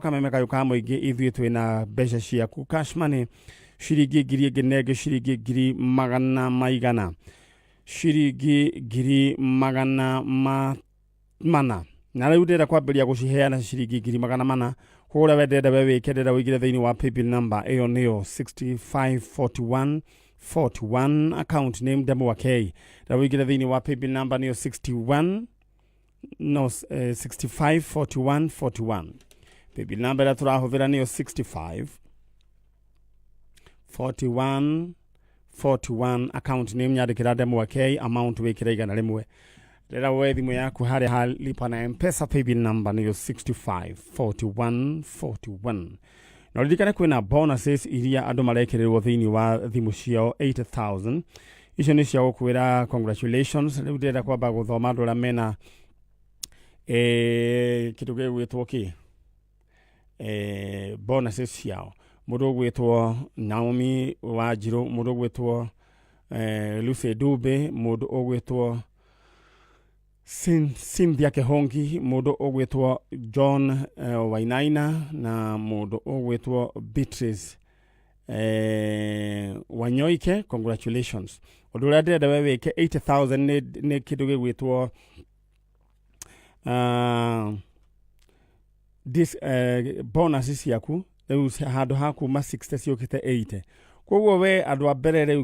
Kameme kayũ ka mũingĩ, ithuĩ twĩna mbeca ciaku, cash money, ciringi 1000 nenge ciringi ngiri magana maigana, ciringi ngiri magana mana. Na rĩu ndĩrenda kwambĩrĩria gũciheana ciringi 400,000. Koguo ũrĩa we ndĩrenda we wĩke, ndĩrenda ũingĩre thĩinĩ wa paybill number ĩyo nĩyo 6541 41, account name Ndemwa K. Ndĩrenda ũingĩre thĩinĩ wa paybill number nĩyo 61 no 65 41 41. Paybill number ĩrĩa tũrahũthĩra nĩyo 65 41 41, account name nyandĩkĩra Ndemwa K, amount wĩkĩre 100. Rĩra woe thimũ yaku harĩa ha lipa na Mpesa, paybill number nĩyo 65 41 41. Na ũririkane kwĩna bonuses iria andũ marekĩrĩrwo thĩinĩ wa thimũ ciao, 80,000 icio nĩ cia gũkwĩra congratulations. Rĩu ndĩrenda kwamba gũthoma andũ arĩa mena kĩndũ gĩgwĩtwo kĩ bonuses ciao. Mũndũ ũgwĩtwo Naomi Wanjirũ, mũndũ ũgwĩtwo Lucy Dube, mũndũ ũgwĩtwo Cynthia Kehongi, mũndũ ũgwĩtwo John Wainaina na mũndũ ũgwĩtwo Beatrice Wanyoike, congratulations. Ũndũ ũrĩa ndĩrenda we wĩke, 80,000 nĩ kĩndũ gĩgwĩtwo bonus ciaku. Rĩu handũ ha kuma 60 ciũkĩte 80. Koguo we andũ a mbere rĩu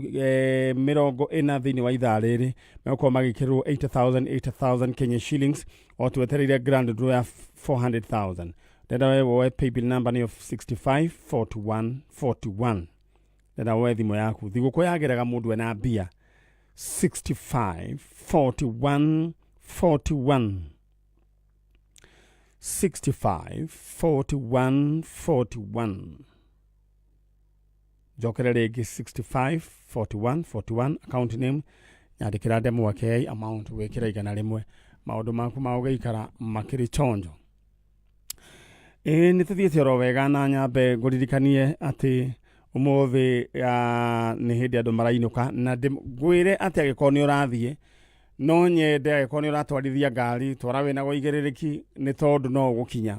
40 thĩinĩ wa ithaa rĩrĩ megũkorwo magĩkĩrwo 80,000 80,000 Kenya shillings, o twetereire grand draw ya 400,000. Ndenda we woe paybill number nĩyo 65 41 41. Ndenda woe thimũ yaku, thigũkũ yagĩraga mũndũ ena mbia. 65 41 41, 65 41 41. Njokere rĩngĩ, 65 41 41, account name nyandĩkĩra Ndemwa K, amount wĩkĩra 100. Maũndũ maku ma ũgĩikara makĩrĩ chonjo. Ĩĩ, nĩ tũthiĩte oro wega. Na nyambe ngũririkanie atĩ ũmũthĩ nĩ hĩndĩ andũ marainũka, na ngwĩre atĩ angĩkorwo nĩ ũrathiĩ, no nyende angĩkorwo nĩ ũratwarithia ngari, twara wĩna ũigĩrĩrĩki, nĩ tondũ no ũgũkinya.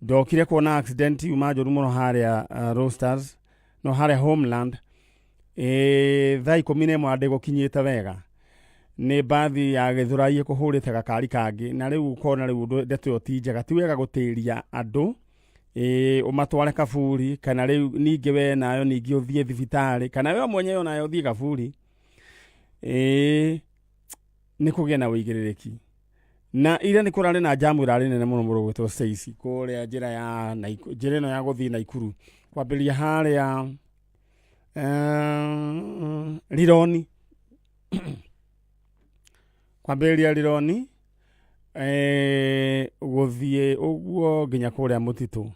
Ndokire kuona accident yuma njũru mũno harĩa Roasters, no harĩa Homeland, thaa 11 ndĩgũkinyĩte wega, nĩ mbathi ya Gĩthũrai ĩkũhũrĩte gakari kangĩ. Na rĩu ũkona rĩu ndeto ĩyo ti njega. Ti wega gũtĩria andũ, ũmatware kaburi, kana rĩu ningĩ we nayo ningĩ ũthiĩ thibitarĩ, kana we mwenyewe onayo ũthiĩ kaburi. Nĩ kũgĩa na ũigĩrĩrĩki. Na ira nĩ kũrarĩ na jamu ĩrarĩ nene mũno mũno gwĩtwo Stacy kũrĩa njĩra ya njĩra ĩno ya gũthiĩ Naikuru, kwambĩrĩria harĩa Rironi, kwambĩrĩria Rironi gũthiĩ ũguo nginya kũrĩa mũtitũ.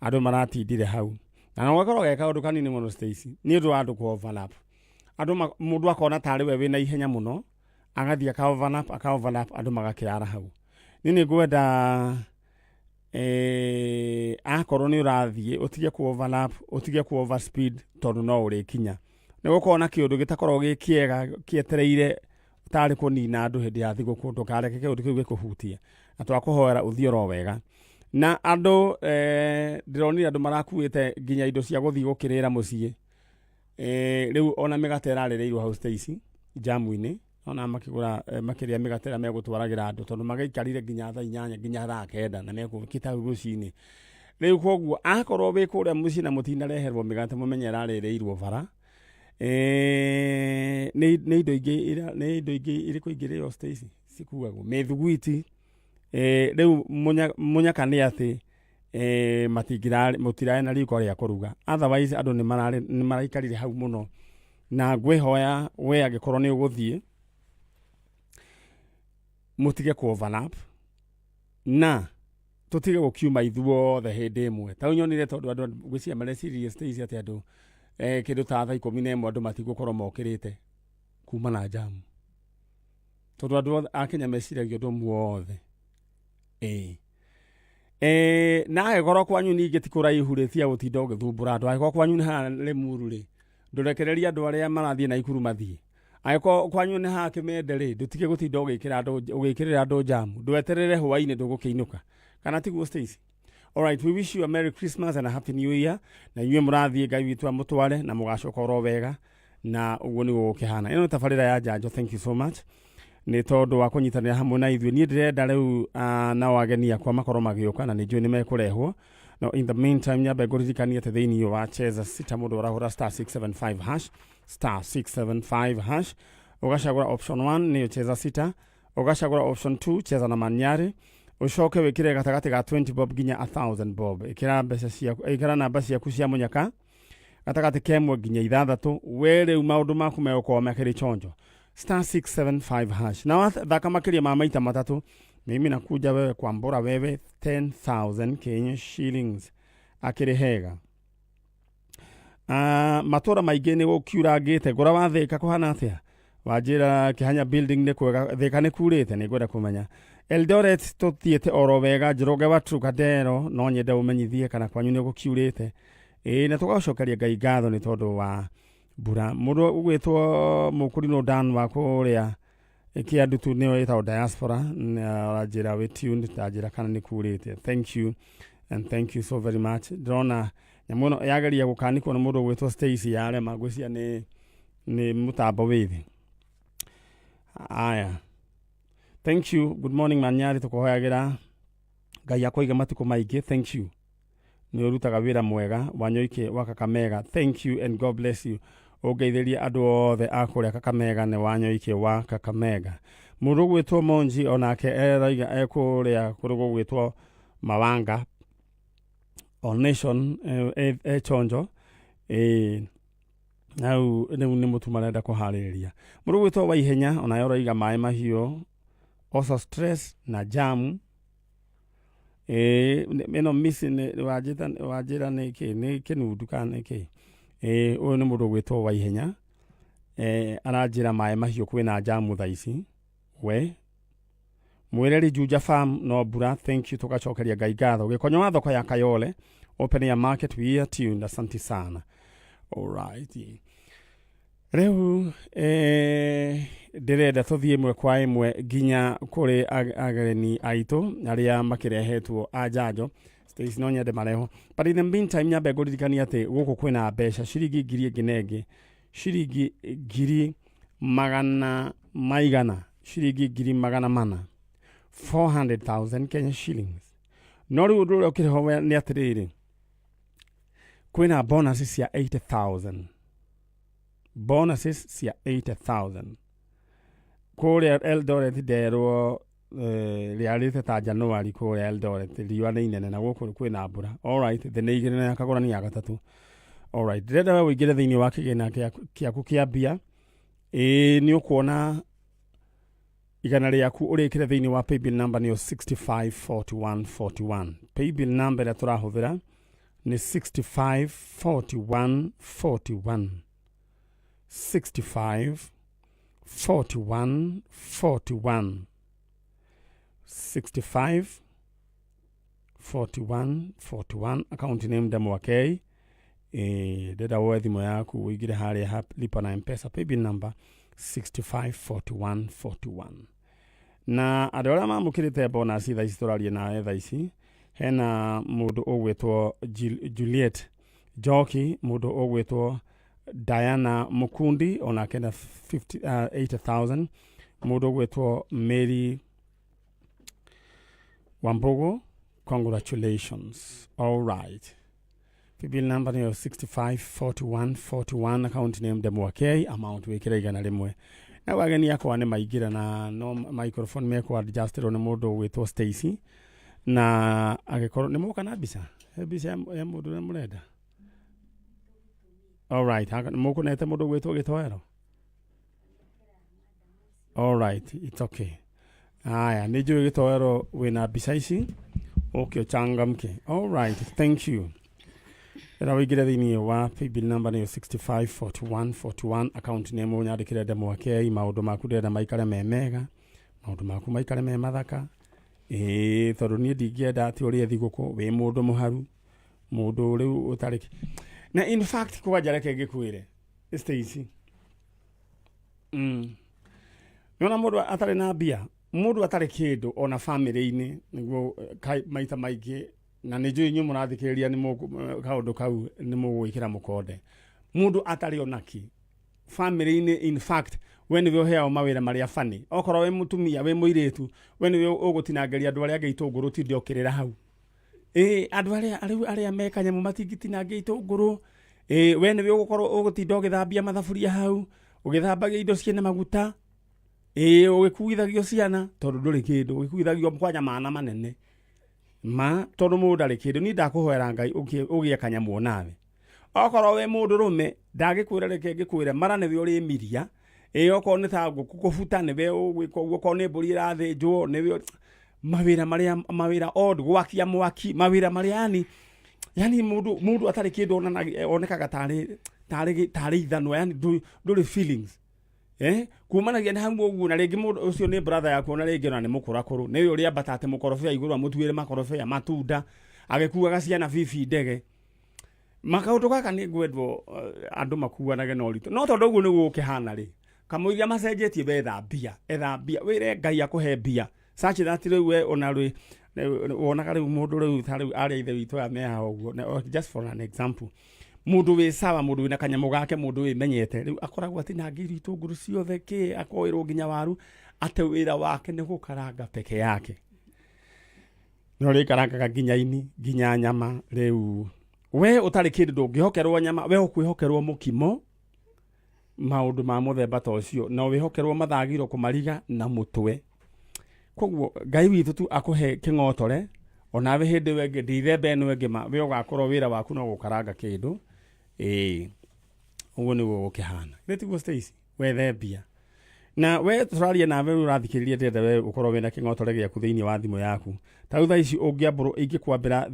Andũ maratindire hau na no gakorwo ge kaũndũ kanini mũno, Stacy, nĩ ũndũ wa andũ kũ overlap. Andũ mũndũ akona tarĩ we wĩna ihenya mũno, agathiĩ aka overlap, aka overlap, andũ magakĩara hau. Niĩ nĩ ngwenda akorwo nĩ ũrathiĩ, ũtige ku overlap, ũtige ku over speed, tondũ no ũrĩkinya. Nĩ gũkorwo na kĩũndũ gĩtakoragwo gĩ kĩega kĩetereire tarĩ kũnina andũ hĩndĩ ya thigũkũ. Ndũkareke kĩũndũ kĩu gĩkũhutie, na twakũhoera ũthiĩ oro wega. Na andũ ndĩronire andũ marakuĩte nginya indo cia gũthiĩ gũkĩrĩra mũciĩ. Rĩu ona mĩgate ĩrarĩrĩirwo hau, Stacy, jamu-inĩ, ona makĩgũra makĩrĩa mĩgate ĩrĩa megũtwaragĩra andũ, tondũ magĩikarire nginya thaa 8, nginya thaa 9, na mekũkĩta hau rũcinĩ rĩu. Koguo akorwo wĩ kũrĩa mũciĩ na mũtinareherwo mĩgate, mũmenye ĩrarĩrĩirwo bara. Nĩ indo ingĩ nĩ indo ingĩ irĩkũ ingĩrĩo, Stacy, cikuagwo mĩthuguiti? Rĩu mũnyaka nĩ atĩ matingĩrarĩ, mũtirarĩ na riko rĩa kũruga, otherwise andũ nĩ maraikarire hau mũno. Na ngwĩhoya we angĩkorwo nĩ ũgũthiĩ, mũtige ku overlap na tũtige gũkiuma ithuothe hĩndĩ ĩmwe. Ta rĩu nyonire, tondũ andũ ngwĩciria mareciririe, Stacy, atĩ andũ kĩndũ ta thaa 11 andũ matigũkorwo mokĩrĩte kuma na jamu, tondũ andũ othe a Kenya meciragia ũndũ ũmwe othe. Ĩĩ. Na angĩkorwo kwanyu ningĩ ti kũraihu rĩ, tiga gũtinda ũgĩthumbũra andũ. Angĩkorwo kwanyu nĩ haha Limuru rĩ, ndũrekererie andũ arĩa marathiĩ Naikuru mathiĩ. Angĩkorwo kwanyu nĩ haha Kĩmende rĩ, ndũtige gũtinda ũgĩkĩra andũ, ũgĩkĩrĩra andũ jamu. Ndweterere hwainĩ, ndũgũkĩinũka, kana tiguo, Stacy? Alright, we wish you a Merry Christmas and a Happy New Year. Na inyuĩ mũrathiĩ Ngai witũ amũtware na mũgacoka oro wega na ũguo nĩguo gũkĩhana. Ĩno nĩ tabarĩra ya Njanjo. Thank you so much nĩ tondũ wa kũnyitanĩra hamwe na ithuĩ. Niĩ ndĩrenda rĩu nao ageni akwa makorwo magĩũka na nĩ njũĩ nĩ mekũrehwo. No in the meantime nyambe ngũririkanie atĩ thĩinĩ wa Cheza Sita mũndũ ũrahũra star 675 hash, star 675 hash, ũgacagũra option 1 nĩyo Cheza Sita, ũgacagũra option 2 Cheza na Manyarĩ, ũcoke wĩkĩre gatagatĩ ga 20 bob nginya 1000 bob. Ĩkĩra mbeca ciaku, ĩkĩra namba ciaku cia mũnyaka gatagatĩ kemwe nginya ithathatũ. We rĩu maũndũ maku megũkorwo makĩrĩ chonjo. Star 675 hash na wathaka makĩria ma maita matatũ, mimi nakuja wewe kwambũra wewe 10,000 Kenya shillings. Akĩrĩ hega. Matũra maingĩ nĩ gũkiurangĩte. Ngũra wa Thĩka kũhana atĩa? Wanjĩra Kĩhanya building nĩ kwega. Thĩka nĩ kurĩte? Nĩ ngwenda kũmenya. Eldoret tũthiĩte oro wega. Njoroge wa Trukadero, no nyende ũmenyithie kana kwanyu nĩ gũkiurĩte. Ĩĩ, na tũgacokeria Ngai ngatho nĩ tondũ wa mbura. Mũndũ ũgwĩtwo Mũkũrinũ Dan wa kũrĩa Kĩandutu, nĩyo ĩtagwo diaspora, aranjĩra wĩ tuned, ndanjĩra kana nĩ kurĩte. Thank you and thank you so very much. Ndĩrona nyamũ ĩno yageria gũkanikwo nĩ mũndũ ũgwĩtwo Stacy yarema, ngwĩciria nĩ mũtambo wĩ thĩ. Aya, thank you. Good morning Manyarĩ, tũkũhoyagĩra Ngai akũige matukũ maingĩ. Thank you, nĩ ũrutaga wĩra mwega. Wanyoike wa Kakamega, thank you and God bless you. Ũngeithĩrie andũ othe a kũrĩa Kakamega. Nĩ Wanyoike wa Kakamega. Mũndũ ũgwĩtwo Monji onake eraiga ekũrĩa kũrĩ gũgwĩtwo Mawanga o Nation, e chonjo. Ĩĩ, hau rĩu nĩ mũtu marenda kũharĩrĩria. Mũndũ ũgwĩtwo Waihenya onaye ũroiga maĩ mahiũ, also stress na jamu. Ĩĩ, ĩno misi nĩ wanjĩra nĩ kĩ, nĩ kĩnundu kana nĩ kĩ? Ĩĩ, ũyũ nĩ mũndũ ũgwĩtwo Waihenya, aranjĩra maĩ mahiũ kwĩna jamu thaa ici. We mwĩreri Juja Farm no mbura. Thank you, tũgacokeria Ngai ngatho. Gĩkonyo wa thoko ya Kayole open air market, we are tuned. Asante sana. Alright, rĩu ndĩrenda tũthiĩ ĩmwe kwa ĩmwe nginya kũrĩ ageni aitũ arĩa makĩrehetwo a njanjo. Stacy, no nyende marehwo, but in the meantime nyambe ngũririkania atĩ gũkũ kwĩna mbeca ciringi ngiri ĩngĩ na ĩngĩ, ciringi ngiri magana maigana, ciringi ngiri magana mana, 400,000 Kenya shillings. No rĩu ũndũ ũrĩa ũkĩrĩ ho nĩ atĩrĩrĩ, kwĩna bonuses cia 80,000, bonuses cia 80,000 kũrĩa Eldoret. Nderwo rĩarĩte ta Januari kũrĩa Eldoret, riũa nĩ inene na gũkũ kwĩna mbura. Alright, thĩ nĩ igĩrĩ na ya kagũra nĩ ya gatatũ. Alright, ndĩrenda we ũingĩre thĩinĩ wa kĩgĩna kĩaku kĩa mbia. Ĩĩ, nĩ ũkuona igana rĩaku ũrĩkĩre thĩinĩ wa paybill number nĩyo 654141. Paybill number ĩrĩa tũrahũthĩra nĩ 654141, 65 41 41, 65 41 41, account name Ndemwa K. Ndĩrenda woe thimũ yaku ũingĩre harĩa ha lipa na M-Pesa, paybill number 654141. Na andũ arĩa mamũkĩrĩte bonus thaa ici tũraria nawe thaa ici, hena mũndũ ũgwĩtwo Juliet Njoki, mũndũ ũgwĩtwo Diana Mukundi onake na 50, 80,000, mũndũ ũgwĩtwo Mary Wambugu, congratulations. All right, paybill number nĩyo 654141, account name Ndemwa K, amount wĩkĩre 100. Na ageni akwa nĩ maingĩra na no microphone mekũ adjustirwo nĩ mũndũ ũgwĩtwo Stacy, na agĩkorwo nĩ moka na mbica, he mbica ya mũndũ ũrĩa mũrenda. All right, mũkũnete mũndũ ũgwĩtwo Gĩtoero. All right, it's okay. Aya, nĩ njũĩ Gĩtoero wĩna mbica ici, ũke ũchangamke. All right, thank you. Ĩra ũingĩre thĩinĩ wa paybill number nĩyo 654141, account name ũnyandĩkĩre Ndemwa K. Maũndũ maku ndĩrenda maikare me mega, maũndũ maku maikare me mathaka. Ĩĩ, tondũ niĩ ndingĩenda atĩ ũrĩe thigũkũ wĩ mũndũ mũharu, mũndũ rĩu ũtarĩ na. In fact, kwanja reke ngĩkwĩre, Stacy, nĩona mũndũ atarĩ na mbia, mũndũ atarĩ kĩndũ ona famĩlĩ-inĩ nĩguo maita maingĩ. Na nĩ njũĩ inyuĩ mũrathikĩrĩria nĩ kaũndũ kau nĩ mũgwĩkĩra mũkonde. Mũndũ atarĩ onaki family-inĩ, in fact we nĩwe ũheagwo mawĩra marĩa funny. Okorwo wĩ mũtumia, wĩ mũirĩtu, we nĩwe ũgũtinangĩria andũ arĩa angĩ itũngũrũ, tinde ũkĩrĩra hau. Ĩĩ andũ arĩa rĩu arĩa me kanyamũ matingĩtinangia itũngũrũ. Ĩĩ we nĩwe ũgũkorwo ũgũtinda ũgĩthambia mathaburia hau, ũgĩthambagia indo ciĩna maguta. Ĩĩ ũgĩkuithagio ciana tondũ ndũrĩ kĩndũ, ũgĩkuithagio kwanja mana manene. Ma tondũ mũndũ ndarĩ kĩndũ, niĩ ndakũhoera Ngai ũgĩe kanyamũ onawe. Okorwo wĩ mũndũ rũme, ndagĩkwĩra reke ngĩkwĩre mara nĩwe ũrĩmiria. Ĩĩ okorwo nĩ ta ngũkũ kũbuta nĩwe ũgwĩka ũguo, okorwo nĩ mbũri ĩrathĩnjwo nĩwe mawĩra marĩa mawĩra odd, gwakia mwaki, mawĩra marĩa yani yani mũndũ mũndũ atarĩ kĩndũ onanagia onekaga tarĩ tarĩ tarĩ ithanwa, yani ndũrĩ feelings. Kumanagia na hau ũguo, na rĩngĩ mũndũ ũcio nĩ brother yaku, ona rĩngĩ ona nĩ mũkũrakũrũ, nĩwe ũrĩa ambata atĩ mũkorobia igũrũ amũtuĩre makorobia matunda agĩkuaga ciana bibi ndege. Makaũndũ gaka nĩ ngwendwo andũ makuanage na ũritũ, no tondũ ũguo nĩguo gũkĩhana rĩ, kamũiria macenjetie, wetha mbia, etha mbia, wĩre Ngai akũhe mbia such that rĩu we ona rĩ wonaga rĩu mũndũ rĩu ta rĩu arĩa ithe witũ aya me haha ũguo, just for an example, mũndũ wĩ sawa, mũndũ wĩna kanyamũ gake, mũndũ wĩmenyete, rĩu akoragwo atinangĩirio itũngũrũ ciothe kĩ, akoĩrwo nginya waru, atĩ wĩra wake nĩ gũkaranga peke yake. No rĩkarangaga nginya ini, nginya nyama. Rĩu we ũtarĩ kĩndũ ndũngĩhokerwo nyama, we ũkwĩhokerwo mũkimo, maũndũ ma mũthemba ta ũcio, na wĩhokerwo mathagiro kũmariga na mũtwe. Koguo Ngai witũ tu akũhe kĩng'otore, onawe hĩndĩ ĩyo ĩngĩ ndithemba ĩno ĩngĩ ma we ũgakorwo wĩra waku no gũkaranga kĩndũ. Ĩĩ ũguo nĩguo gũkĩhana. Githĩ tiguo Stacy? Wethe mbia. Na we tũraria nawe rĩu ũrathikĩrĩria, ndĩrenda we ũkorwo wĩna kĩng'otore gĩaku thĩinĩ wa thimũ yaku. Ta rĩu thaa ici ũngĩambũrwo, ingĩkwambĩra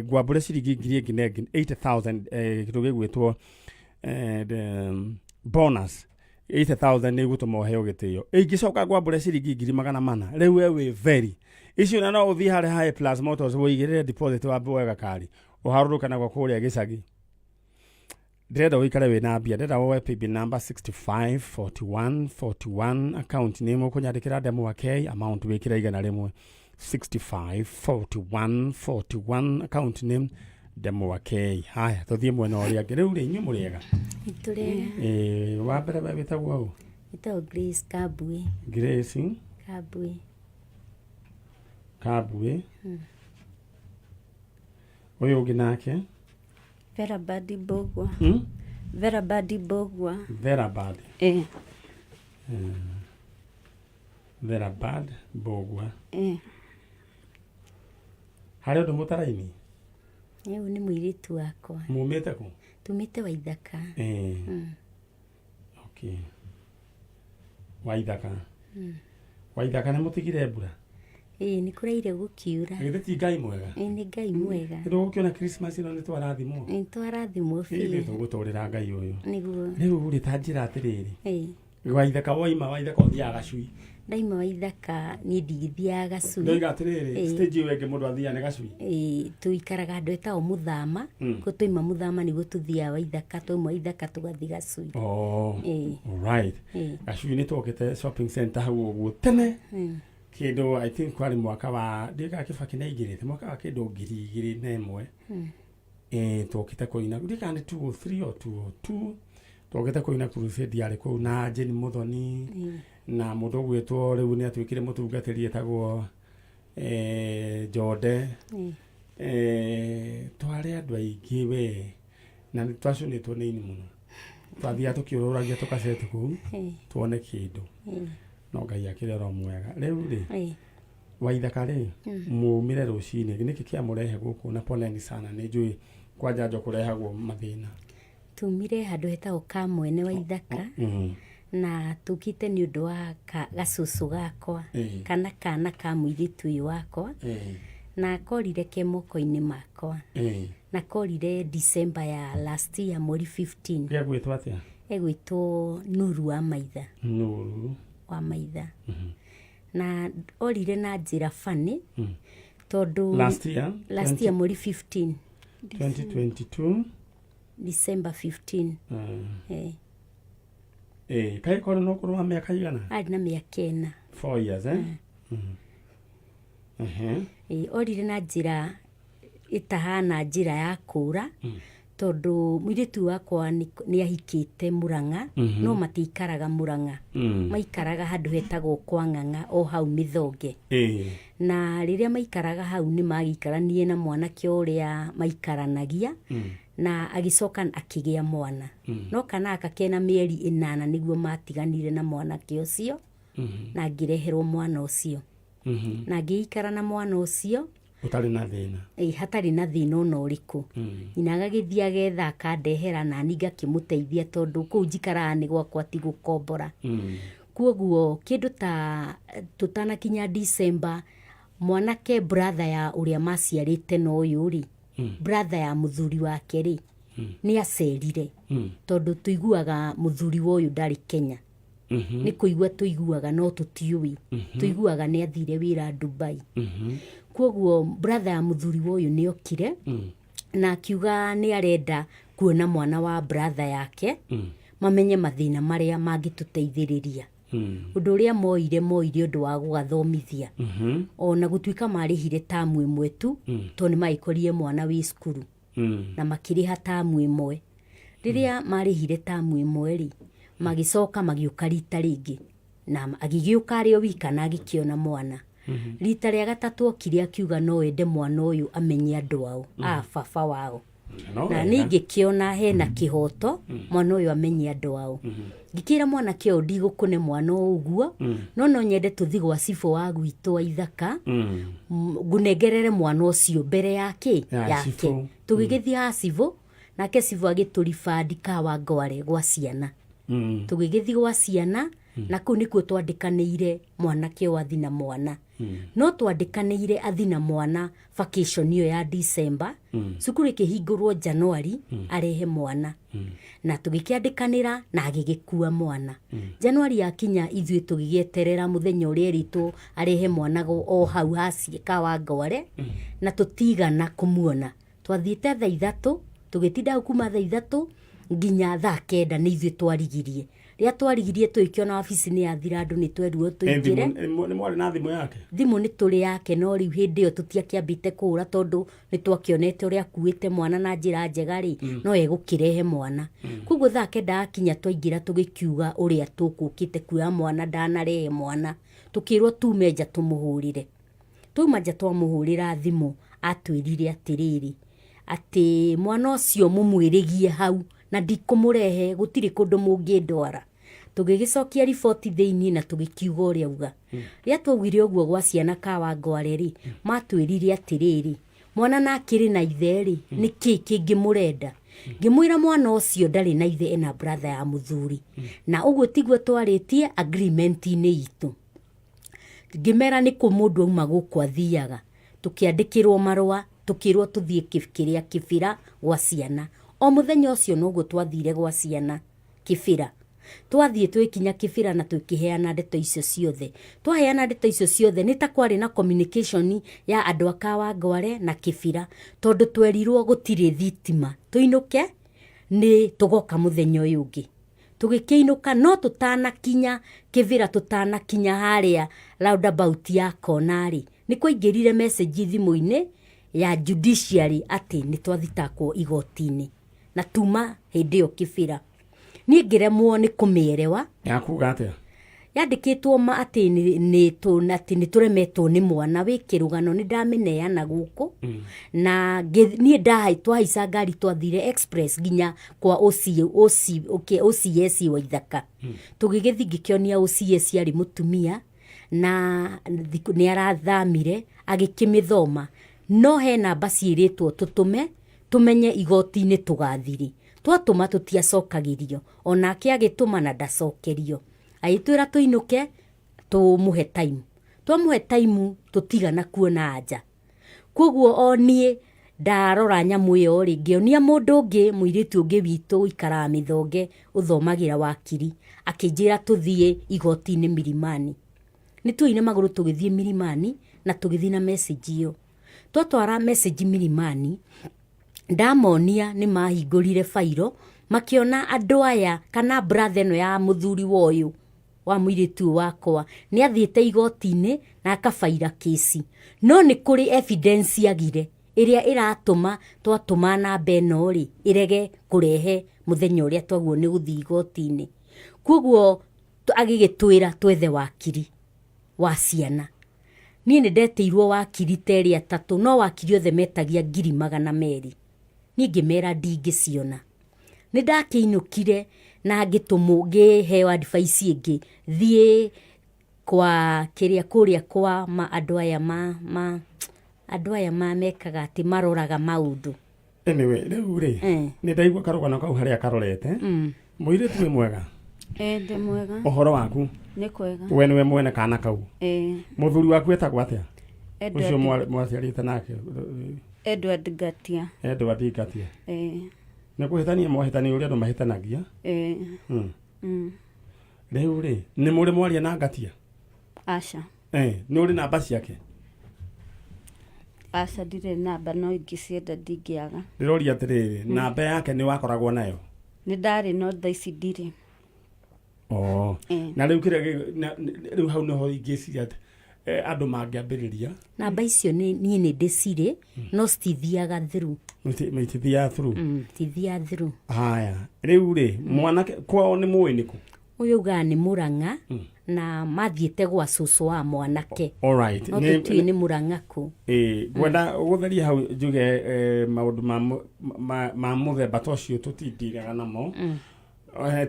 ngwambũre ciringi ngiri ĩngĩ na ĩngĩ 80,000, kĩndũ gĩgwĩtwo bonus 80,000 nĩ igũtũma ũheo gĩtĩo. Ingĩcoka ngwambũre ciringi 400,000, rĩu we wĩ very icio, na no ũthiĩ harĩa ha A Plus Motors ũigĩrĩre deposit wambe woe gakari ũharũrũke nako kũrĩa gĩcagi. Ndĩrenda ũikare wĩna mbia, ndĩrenda woe paybill number 65 41 41, account name ũkũnyandĩkĩra ndemwa K, amount wĩkĩre 100. 65 41 41, account name ndemwa K. Haya, tũthiĩ mwena ũrĩa ũngĩ. Rĩu rĩ, inyuĩ mũrĩega? Tũrĩega. Ĩĩ, wa mbere we wĩtagwo ũ? Wĩtagwo Grace Kabui. Grace Kabui. Kabui. Ũyũ ũngĩ nake? Vera Badi Mbogua. Hmm? Vera Badi Mbogua. Vera Bad. Eh. Vera Bad Mbogua. Eh. Harĩ ũndũ mũtaraini? Rĩu nĩ mũirĩtu wakwa. Mumĩte kũ? Tumĩte Waithaka. Eh. Okay. Waithaka. Waithaka nĩ mũtigire mbura? Ĩĩ, nĩ kũraire gũkiura. Githĩ ti Ngai mwega? Ĩĩ, nĩ Ngai mwega. Nĩ tũgũkĩona Christmas ĩno nĩ twarathimwo. Nĩ twarathimwo Ithuĩ biũ. tũgũtũrĩra Ngai ũyũ. Nĩguo. Rĩu rĩ, ta njĩra atĩrĩrĩ. Ĩĩ. Waithaka, woima Waithaka ũthiaga Gacui? Ndaima Waithaka niĩ ndigithiaga Gacui. Ndoiga atĩrĩrĩ, Ĩĩ. stage ĩyo ĩngĩ mũndũ athiaga nĩ Gacui? Ĩĩ, tũikaraga andũ etagwo Mũthama. Kũ twaima Mũthama nĩguo tũthiaga Waithaka, twauma Waithaka tũgathiĩ Gacui. Oh, Ĩĩ. alright. Ĩĩ. Gacui nĩ twokĩte shopping center hau ũguo tene. Kĩndũ I think kwarĩ mwaka wa ndiũĩ Kibaki nĩ aingĩrĩte mwaka wa kĩndũ 2001. Ĩĩ, twokĩte kũina, ndiũĩ kana nĩ 203 or 202, twokĩte kũina crusade yarĩ kũu na Jane Muthoni na mũndũ ũgwĩtwo rĩu nĩ atuĩkire mũtungatĩri etagwo Jonde. Twarĩ andũ aingĩ we, na nĩ twacũnĩtwo nĩ ini mũno, twathiaga tũkĩũrũragia tũkaceti kũu tuone kĩndũ, no Ngai akĩrĩ oro mwega. Rĩu rĩ, Waithaka rĩ, mumire rũcinĩ, nĩkĩ kĩamũrehe gũkũ? Na poleni sana, nĩ njũĩ kwa njanjo kũrehagwo mathĩna. Tumire handũ hetagwo Kamwene Waithaka na tũkĩte nĩ ũndũ wa gacũcũ gakwa kana kana ka mũirĩtu ũyũ wakwa, na korire ke moko-inĩ makwa na korire December ya last year mweri 15. Gĩagwĩtwo atĩa? Egwĩtwo Nuru wa Maitha. Nuru wa Maitha. Na orire na njĩra funny tondũ Last year? Last year mweri 15. 2022. December 15. Eh. Kaĩ korwo no ũkũrũ wa mĩaka igana? Arĩ na mĩaka 4. 4 years, eh? Orire na njĩra Ĩtahana njĩra ya kũra, tondũ mũirĩtu wakwa nĩ ahikĩte Mũrang'a, no matiikaraga Mũrang'a, maikaraga handũ hetagwo kwa Ng'ang'a o hau Mĩthonge. Na rĩrĩa maikaraga hau nĩ magĩikaranie na mwanake ũrĩa maikaranagia, na agĩcoka akĩgĩa mwana, no kana aka kena mĩeri 8 nĩguo matiganire na mwanake ũcio, na ngĩreherwo mwana ũcio, na ngĩikara na mwana ũcio. Ũtarĩ na thĩna? Ĩ, hatarĩ na thĩna ona ũrĩkũ. Nyina agagĩthiĩ agetha akandehera, na niĩ ngakĩmũteithia, tondũ kũu njikaraga nĩ gwakwa, ti gũkombora. Kuoguo kĩndũ ta tũtanakinya December, mwanake brother ya ũrĩa maciarĩte na ũyũ rĩ, brother ya mũthuri wake rĩ, nĩ acerire, tondũ tũiguaga mũthuri wa ũyũ ndarĩ Kenya. Nĩ kũigua tũiguaga, no tũtiũĩ, tũiguaga nĩ athire wĩra Dubai. Kuoguo brother ya mũthuri wa ũyũ nĩ okire na akiuga nĩ arenda kuona mwana wa brother yake, mamenye mathĩna marĩa mangĩtũteithĩrĩria. Ũndũ ũrĩa moire ũndũ wa gũgathomithia, ona gũtuĩka marĩhire tamu ĩmwe tu, tondũ nĩ magĩkorire mwana wĩ cukuru, na makĩrĩha tamu ĩmwe. Rĩrĩa marĩhire tamu ĩmwe rĩ, magĩcoka magĩũka rita rĩngĩ, na agĩgĩũka arĩ o wika na agĩkĩona mwana. Rita rĩa gatatũ okire akiuga no ende mwana ũyũ amenye andũ ao, a baba wao. No na wega. Niĩ ngĩkĩona hena kĩhoto mwana ũyũ amenye andũ ao. Ngĩkĩra mwanake ũyũ, ndigũkũne mwana o ũguo, no nyende tũthi gwa cibũ wa gwitũ wa ithaka, ngũnengerere mwana ũcio mbere ya kĩ Ya yake. cibũ. Tũgĩgĩthiĩ ha cibũ, nake cibũ agĩtũribandi Kawangware gwa ciana. Tũgĩgĩthiĩ gwa ciana, na kũu nĩkuo twandĩkanĩire mwanake ũyũ athi na mwana, no twandĩkanĩire athi na mwana vacation ĩyo ya December, cukuru ĩkĩhingũrwo January, arehe mwana. Na tũgĩkĩandĩkanĩra na agĩgĩkua mwana. January yakinya, ithuĩ tũgĩgĩeterera mũthenya ũrĩa erĩtwo arehe mwana o hau haci Kawangware, na tũtigana kũmuona. Twathiĩte thaa 3, tũgĩtinda hau kuma thaa 3 nginya thaa 9. Nĩ ithuĩ twarigirie. Rĩrĩa twarigirie, tũgĩkĩona wabici nĩ yathira, andũ nĩ twerirwo tũingĩre. Nĩ mwarĩ na thimũ yake? Thimũ nĩ tũrĩ yake, no rĩu hĩndĩ ĩyo tũtiakĩambĩte kũhũra, tondũ nĩ twakĩonete ũrĩa akuĩte mwana na njĩra njega rĩ, no egũkĩrehe mwana. Koguo thaa 9 yakinya, twaingĩra tũgĩkiuga ũrĩa tũkũkĩte kuoya mwana, ndanarehe mwana. Tũkĩrwo tume nja tũmũhũrĩre. Twauma nja, twamũhũrĩra thimũ, atwĩrire atĩrĩrĩ, atĩ mwana ũcio mũmwĩrĩgie hau na ndikũmũrehe, gũtirĩ kũndũ mũngĩndwara. Tũgĩgĩcokia riboti thĩinĩ na tũgĩkiuga ũrĩa auga. Rĩrĩa twaugire ũguo gwa ciana Kawangware rĩ, matwĩrire atĩrĩrĩ, mwana na akĩrĩ na ithe rĩ, nĩ kĩ kĩngĩ mũrenda? Ngĩmwĩra mwana ũcio ndarĩ na ithe, ena brother ya mũthuri, na ũguo tiguo twarĩtie agreement-inĩ itũ. Ngĩmera nĩ kũ mũndũ auma gũkũ athiaga. Tũkĩandĩkĩrwo marũa, tũkĩrwo tũthiĩ kĩrĩa Kĩbĩra gwa ciana. O mũthenya ũcio noguo twathire gwa ciana Kĩbĩra. Twathiĩ twĩkinya Kĩbĩra na twĩkĩheana ndeto icio ciothe. Twaheana ndeto icio ciothe, nĩ ta kwarĩ na communication ya andũ a Kawangware na Kĩbĩra, tondũ twerirwo gũtirĩ thitima, tũinũke nĩ tũgoka mũthenya ũyũ ũngĩ. Tũgĩkĩinũka, no tũtanakinya Kĩbĩra, tũtanakinya harĩa roundabout ya kona rĩ, nĩ kwaingĩrire message thimũ-inĩ ya judiciary atĩ nĩ twathitakwo igoti-inĩ, na tuma hĩndĩ ĩyo Kĩbĩra. Niĩ ngĩremwo nĩ kũmĩerewa. Yakuga atĩa? Yandĩkĩtwo ma atĩ atĩ nĩ tũremetwo nĩ mwana wĩ kĩrũgano. Nĩ ndamĩneana gũkũ na niĩ twahaica ngari, twathire express nginya kwa OC, OC, okay, OCS wa Ithaka. Tũgĩgĩthiĩ, ngĩkĩonia OCS, arĩ mũtumia na nĩ arathamire, agĩkĩmĩthoma, no he namba ciĩrĩtwo tũtũme tũmenye igoti-inĩ tũgathiri. Twatũma tũtiacokagĩrio, onake agĩtũma na ndacokerio. Agĩtwĩra tũinũke tũmũhe time. Twamũhe time, tũtigana kuona anja. Koguo o niĩ ndarora nyamũ ĩyo rĩ, ngĩonia mũndũ ũngĩ, mũirĩtu ũngĩ witũ ũikaraga Mĩthonge, ũthomagĩra wakiri, akĩnjĩra tũthiĩ igoti-inĩ Milimani. Nĩ tuoire magũrũ tũgĩthiĩ Milimani na tũgĩthiĩ na message ĩyo. Twatwara message Milimani, ndamonia, nĩ mahingũrire bairo, makĩona andũ aya kana brother ĩno ya mũthuri wa ũyũ wa mũirĩtu ũyũ wakwa nĩ athiĩte igoti-inĩ na akabaira kĩci, no nĩ kũrĩ evidence agire. Ĩrĩa ĩratũma twatũma namba ĩno rĩ ĩrege kũrehe mũthenya ũrĩa twaguo nĩ gũthiĩ igoti-inĩ. Koguo agĩgĩtwĩra twethe wakiri wa ciana. Niĩ nĩ ndetĩirwo wakiri ta erĩ atatũ, no wakiri othe metagia 200,000. Niĩ ngĩmera ndingĩciona. Nĩ ndakĩinũkire na ngĩtũmwo ngĩheo advice ĩngĩ thiĩ kwa kĩrĩa kũrĩa kwa ma andũ aya ma ma andũ aya ma mekaga atĩ maroraga maũndũ. Anyway, rĩu rĩ, nĩ ndaigua karũgano kau harĩa karorete. Mũirĩtu, wĩ mwega? Ĩ, ndĩ mwega. Ũhoro waku? Nĩ kwega. We nĩwe mwene kana kau? Ĩ. Mũthuri waku etagwo atĩa? Edward. Ũcio mwaciarĩte nake? Edward Ngatia. Edward Ngatia. Ĩ. Nĩ kũhĩtania mwahĩtania ũrĩa andũ mahĩtanagia? Ĩ. Rĩu rĩ, nĩ mũrĩ mwaria na Ngatia? Aca. Nĩ ũrĩ namba ciake? Aca, ndirĩ namba, no ingĩcienda ndingĩaga. Ndĩroria atĩrĩrĩ, namba yake nĩ wakoragwo nayo? Nĩ ndarĩ, no thaa ici ndirĩ. Oh. Ĩ. Na rĩu kĩrĩa rĩu hau nĩho ingĩciria atĩ, andũ mangĩambĩrĩria. Namba icio nĩ niĩ nĩ ndĩcirĩ, no citithiaga through. Maitithiaga through? Citithiaga through. Haya, rĩu rĩ, mwanake kwao nĩ mũĩ nĩkũ? Ũyũ ugaga nĩ Mũrang'a, na mathiĩte gwa cũcũ wa mwanake. Alright. No tũtiũĩ nĩ Mũrang'a kũ. Ĩĩ, ngwenda gũtheria hau njuge, maũndũ ma mũthemba ta ũcio tũtindiraga namo.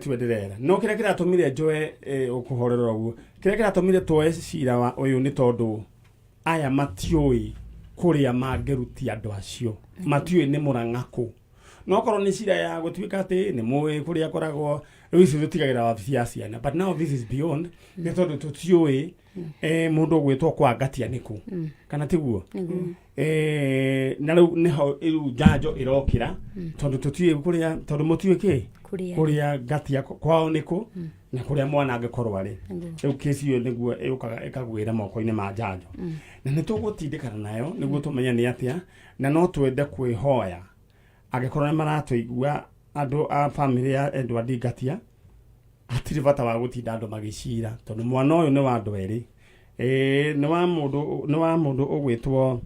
Tiwe ndĩrera, no kĩrĩa kĩratũmire njoe, ũkũhorera ũguo, kĩrĩa kĩratũmire tuoe cira wa ũyũ nĩ tondũ aya matiũĩ kũrĩa mangĩrutia andũ acio, matiũĩ nĩ Mũrang'a kũ. No korwo nĩ cira ya gũtuĩka atĩ nĩ mũĩ kũrĩa akoragwo, rĩu icio tũtigagĩra wabici ya ciana, but now this is beyond, nĩ tondũ tũtiũĩ mũndũ ũgwĩtwo kwa Ngatia nĩkũ, kana tiguo? Na rĩu nĩho rĩu njanjo ĩrokĩra, tondũ tũtiũĩ kũrĩa, tondũ mũtiũĩ kĩ Kũrĩa. Kũrĩa Ngatia kwao nĩkũ na kũrĩa mwana angĩkorwo arĩ. Rĩu kesi ĩyo nĩguo ĩũkaga ĩkagwĩra moko-inĩ ma njanjo, na nĩ tũgũtindĩkana nayo nĩguo tũmenye nĩ atĩa. Na no twende kwĩhoya, angĩkorwo nĩ maratũigua andũ a famĩlĩ ya Edward Ngatia, hatirĩ bata wa gũtinda andũ magĩcira, tondũ mwana ũyũ nĩ wa andũ erĩ. Nĩ wa mũndũ ũgwĩtwo,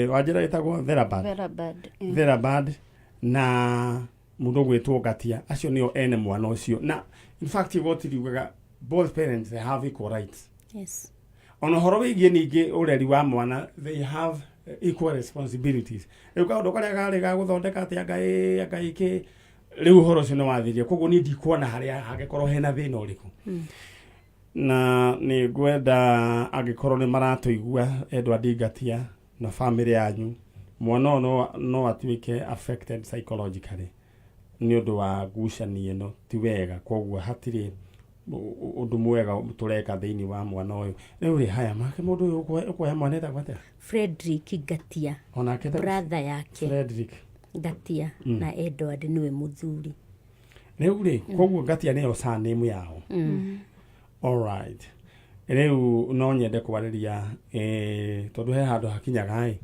wanjĩra ĩtagwo Therabad. Verabad, ĩ. Therabad na mũndũ ũgwĩtwo Ngatia, acio nĩo ene mwana ũcio. Na in fact igoti riugaga both parents, they have equal rights. Ona ũhoro wĩgiĩ ningĩ ũreri wa mwana, they have equal responsibilities. Rĩu kaũndũ karĩa karĩ ga gũthondeka atĩ anga ĩ anga ĩkĩ, rĩu ũhoro ũcio nĩ wathirie. Koguo niĩ ndikuona harĩa hangĩkorwo hena thĩna ũrĩkũ, na nĩ ngwenda angĩkorwo nĩ maratũigua, Edward Ngatia na famĩlĩ yanyu, mwana ũyũ no atuĩke affected psychologically nĩ ũndũ wa ngucanio ĩno. Ti wega, koguo hatirĩ ũndũ mwega tũreka thĩinĩ wa mwana ũyũ. Rĩu rĩ, haya make, mũndũ ũyũ ũkuoya mwana etagwo atĩa? Frederick Ngatia. Onake brother yake. Frederick Ngatia, na Edward nĩwe mũthuri. Rĩu rĩ, koguo Ngatia nĩyo surname yao. Alright, rĩu no nyende kwarĩria, tondũ he handũ hakinyaga ĩ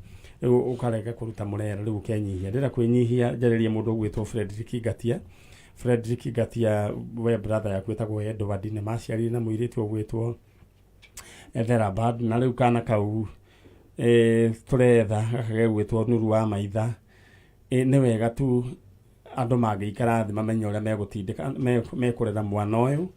rĩu ũkarega kũruta mũrera, rĩu ũkenyihia. Ndĩrenda kwĩnyihia njarĩrie mũndũ ũgwĩtwo Frederick Ngatia. Frederick Ngatia, we brother yaku ĩtagwo Edward, nĩ maciarire na mũirĩtu ũgwĩtwo Therabad, na rĩu kana kau, tũretha gaka gegwĩtwo Nuru wa Maitha. Nĩ wega tu andũ mangĩikara thĩ mamenye ũrĩa megũtindĩka mekũrera mwana ũyũ,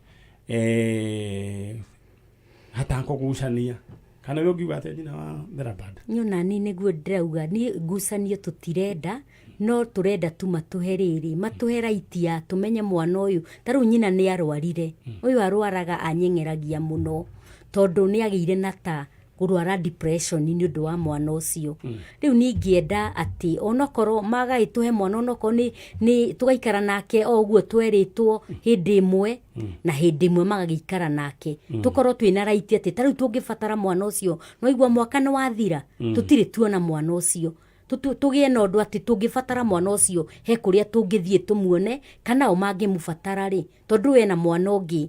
hatakũgucania. Kana we ũngiuga atĩa, nyina wa Therabad? Niĩ ona ni nĩguo ndĩrauga, niĩ ngucanio tũtirenda, no tũrenda tu matũhe rĩrĩ, matũhe right ya tũmenye mwana ũyũ. Ta rĩu nyina nĩ arwarire, ũyũ arwaraga anyeng'eragia mũno, tondũ nĩ agĩire na ta kũrwara depression nĩ ũndũ wa mwana ũcio. Rĩu niĩ ingĩenda atĩ onokorwo magagĩtũhe mwana, onokorwo nĩ tũgaikara nake o ũguo twerĩtwo hĩndĩ ĩmwe na hĩndĩ ĩmwe, magagĩikara nake, tũkorwo twĩna right atĩ ta rĩu tũngĩbatara mwana ũcio, no igua mwaka nĩ wathira tũtirĩ tuona mwana ũcio. Tũgĩe na ũndũ atĩ tũngĩbatara mwana ũcio he kũrĩa tũngĩthiĩ tũmuone, kana o mangĩmũbatara rĩ, tondũ ena mwana ũngĩ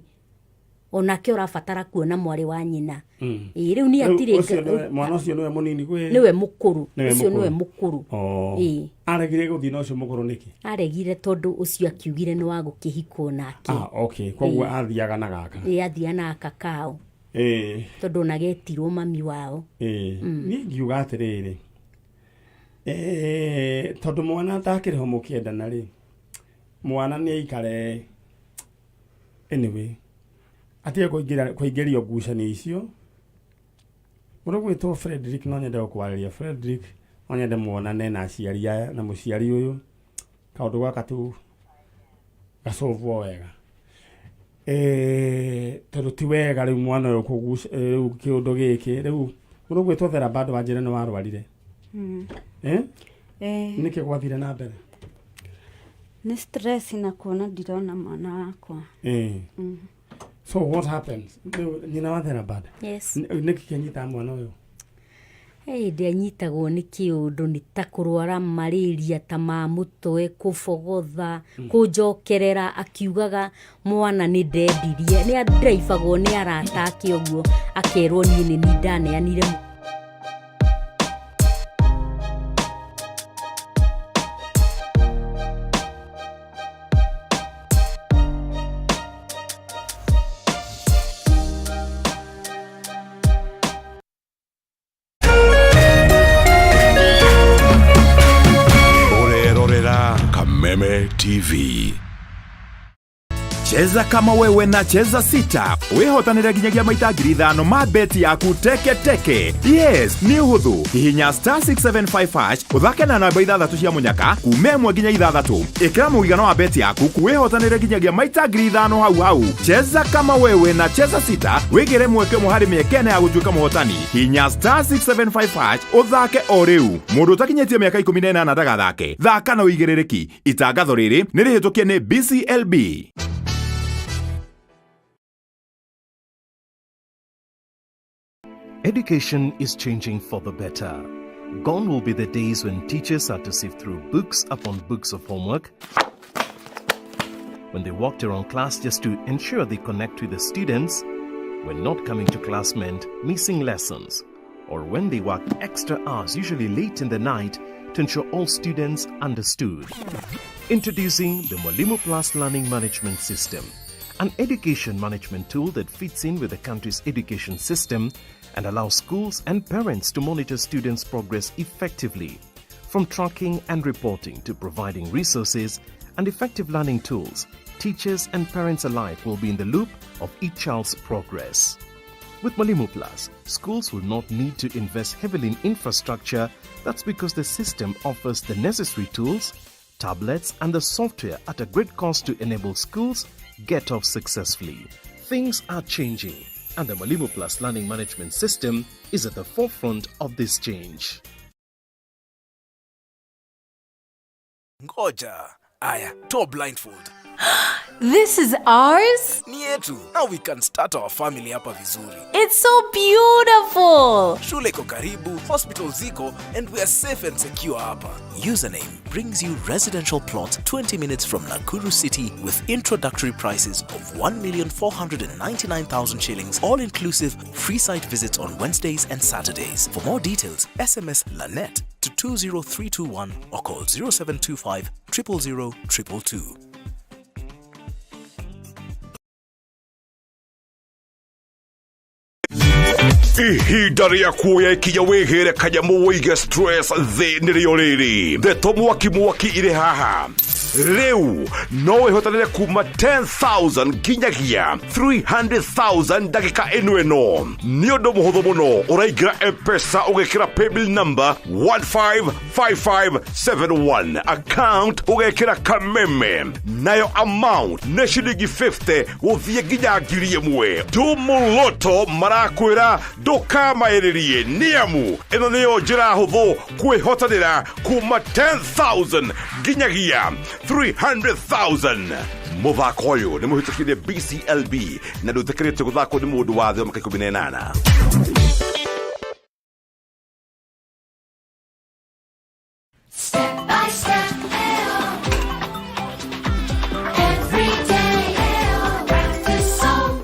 onake ũrabatara kuona mwarĩ wa nyina. Ĩĩ, rĩu niĩ Rĩu hatirĩ ũcio mwana ũcio nĩwe mũnini gwĩ Nĩwe mũkũrũ. Nĩwe Ũcio nĩwe mũkũrũ. mũkũrũ. Oh. Ĩĩ. Aregire gũthiĩ na ũcio mũkũrũ nĩkĩ? Aregire tondũ ũcio akiugire nĩ wa gũkĩhikwo nake. Ah, okay, koguo athiaga na gaka. Ĩĩ, athiaga na gaka kao, tondũ ona getirwo mami wao. Ĩĩ, niĩ ngiuga atĩrĩrĩ, Tondũ mwana atakĩrĩ ho mũkĩendana rĩ, mwana nĩ aikare, anyway, atige kũingĩrio ngucanio icio. Mũndũ gwĩtwo Frederick, no nyende gũkwarĩria Frederick, no nyende muonane na aciari aya na mũciari ũyũ, kaũndũ gaka tu gacovwo wega. Tondũ ti wega rĩu mwana ũyũ kũguca rĩu kĩũndũ gĩkĩ. Rĩu mũndũ gwĩtwo Thera bado wanjĩra nĩ warwarire. Eh? Eh. Nĩkĩ gwathire na mbere? Nĩ stress na kuona ndirona mwana wakwa. So what happens? Rĩu nyina wa Thera bado, Yes. nĩkĩ kĩanyitaga mwana ũyũ? Hĩndĩ anyitagwo nĩ kĩũndũ nĩ ta kũrwara malaria, ta ma mũtwe, kũbogotha, kũnjokerera akiugaga mwana nĩ ndendirie, nĩ andiraibagwo nĩ arata ake ũguo, akerwo niĩ nĩ ni ndaneanire. Ũrerorera Kameme TV. Cheza kama wewe na Cheza Sita wĩhotanĩre nginyagia maita 5,000 ma beti yaku teke teke. Yes, nĩ ũhũthũ. Hihinya *675 hash, ũthake na namba ithathatũ cia mũnyaka kuma 1 nginya 6. Ĩkĩra mũigana wa beti yaku, wĩhotanĩre nginyagia maita 5,000 hau hau. Cheza kama wewe na Cheza Sita, wĩgĩre mweke ũmwe harĩ mĩeke 4 ya gũtuĩka mũhotani. Hinya *675 hash ũthake o rĩu. Mũndũ ũtakinyĩtie mĩaka 18 ndagathake. Thaka na ũigĩrĩrĩki. Itangatho rĩrĩ nĩ rĩhĩtũkie nĩ BCLB. Education is changing for the better. Gone will be the days when teachers had to sift through books upon books of homework, when they walked around class just to ensure they connect with the students, when not coming to class meant missing lessons, or when they worked extra hours, usually late in the night, to ensure all students understood. Introducing the Mwalimu Plus Learning Management System, an education management tool that fits in with the country's education system and allows schools and parents to monitor students' progress effectively. From tracking and reporting to providing resources and effective learning tools, teachers and parents alike will be in the loop of each child's progress. With Mwalimu Plus, schools will not need to invest heavily in infrastructure. That's because the system offers the necessary tools, tablets, and the software at a great cost to enable schools get off successfully. Things are changing, and the Mwalimu Plus Learning Management System is at the forefront of this change. Ngoja. Aya, toa blindfold. This is ours? Ni yetu. Now we can start our family hapa vizuri. It's so beautiful! Shule iko karibu, hospital ziko, and we are safe and secure hapa. Username brings you residential plot 20 minutes from Nakuru City with introductory prices of 1,499,000 shillings, all inclusive, free site visits on Wednesdays and Saturdays. For more details, SMS Lanet to 20321 or call 0725 000 222. Ihinda rĩa kuoya ikinya wĩgĩre kanyamũ wĩige stress thĩ nĩrĩo rĩrĩ. Ndeto mwaki mwaki irĩ haha. Rĩu no wĩhotanĩre kuma 10,000 nginyagia 300,000 ndagĩka ĩno ĩno. Nĩ ũndũ mũhũthũ mũno, ũraingĩra M-Pesa, ũgekĩra paybill number 155571, account ũgekĩra Kameme, nayo amount nĩ ciringi 50 gũthiĩ nginya 1,000. Tumuloto marakwĩra ndũkamaĩrĩrie, nĩamu ĩno nĩyo njĩra hũthũ kwĩhotanĩra kuma 10,000 nginyagia 300,000. Mũthako ũyũ nĩ mũhĩtũkire BCLB na ndũtĩkĩrĩtio gũthakwo nĩ mũndũ wa thĩ wa mĩaka 18. Step by step, every day, breakfast song.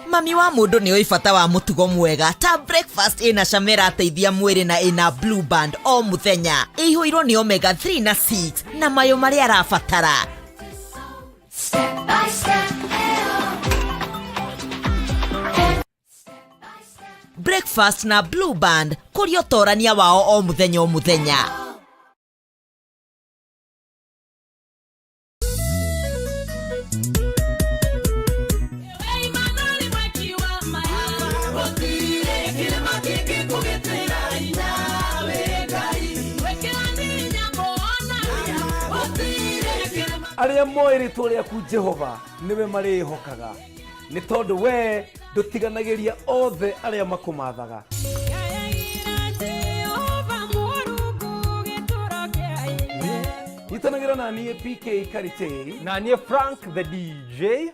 Mami wa mũndũ nĩ oĩ bata wa mũtugo mwega ta breakfast ĩna cama ĩrateithia mwĩrĩ na ĩna Blue Band o mũthenya, ĩihũirwo nĩ omega 3 na 6 na mayo marĩa arabatara. Step by step, Breakfast na Blue Band, kũrĩa ũtorania wao o mũthenya o mũthenya. Arĩa moĩ rĩtwa rĩaku Jehova nĩwe marĩĩhokaga, nĩ tondũ wee ndũtiganagĩria othe arĩa makũmathaga. Nyitanagĩra na niĩ PK Karitei na niĩ Frank the DJ.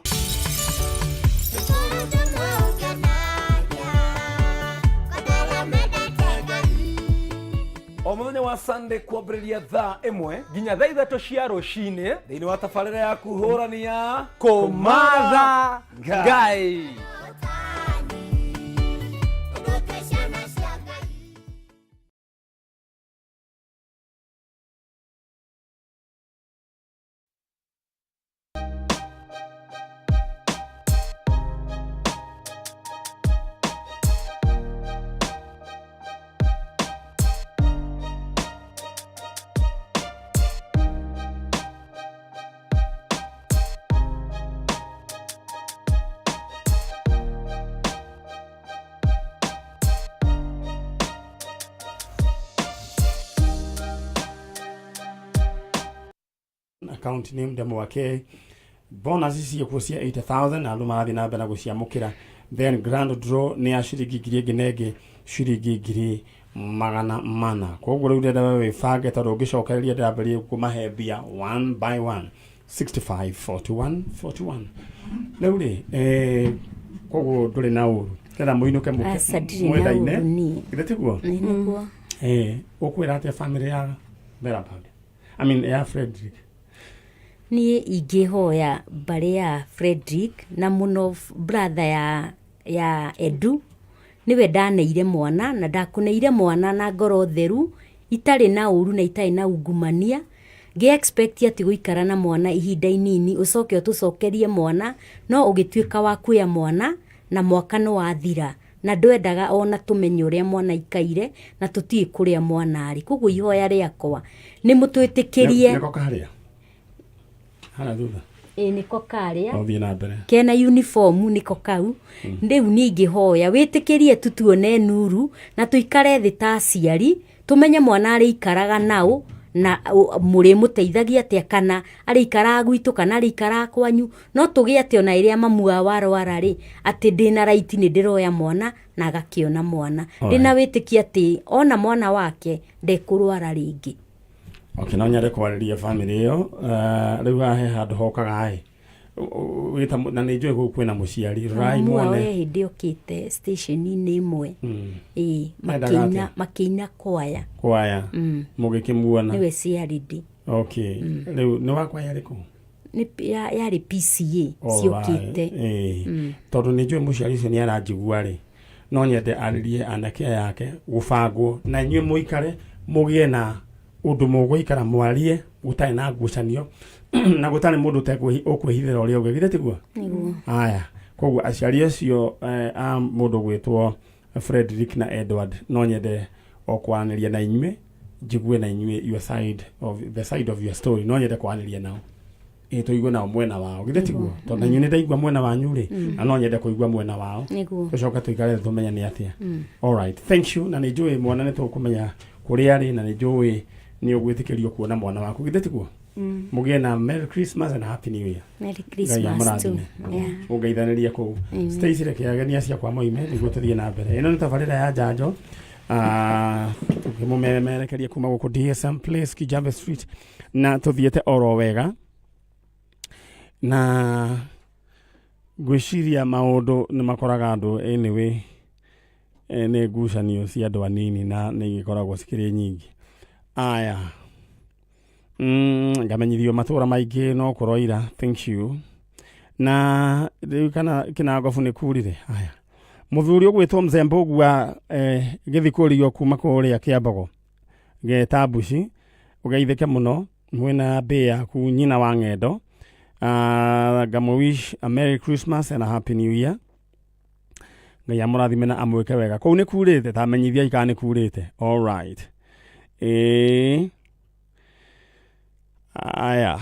O mũthenya wa Sunday kwambĩrĩria thaa 1 nginya thaa 3 cia rũcinĩ thĩinĩ wa tabarĩra yaku hũrani ya Kũmatha Ngai. Account name ndemo wake bonus ciĩkuo cia 80000 na andũ marathiĩ na mbere na gũciamũkĩra. Then grand draw nĩ ya ciringi ngiri ĩngĩ na ĩngĩ ciringi 400,000. Koguo rĩu ndĩrenda we wĩbange tondũ ũngĩcokereria ndĩrambĩrĩria kũmahe mbia one by one. 65 41 41. Rĩu rĩ, koguo ndũrĩ na ũru, ndĩrenda mũinũke Aca, ndirĩ na mwendaine. ũru niĩ. Githĩ tiguo? Nĩ nĩguo. Ũkwĩra atĩa family ya Beraband, I mean ya Frederick? Niĩ ingĩhoya mbarĩ ya Frederick na mũno brother ya Edu, nĩwe ndaneire mwana na ndakũneire mwana na ngoro theru, itarĩ na ũru na itarĩ na ungumania, ngĩ expect atĩ gũikara na mwana ihinda inini ũcoke ũtũcokerie mwana, no ũgĩtuĩka wa kuoya mwana na mwaka nĩ wathira na ndwendaga ona tũmenye ũrĩa mwana aikaire na tũtiĩ kũrĩa mwana arĩ. Koguo ihoya rĩakwa nĩ mũtwĩtĩkĩrie. Nĩko karĩa harĩa thutha? Ĩĩ, nĩko karĩa. Ũthiĩ na mbere. Kena uniform nĩko kau. Rĩu niĩ ingĩhoya wĩtĩkĩrie tu tuone Nuru na tũikare thĩ ta aciari, tũmenye mwana arĩikaraga naũ na mũrĩmũteithagia atĩa, kana arĩikaraga gwitũ kana arĩikaraga kwanyu, no tũgĩe atĩ ona rĩrĩa mamu wao arwara rĩ, atĩ ndĩna right nĩ ndĩroya mwana na agakĩona mwana. Ndĩna wĩtĩkio atĩ ona mwana wake ndekũrwara rĩngĩ. Okay, no nyende kwarĩria family ĩyo. Rĩu haha he handũ hokaga ĩ wĩta na nĩ njũĩ gũkũ kwĩna mũciari, rorai Mamu wao muone. he hĩndĩ okĩte station-inĩ ĩmwe. Ĩĩ, Mendaga atĩa? makĩina kwaya. Kwaya. Mũgĩkĩmuona. Nĩwe CRD. Okay. Rĩu nĩ wa kwaya ĩrĩkũ? Nĩ yarĩ PCA ciũkĩte. Tondũ nĩ njũĩ mũciari ũcio nĩ aranjigua rĩ, no nyende arĩrie anake aya ake gũbangwo na inyuĩ mũikare mũgĩe na ũndũ mũgũikara mwarie gũtarĩ na ngucanio na gũtarĩ mũndũ ũkwĩhithĩra ũrĩa ũngĩ, githĩ tiguo? Nĩguo. Aya, koguo aciari acio a mũndũ gwĩtwo Frederick na Edward, no nyende o kwaranĩria na inyuĩ, njigue na inyuĩ your side of the side of your story. No nyende kwaranĩria nao, ĩ tũigue nao mwena wao, githĩ tiguo? Tondũ na inyuĩ nĩ ndaigua mwena wanyu rĩ, na no nyende kũigua mwena wao. Nĩguo. Tũcoke tũikare tũmenye nĩ atĩa. Alright, thank you. Na nĩ njũĩ mwana nĩ tũkũmenya kũrĩa arĩ, na nĩ njũĩ nĩ ũgwĩtĩkĩrio kuona mwana waku, githĩ tiguo? Mũgĩe na Merry Christmas and Happy New Year. Merry Ngai Christmas too. amũrathime. Yeah. Ũngeithanĩria kũu. Amen. Stacy, reke ageni acio akwa moime nĩguo tũthiĩ na mbere. Ĩno nĩ tabarĩra ya njanjo, tũkĩmũmerekeria kuma gũkũ DSM Place, Kijambe Street, na tũthiĩte oro wega na ngwĩciria maũndũ nĩ makoraga andũ. Anyway, nĩ ngucanio cia andũ anini na nĩ igĩkoragwo cikĩrĩ nyingĩ. Aya, ngamenyithio matũra maingĩ no kũroira. Thank you. Na rĩu kana kĩnangobu nĩ kurire. Aya, mũthuri ũgwĩtwo Mzembe ũgua, gĩthikũrio kuma kũrĩa Kĩambogo geta mbuci, ũgeithĩke mũno mwĩna mbĩ yaku nyina wa ng'endo. Ngamũ wish a Merry Christmas and a Happy New Year. Ngai amũrathime na amwĩke wega. Kũu nĩ kurĩte? Ta menyithiai kana nĩ kurĩte. Alright. Ĩĩ, aya,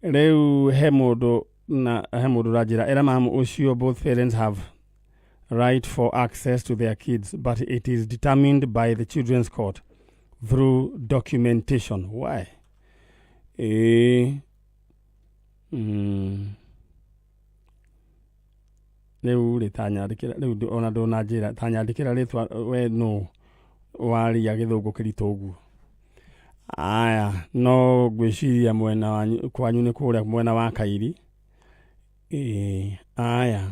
rĩu he mũndũ na he mũndũ ũranjĩra ĩra mamu ũcio both parents have right for access to their kids, but it is determined by the children's court through documentation. Why? Ĩĩ. Mm. Rĩu rĩ tanyandĩkĩra rĩu ona ndũnanjĩra tanyandĩkĩra rĩtwa we nũ waria gĩthũngũ kĩritũ ũguo. Aya no ngwĩciria mwena wanyu kwanyu nĩ kũrĩa mwena wa Kairi. Ĩĩ aya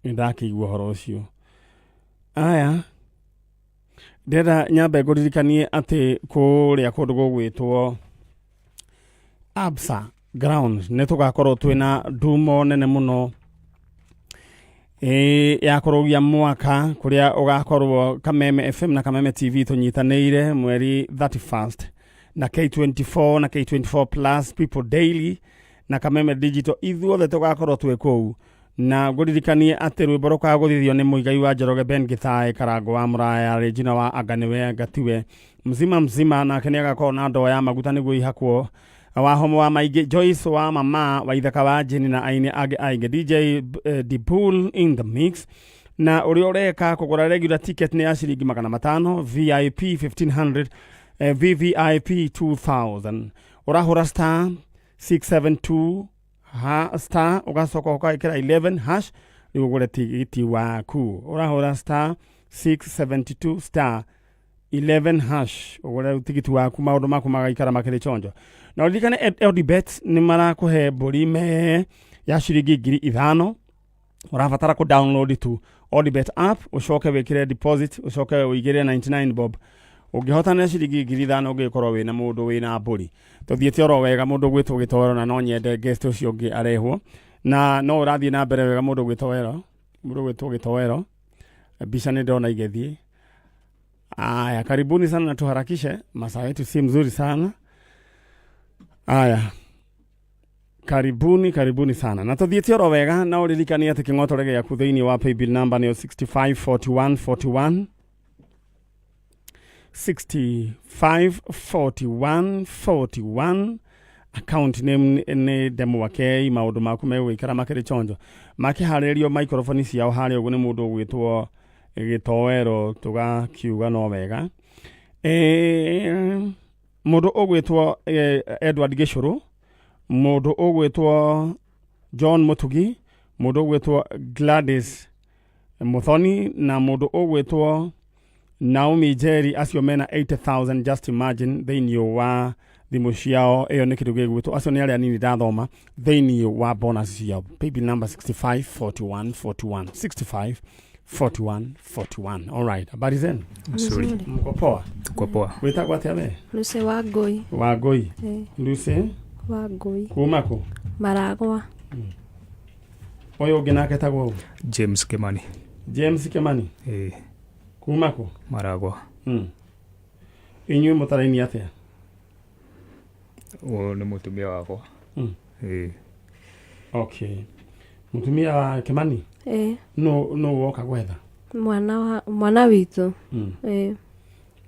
nĩ ndakĩigua ũhoro ũcio. Aya ndĩrenda nyambe ngũririkanie atĩ kũrĩa kũndũ gũgwĩtwo Absa ground nĩ tũgakorwo twĩna ndumo nene mũno ĩ ya kũrũgia mwaka kũrĩa ũgakorwo Kameme FM na Kameme TV tũnyitanĩire mweri 31st na K24 na K24 Plus People Daily na Kameme Digital ithuothe tũgakorwo twĩ kũu na ngũririkanie atĩ rwĩmbo rũkagũthithio nĩ Mũigai wa Njoroge Ben Gĩtaĩ Karango wa Mũraya Regina wa anga nĩwe anga tiwe mzima mzima nake nĩ agakorwo na ndoo ya maguta nĩguo ihakwo wa homo wa maingĩ Joyce wa mama wa ithaka wa Jeni na aini angĩ aingĩ DJ Dipul in the mix na ũrĩa ũreka kũgũra regular ticket nĩ ya ciringi 500 VIP 1500 VVIP 2000 ũrahũra star 672 ha star ũgacoka ũgekĩra 11 hash rĩu ũgũre tigiti waku ũrahũra star 672 star 11 hash ũgũre tigiti waku maũndũ maku magaikara makĩrĩ chonjo na ũririkane Odibet nĩ marakũhe mbũri me ya ciringi 5,000 ũrabatara kũ download tu Odibet app ũcoke wĩkĩre deposit ũcoke ũigĩrĩre 99 bob ũngĩhotanĩra ciringi 5,000 ũngĩkorwo wĩna mũndũ wĩna mbũri tũthiĩte oro wega mũndũ gwĩtwo gĩtoero na no nyende guest ũcio ũngĩ arehwo na no ũrathiĩ na mbere wega mũndũ gwĩtwo mũndũ gwĩtwo gĩtoero mbica nĩ ndona igĩthiĩ. Aya, karibuni sana na tuharakishe, masaa yetu si mzuri sana. Aya, karibuni karibuni sana na tuthiĩte oro wega na ũririkanie atĩ kĩng'otore gĩaku thĩinĩ wa paybill number nĩyo 654141 654141 account name nĩ Ndemwa K maũndũ maku megũikara makĩrĩ chonjo makĩharĩrĩrio microphone ciao harĩa ũguo nĩ mũndũ ũgwĩtwo gĩtoero tũgakiuga no wega mũndũ ũgwĩtwo Edward Gĩcũrũ mũndũ ũgwĩtwo John Mũtugi mũndũ ũgwĩtwo Gladys Muthoni na mũndũ ũgwĩtwo Naomi Njeri acio mena 80,000 just imagine thĩinĩ wa thimũ ciao ĩyo nĩ kĩndũ gĩgwĩtwo acio nĩ arĩa anini ndathoma thĩinĩ wa bonus ciao paybill number 654141 654141 all right habari zenu Nzuri. Mko poa? Tuko poa. Wĩtagwo atĩa we? Lucy Wangũi. Wangũi. Eh. Lucy Wangũi. kuma kũ? Maragwa. Ũyũ ũngĩ nake etagwo ũ? James Kimani. James Kimani. Eh. Kuma kũ? Maragwa. Inyuĩ mũtaraini atĩa? Ũyũ nĩ mũtumia wakwa. Eh. Okay. Mũtumia wa Kimani? Eh. No woka gwetha? Mwana wa mwana witũ. Eh.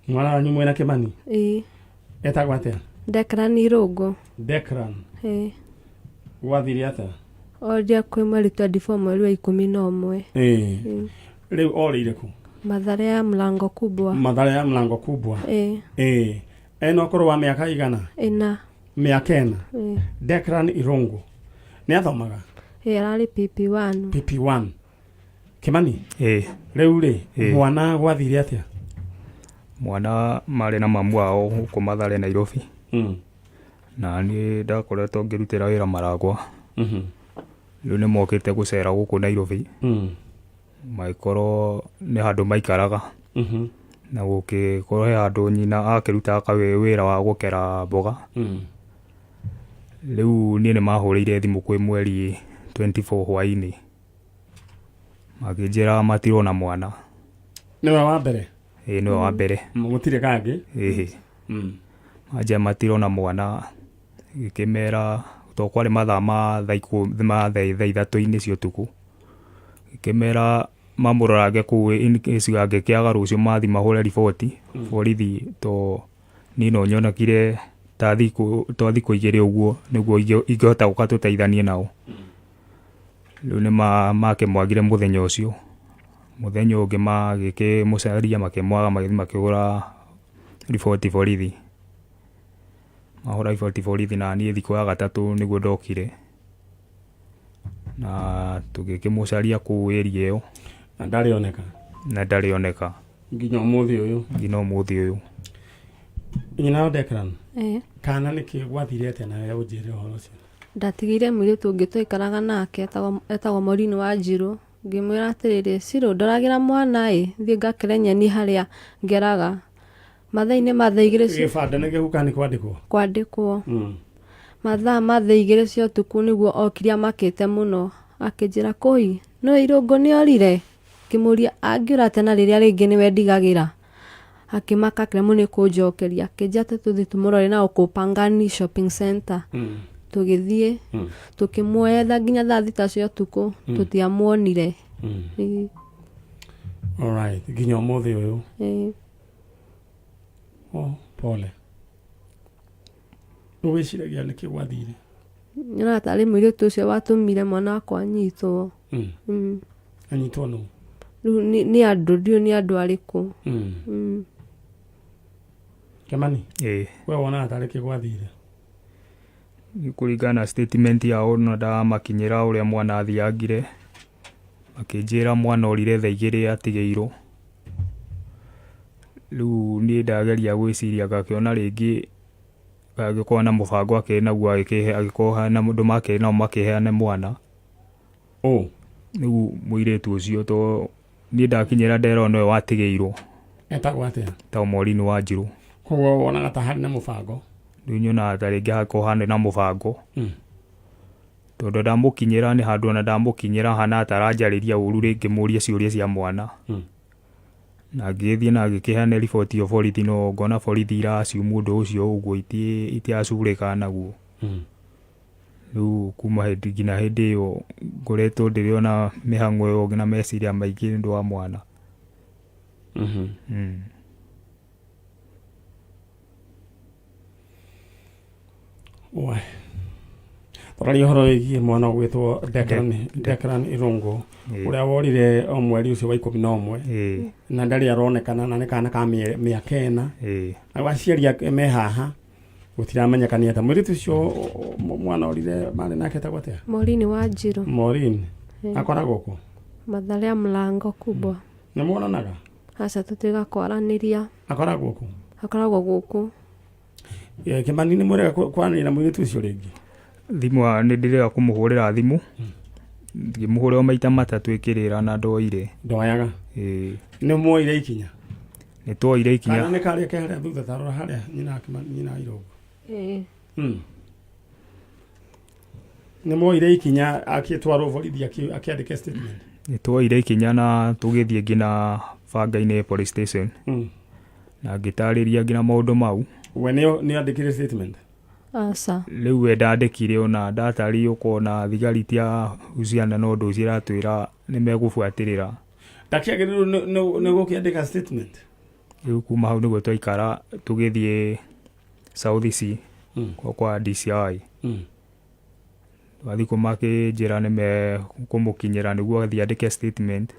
Mwana wanyu mwĩna Kimani? Eh. Etagwo atĩa? Declan Irũngũ. Declan. Eh. Gwathire atĩa? Oria kwĩ mweri 24 mweri wa 11. Eh. Rĩu orĩire kũ? Mathare ya Mlango Kubwa. Mathare ya Mlango Kubwa. Eh. Eh. Ena ũkũrũ wa mĩaka igana? Ĩna. Mĩaka ĩna. Eh. Declan Irũngũ. Nĩ athomaga? Eh, ararĩ PP1. PP1. Kimani? Eh. Rĩu rĩ, mwana gwathire atĩa? Mwana marĩ na mamu wao gũkũ Mathare Nairobi. Na niĩ ndakoretwo ngĩrutĩra wĩra Maragwa. Rĩu nĩ mokĩte gũcera gũkũ Nairobi. Magĩkorwo nĩ handũ maikaraga. Na gũgĩkorwo he handũ nyina akĩrutaga wĩra wa gũkera mboga. Rĩu niĩ nĩ mahũrĩire thimũ kwĩ mweri 24 hwainĩ. Makĩnjĩra matirona mwana. Nĩwe wa mbere? Ĩĩ nĩwe wa mbere. Gũtirĩ kangĩ? Ĩĩ. Manjia matirona mwana gĩkĩmera to kwarĩ mathaa ma thaa 3:00 cia ũtukũ. Gĩkĩmera mamũrorange kũu angĩkĩaga rũciũ mathiĩ mahũre riboti borithi to niĩ no nyonekire ta thikũ 2 ũguo nĩguo ingĩhota gũka tũteithanie nao. Rĩu nĩ makĩmwagire mũthenya ũcio. Mũthenya ũngĩ magĩkĩmũcaria makĩmwaga magĩthiĩ makĩhũra riboti borithi. Mahũra riboti borithi na niĩ thikũ ya gatatũ nĩguo ndokire. Na tũgĩkĩmũcaria kũu area ĩyo. Na ndarĩ oneka. Na ndarĩ oneka. Nginya ũmũthĩ ũyũ. Nginya ũmũthĩ ũyũ. Nyina wa Declan. Ĩĩ. Kana nĩkĩ gwathire atĩa nawe ũnjĩre ũhoro ũcio? Ndatigĩire mũirĩtu ũngĩ twaikaraga nake etagwo Maureen Wanjirũ, ngĩmwĩra atĩrĩrĩ, Cirũ ndoragĩra mwana ĩ, thiĩ ngakere nyeni harĩa ngeraga. Mathaa-inĩ ma thaa igĩrĩ cia Gĩbandĩ nĩ kĩhu kana nĩ kwandĩkwo? Kwandĩkwo. Mathaa ma thaa igĩrĩ cia ũtukũ nĩguo okire amakĩte mũno, akĩnjĩra kũi, nĩũĩ Irũngũ nĩorire? Ngĩmũria angĩũra atĩa na rĩrĩa rĩngĩ nĩwe ndigagĩra? Akĩmaka akĩremwo nĩ kũnjokeria, akĩnjĩra atĩ tũthiĩ tũmũrore na gũkũ Pangani Shopping Centre. Tũgĩthiĩ, tũkĩmwetha nginya thaa thita cia ũtukũ, tũtiamuonire. Ĩĩ. Alright, nginya ũmũthĩ ũyũ. Ĩĩ. Oh, pole. Wĩciragia nĩkĩ gwathire? Nyonaga tarĩ mũirĩtu ũcio watũmire mwana wakwa anyitwo. Anyitwo nũ? Rĩu nĩ andũ ndiũĩ nĩ andũ arĩkũ. Kĩmani? Ĩĩ. We wonaga tarĩ kĩ gwathire? Nĩ kũringana na statement yao na ndamakinyĩra ũrĩa mwana athiangire, makĩnjĩra mwana orire thaa igĩrĩ atigĩirwo. Rĩu niĩ ndageria gwĩciria ngakĩona rĩngĩ angĩkorwo na mũbango akĩrĩ naguo agĩkorwo hena mũndũ makĩrĩ nao makĩheane mwana. Ũ? Rĩu mũirĩtu ũcio to niĩ ndakinyĩra nderwo nĩwe watigĩirwo. Etagwo atĩa? Etagwo Maureen Wanjirũ. Koguo wonaga ta harĩ na mũbango? Rĩu nyonaga ta rĩngĩ hakorwo harĩ na mũbango. Tondũ ndamũkinyĩra nĩ handũ ona ndamũkinyĩra hana ta aranjarĩria ũru rĩngĩ mũrie ciũria cia mwana. Na ngĩgĩthiĩ na ngĩkĩheana riboti ĩyo borithi no ngona borithi ira assume ũndũ ũcio ũguo itiacurĩka naguo. Rĩu kuma hĩndĩ nginya hĩndĩ ĩyo ngoretwo ndĩrĩ ona mĩhang'o ĩyo na meciria maingĩ nĩ ũndũ wa mwana. We. Tũraria ũhoro wĩgiĩ mwana ũgwĩtwo Declan, Declan Irũngũ ũrĩa worire o mweri ũcio wa 11 na ndarĩ aronekana na nĩ kana ka mĩaka 4. Na aciari ake me haha gũtiramenyeka nĩ atĩa. Mũirĩtu ũcio mwana orire marĩ nake etagwo atĩa? Maureen Wanjirũ. Maureen. Ĩĩ. Akoragwo kũ? Mathare ya mlango kubwa. Nĩ muonanaga? Aca tũtiga kwaranĩria. Akoragwo kũ? Akoragwo gũkũ. Kĩmani nĩ mũrega kwaranĩria na mũirĩtu ũcio rĩngĩ? Thimũ nĩ ndĩrega kũmũhũrĩra thimũ. Ngĩmũhũrĩra maita matatũ ĩkĩrĩra na ndoire. Ndoyaga? Ĩĩ. Nĩ muoire ikinya? Nĩ tuoire ikinya. Kana nĩ karĩa ke harĩa thutha ta rora harĩa nyina Kĩmani, nyina Irũngũ. Ĩĩ. Nĩ muoire ikinya akĩtwarwo borithi akĩandĩka statement? Nĩ tuoire ikinya na tũgĩthiĩ nginya Banga-inĩ police station. Na ngĩtarĩria nginya maũndũ mau. We nĩ andĩkire statement? Aca. Rĩu we ndandĩkire ona ndatarĩirie ũkona thigari itiahuciana na ũndũ ũcio iratwĩra nĩ megũbuatĩrĩra. Ndakĩagĩrĩirwo nĩ gũkĩandĩka statement? Rĩu kuma hau nĩguo twaikara tũgĩthiĩ South C kwa DCI. Twathiĩ kũu makĩnjĩra nĩ mekũmũkinyĩra nĩguo athiĩ andĩke statement.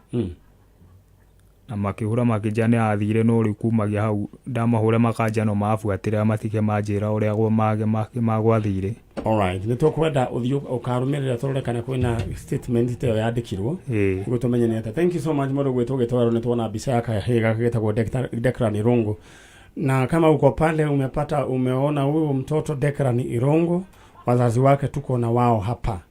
Na makĩhũra makĩnjĩra nĩ athire no rĩu kumagia hau ndamahũra makanja no mabuatĩrĩra matige manjĩra ũrĩa magwathire. Alright, nĩ tũkwenda ũthiĩ ũkarũmĩrĩra tũrore kana kwĩna statement ta ĩyo yandĩkirwo nĩguo tũmenye nĩ atĩa. Thank you so much mũndũ gwĩtwo Gĩtwaro, nĩ tuona mbica ya kahĩĩ gaka getagwo Declan Irũngũ. Na kama uko pale umepata umeona huyu mtoto Declan Irũngũ, wazazi wake tuko na wao hapa,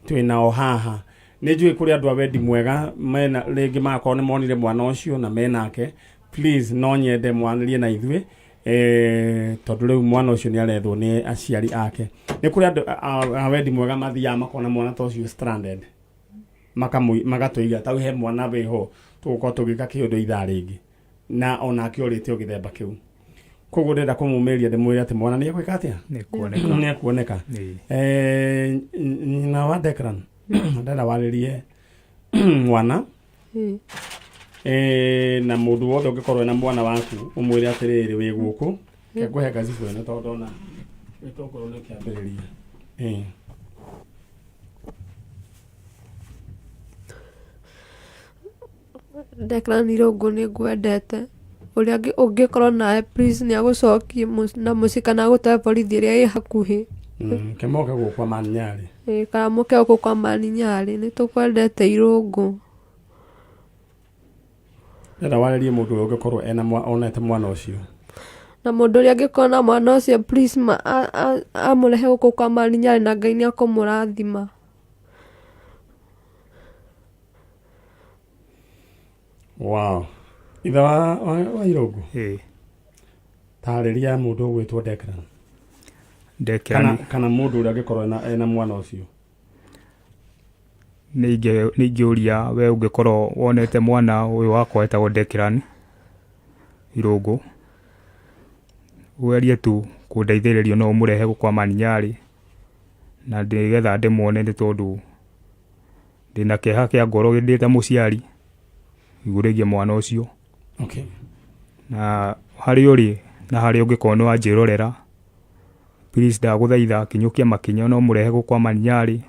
twĩ nao haha. Nĩ njũĩ kũrĩ andũ a wendi mwega mena rĩngĩ magakorwo nĩ monire mwana ũcio na menake. Please no nyende mwanĩrie na ithuĩ tondũ rĩu mwana ũcio nĩ arethwo nĩ aciari ake. Nĩ kũrĩ andũ a wendi mwega mathiaga makona mwana ta ũcio stranded, magatũiga ta he mwana wĩho tũgũkorwo tũgĩka kĩũndũ ithaa rĩngĩ na onake orĩte o gĩthemba kĩu. Koguo ndĩrenda kũmũmĩria ndĩmwĩre atĩ mwana nĩ egwĩka atĩa? Nĩ ekuoneka. Nĩ ekuoneka. Nyina wa Declan ndĩrenda warĩrie mwana na mũndũ wothe ũngĩkorwo na mwana waku ũmwĩre atĩrĩrĩ wĩ gũkũ ke ngũhe ngacibu ĩno tondũ ndona gĩtũngũrũ nĩ kĩambĩrĩria. Declan Irũngũ nĩ ngwendete. Ũrĩa ũngĩkorwo nawe please nĩ agũcokie na mũciĩ kana agũtware borithi ĩrĩa ĩ hakuhĩ. Kĩmoke gũkũ kwa Maninyarĩ. Ĩĩ, kana mũke gũkũ kwa Maninyarĩ, nĩ tũkwendete Irũngũ. Ndĩrenda warĩrie mũndũ ũrĩa ũngĩkorwo ena onete mwana ũcio. Na mũndũ ũrĩa angĩkorwo na mwana ũcio please ma, amũrehe gũkũ kwa Maninyarĩ na Ngai nĩ akũmũrathima. Wow. Ithe wa Irũngũ? Ĩĩ. Tarĩria mũndũ ũgwĩtwo Declan. Declan. Kana mũndũ ũrĩa angĩkorwo ena mwana ũcio. Nĩ ingĩũria we ũngĩkorwo wonete mwana ũyũ wakwa wetagwo Declan Irũngũ, ũgerie tu kũndeithĩrĩria no ũmũrehe gũkũ kwa Maninyarĩ na nĩgetha ndĩmuone nĩ tondũ ndĩna kĩeha kĩa ngoro ndĩ ta mũciari igũrũ rĩgiĩ mwana ũcio. Na harĩa ũrĩ na harĩa ũngĩkorwo nĩ wanjĩrorera, please ndagũthaitha kinyũkia makinya no mũrehe gũkũ kwa Maninyarĩ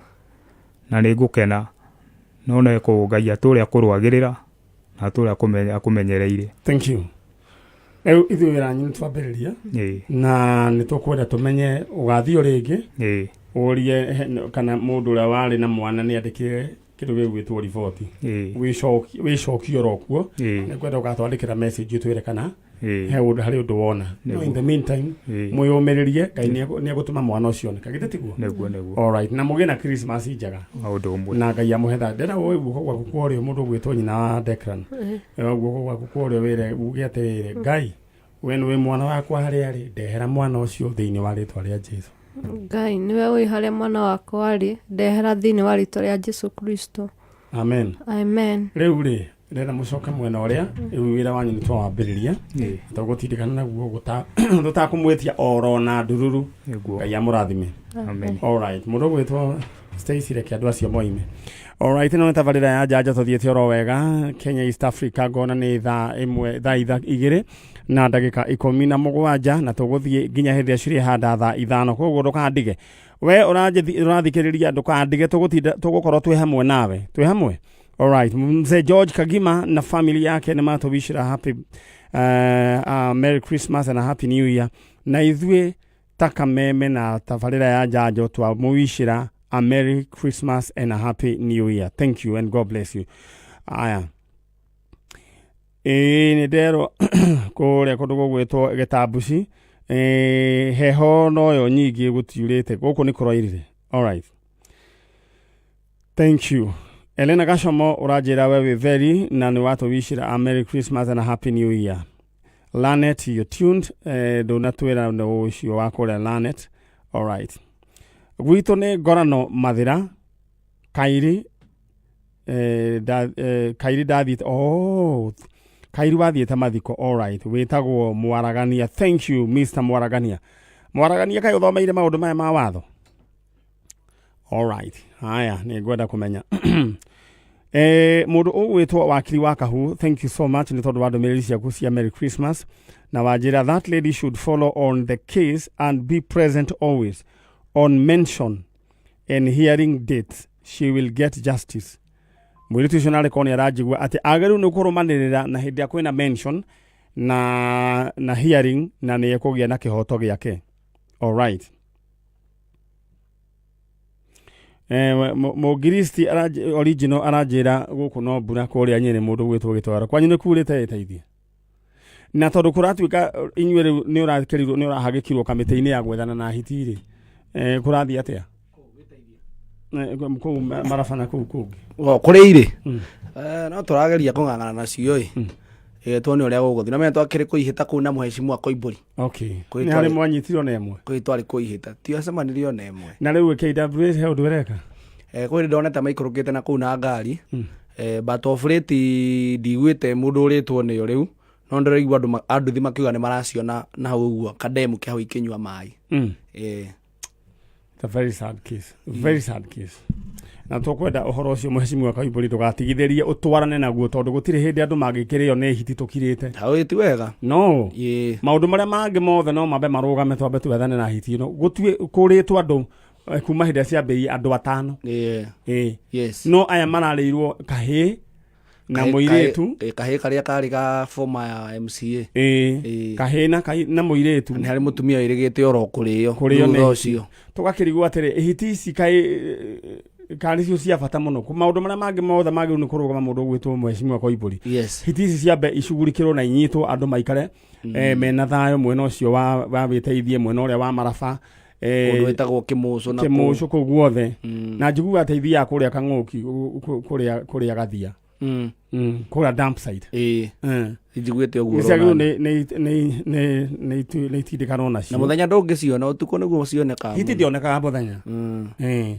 na nĩ ngũkena no nĩ Ngai atũre akũrũagĩrĩra na atũre akũmenyereire. Thank you. Rĩu ithuĩ wĩra wanyu nĩ twambĩrĩria na nĩ tũkwenda tũmenye ũgathiĩ o rĩngĩ ũrie kana mũndũ ũrĩa warĩ na mwana nĩ andĩkire kĩndũ gĩgwĩtwo riboti. Wĩcokie oro kuo. Nĩ ngwenda ũgatwandĩkĩra message ũtwĩre kana he ũndũ harĩ ũndũ wona. No in the meantime mwĩyũmĩrĩrie Ngai nĩ egũtũma mwana ũcio oneke. Githĩ tiguo? Nĩguo, nĩguo. All right. Na mũgĩe na Christmas njega. Maũndũ ũmwe. Na Ngai amũhe thayũ. Ndĩrenda woe guoko gwaku kwa ũrĩo mũndũ ũgwĩtwo nyina wa Declan. Guoko gwaku kwa ũrĩo wĩre uge atĩrĩrĩ, Ngai we nĩwe mwana wakwa harĩa arĩ, ndehera mwana ũcio thĩinĩ wa rĩtwa rĩa Jesu. Ngai nĩwe ũĩ harĩa mwana wakwa arĩ, ndehera thĩinĩ wa rĩtwa rĩa Jesu Kristo. Amen. Amen. Rĩu rĩ, ndĩrenda mũcoke mwena ũrĩa rĩu wĩra wanyu nĩ twawambĩrĩria tũgũtindĩkana naguo tũtakũmwĩtia oro na ndururu. Ngai amũrathime. Amen. All right. Mũndũ ũgwĩtwo Stacy, reke andũ acio moime. All right, ĩno nĩ tabarĩra ya Njanja tũthiĩte oro wega Kenya East Africa ngona nĩ thaa ĩmwe thaa 2 na ndagĩka 17 na tũgũthiĩ nginya hĩndĩ ĩrĩa cirĩhanda thaa 5 koguo ndũkandige we ũrathikĩrĩria ndũkandige tũgũtinda tũgũkorwo twĩ hamwe nawe twĩ hamwe. Alright, Mzee George Kagima na family yake nĩ matũwishĩra happy Merry Christmas and a Happy New Year na ithuĩ ta Kameme na tabarĩra ya Njanjo twamũwishĩra a Merry Christmas and a Happy New Year. Thank you and God bless you. Aya. Ĩĩ nĩ nderwo kũrĩa kũndũ gũgwĩtwo Gĩtambuci heho noyo nyingĩ gũtiurĩte gũkũ nĩ kũroirire. Alright. Thank you. Elena Gashomo ũranjĩra we wĩ very na nĩ watũwishĩra a Merry Christmas and a Happy New Year. Lanet, you tuned ndũnatwĩra nĩ ũcio wa kũrĩa Lanet. Alright. Gwitũ nĩ Ngorano Mathĩra Kairi Kairi ndathiĩte oh Kairi wathiĩte mathiko. Alright, wĩtagwo Mwaragania. Thank you Mr. Mwaragania. Mwaragania kaĩ ũthomeire maũndũ maya ma watho? Alright. Haya, nĩ ngwenda kũmenya. Mũndũ ũgwĩtwo Wakiri wa Kahu, thank you so much nĩ tondũ wa ndũmĩrĩri ciaku cia Merry Christmas na wanjĩra that lady should follow on the case and be present always on mention and hearing dates, she will get justice. Mũirĩtu ũcio narĩ korwo nĩ aranjigua atĩ agĩrĩirwo nĩ kũrũmanĩrĩra na hĩndĩ ĩrĩa kwĩna mention na hearing na nĩ ekũgĩa na kĩhoto gĩake. Alright. Mũngiristi original aranjĩra gũkũ no mbura kũrĩa Nyĩrĩ mũndũ gwĩtwo Gĩtwaro. Kwanyu nĩ kurĩte ĩteithie? Na tondũ kũratuĩka inyuĩ rĩu nĩ ũrakĩrirwo nĩ ũrahagĩkirwo kamĩtĩ-inĩ ya gwethana na hiti rĩ, kũrathiĩ atĩa? Kũu marabana kũu kũngĩ. O, kũrĩ irĩ. No tũrageria kũng'ang'ana nacio ĩ. Tuone ũrĩa gũgũthiĩ. No menya twakĩrĩ kũihĩta kũu na mũhecimua Koimbũri. Okay. Kũrĩ Nĩ harĩ twarĩ- mwanyitirwo na ĩmwe? Kũrĩ twarĩ kũihĩta. Tiacemanirie ona ĩmwe. Na rĩu KWS he ũndũ ĩreka? Kwĩ ndonete maikũrũkĩte na kũu na ngari. But of late ndiguĩte mũndũ ũrĩtwo nĩyo rĩu. No ndĩraigua andũ a nduthi makiuga nĩ maraciona na hau ũguo kademu ke hau ikĩnyua maĩ. It's a very sad case. Very sad case. Na tũkwenda ũhoro ũcio mũhecimiwa Koimbũri ndũgatigithĩrie ũtwarane naguo tondũ gũtirĩ hĩndĩ andũ mangĩkĩrĩo nĩ hiti tũkirĩte. Hau ti wega. No. Maũndũ marĩa mangĩ mothe no mambe marũgame twambe twethane na hiti ĩno. Gũtuĩ kũrĩtwo andũ kuma hĩndĩ ĩrĩa ciambĩrĩirie andũ 5. Yes. No aya mararĩirwo kahĩĩ. Na mũirĩtu. Kahä karä a karä ga former ya MCA. Ĩĩ, kahĩĩ na mũirĩtu. Nĩ harĩ mũtumia wĩrĩgĩte oro kũrĩo Kũrĩo thutha nĩ ũcio. Tũgakĩrigwo atĩrĩ, hiti ici kaĩ kana nĩcio cia bata mũno. Maũndũ marĩa mangĩ mothe magĩrĩirwo nĩ kũrũgama mũndũ ũgwĩtwo mheshimiwa Koimbũri. Yes. Hiti ici ciambe icugurikĩrwo na inyitwo, andũ maikare mena thayũ mwena ũcio wa wĩteithie, mwena ũrĩa wa Maraba, Kũndũ gwĩtagwo Kĩmũcũ na kũu. Kĩmũcũ kũu guothe. Na njiguaga atĩ ithiaga kũrĩa Kang'ũki, kũrĩa Gathia. Kũrĩa dump site. Ĩĩ. Njiguĩte ũguo. Nĩ ciagĩrĩirwo Ronald. nĩ itindĩkanwo nacio. Na mũthenya ndũngĩciona, ũtukũ nĩguo cionekaga. Hiti ndĩonekaga mũthenya. Ĩĩ.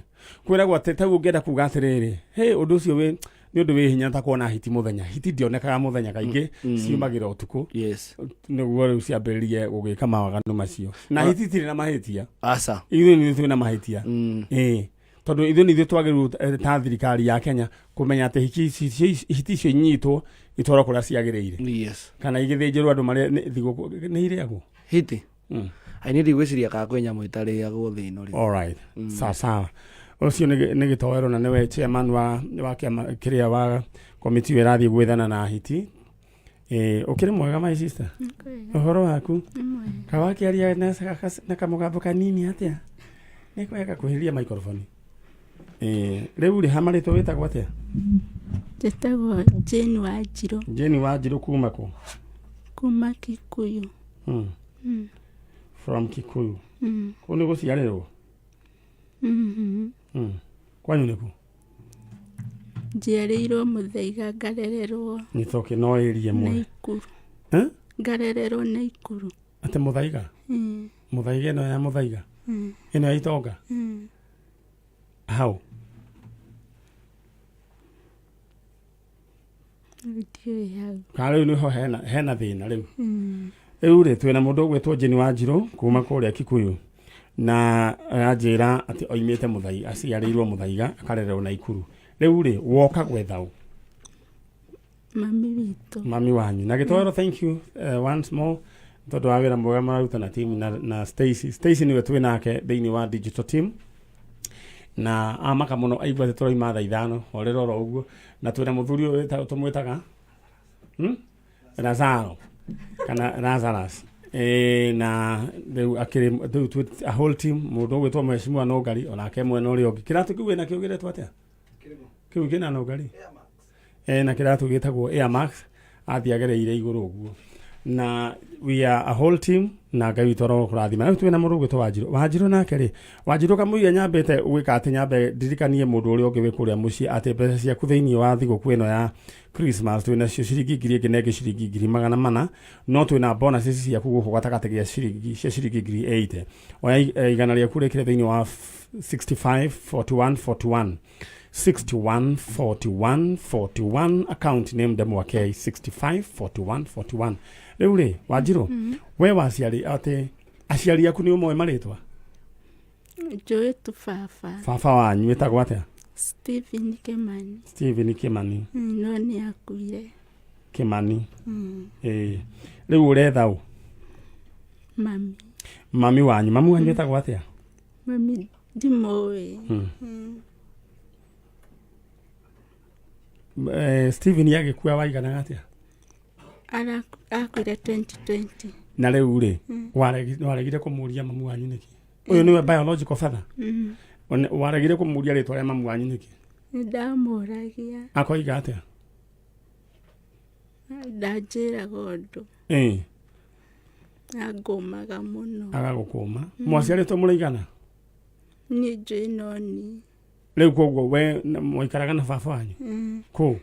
Kwĩragwo atĩ ta ũngĩenda kuga atĩrĩrĩ, hĩ, ũndũ ũcio wĩ nĩ ũndũ wĩ hinya ta kuona hiti mũthenya. Hiti ndĩonekaga mũthenya kaingĩ, ciumagĩra ũtukũ. Yes. Nĩguo rĩu ciambĩrĩrie gũgĩka mawaganu macio. Na hiti itirĩ na mahĩtia. Aca. Ithuĩ nĩ ithuĩ twĩna mahĩtia. Ĩĩ. Tondũ ithuĩ nĩ ithuĩ twagĩrĩirwo ta thirikari ya Kenya kũmenya atĩ hiti icio inyitwo itwarwo kũrĩa ciagĩrĩire. Yes. Kana igĩthĩnjĩrwo andũ marĩa nĩ thigũkũ nĩ irĩagwo. Hiti. Ai nĩ ndigwĩciria kana kwĩ nyamũ ĩtarĩagwo thĩ ĩno rĩ. All right. Sawa sawa. Ũcio nĩ gĩtoero na nĩwe chairman wa kĩama kĩrĩa wa komiti ĩyo ĩrathiĩ gwethana na hiti. Ũkĩrĩ mwega my sister? Ũhoro waku? Kawakĩaria na kamũgambo kanini atĩa? Nĩ kwega kuhĩrĩria microphone. Rĩu rĩ, hama rĩtwa wĩtagwo atĩa? Njĩtagwo Jane Wanjirũ. Jane Wanjirũ kuma kũ? Kuma Kikuyu. From Kikuyu. Kũu nĩ gũciarĩrwo? Kwanyu nĩ kũ? Njiarĩirwo Mũthaiga, ngarererwo Nĩ toke no ĩrie ĩmwe. Naikuru. Eh? Ngarererwo Naikuru. Atĩ Mũthaiga? Mũthaiga ĩno ya Mũthaiga? Ĩno ya Itonga? Hau? Ndiũĩ hau. Kana rĩu nĩho hena thĩna rĩu. Rĩu rĩ, twĩna mũndũ ũgwĩtwo Jane Wanjirũ kuma kũrĩa Kikuyu na anjĩra atĩ oimĩte Mũthaiga, aciarĩirwo Mũthaiga, akarererwo Naikuru. Rĩu rĩ, woka gwetha ũ? Mami witũ. Mami wanyu. Na gĩtwaro, thank you once more tondũ wa wĩra mwega mararuta na team na Stacy. Stacy nĩwe twĩ nake thĩinĩ wa digital team na amaka mũno aigua atĩ tũrauma thaa 5 horera oro ũguo. Na twĩna mũthuri ũyũ tũmwĩtaga Lazaro kana Lazarus. Na rĩu akĩrĩ rĩu twĩ a whole team, mũndũ ũgwĩtwo mheshimiwa Nũngari onake mwena ũrĩa ũngĩ. Kĩratũ kĩu wĩnakĩo gĩretwo atĩa? Kĩu kĩna Nũngari? Na kĩratũ gĩtagwo Air Max, athiĩ agereire igũrũ ũguo. Na we are a whole team na Ngai witũ arokũrathima. Rĩu twĩna mũndũ ũgwĩtwo Wanjirũ. Wanjirũ nake rĩ, Wanjirũ kamũira nyambĩte gwĩka atĩ nyambe ndirikanie mũndũ ũrĩa ũngĩ wĩ kũrĩa mũciĩ atĩ mbeca ciaku thĩinĩ wa thigũkũ ĩno ya Christmas twĩna cio ciringi 1,000 ĩngĩ na ĩngĩ ciringi 400,000, no twĩna bonuses ciaku gũkũ gatagatĩ gĩa ciringi cia ciringi 80,000. Oya 100 rĩaku rĩkĩre thĩinĩ wa 65 41 41 61 41 41, account name Ndemwa K, 65 41 41. Rĩu rĩ, Wanjirũ, we waciari atĩ aciari aku nĩ ũmoĩ marĩtwa? Njũĩ tu baba. Baba wanyu wĩtagwo atĩa? Stephen Kimani. Stephen Kimani. No nĩ akuire. Kimani. Ĩĩ, rĩu ũretha ũ? Mami. Mami wanyu. Mami wanyu wĩtagwo atĩa? Mami ndimũĩ. Stephen agĩkua waiganaga atĩa? Akuire 2020. Na rĩu rĩ, waregire kũmũria mamu wanyu nĩkĩ? Ũyũ nĩwe biological father? Mm. Waregire kũmũria rĩtwa rĩa mamu wanyu nĩkĩ? Nĩ ndamũragia. Akoiga atĩa? Ndanjĩraga ũndũ. Angũmaga mũno. Agagũkũma. Mwaciarĩtwo mũrĩ Niĩ njũĩ no niĩ. Rĩu koguo we mwaikaraga na baba wanyu? Kũ?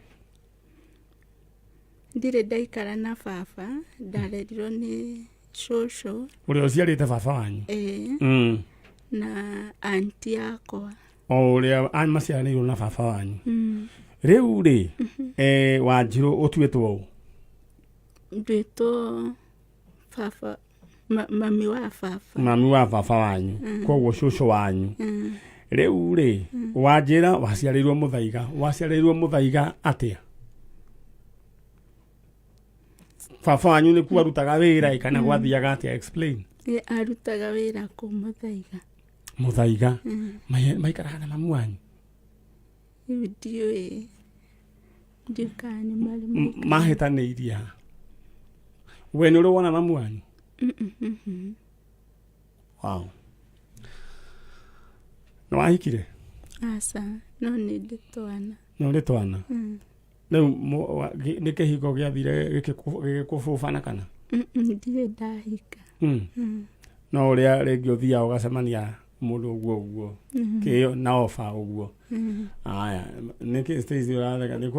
Ndirĩ ndaikara na baba, ndarerirwo nĩ cũcũ. Ũrĩa ũciarĩte baba wanyu? Ĩĩ. Na anti yakwa. O ũrĩa maciaranĩirwo na baba wanyu. Rĩu rĩ, Wanjirũ ũtuĩtwo ũ? Nduĩtwo baba, mami wa baba. Mami wa baba wanyu. Koguo cũcũ wanyu. Rĩu rĩ, wanjĩra waciarĩirwo Mũthaiga. Waciarĩirwo Mũthaiga atĩa? Baba wanyu nĩkuo arutaga wĩra kana gwathiaga atĩa? Explain. Arutaga wĩra kũu Mũthaiga. Mũthaiga. Maikaraga na mamu wanyu? Rĩu ndiũĩ. Ndiũĩ nĩ marĩ Mahĩtanĩirie ha? We nĩ ũrĩ wona mamu wanyu? Mm-mm. Wow. Nĩ wahikire? Aca, no nĩ ndĩ twana. Nĩ ũrĩ twana? Mm. Rĩu nĩ kĩhiko gĩathire gĩgĩkũbũbana kana? Mm-mm, ndirĩ ndahika. No ũrĩa rĩngĩ ũthiaga ũgacemania mũndũ ũguo ũguo kĩo na oba ũguo. Aya, nĩkĩ Stacy ũratheka? Nĩ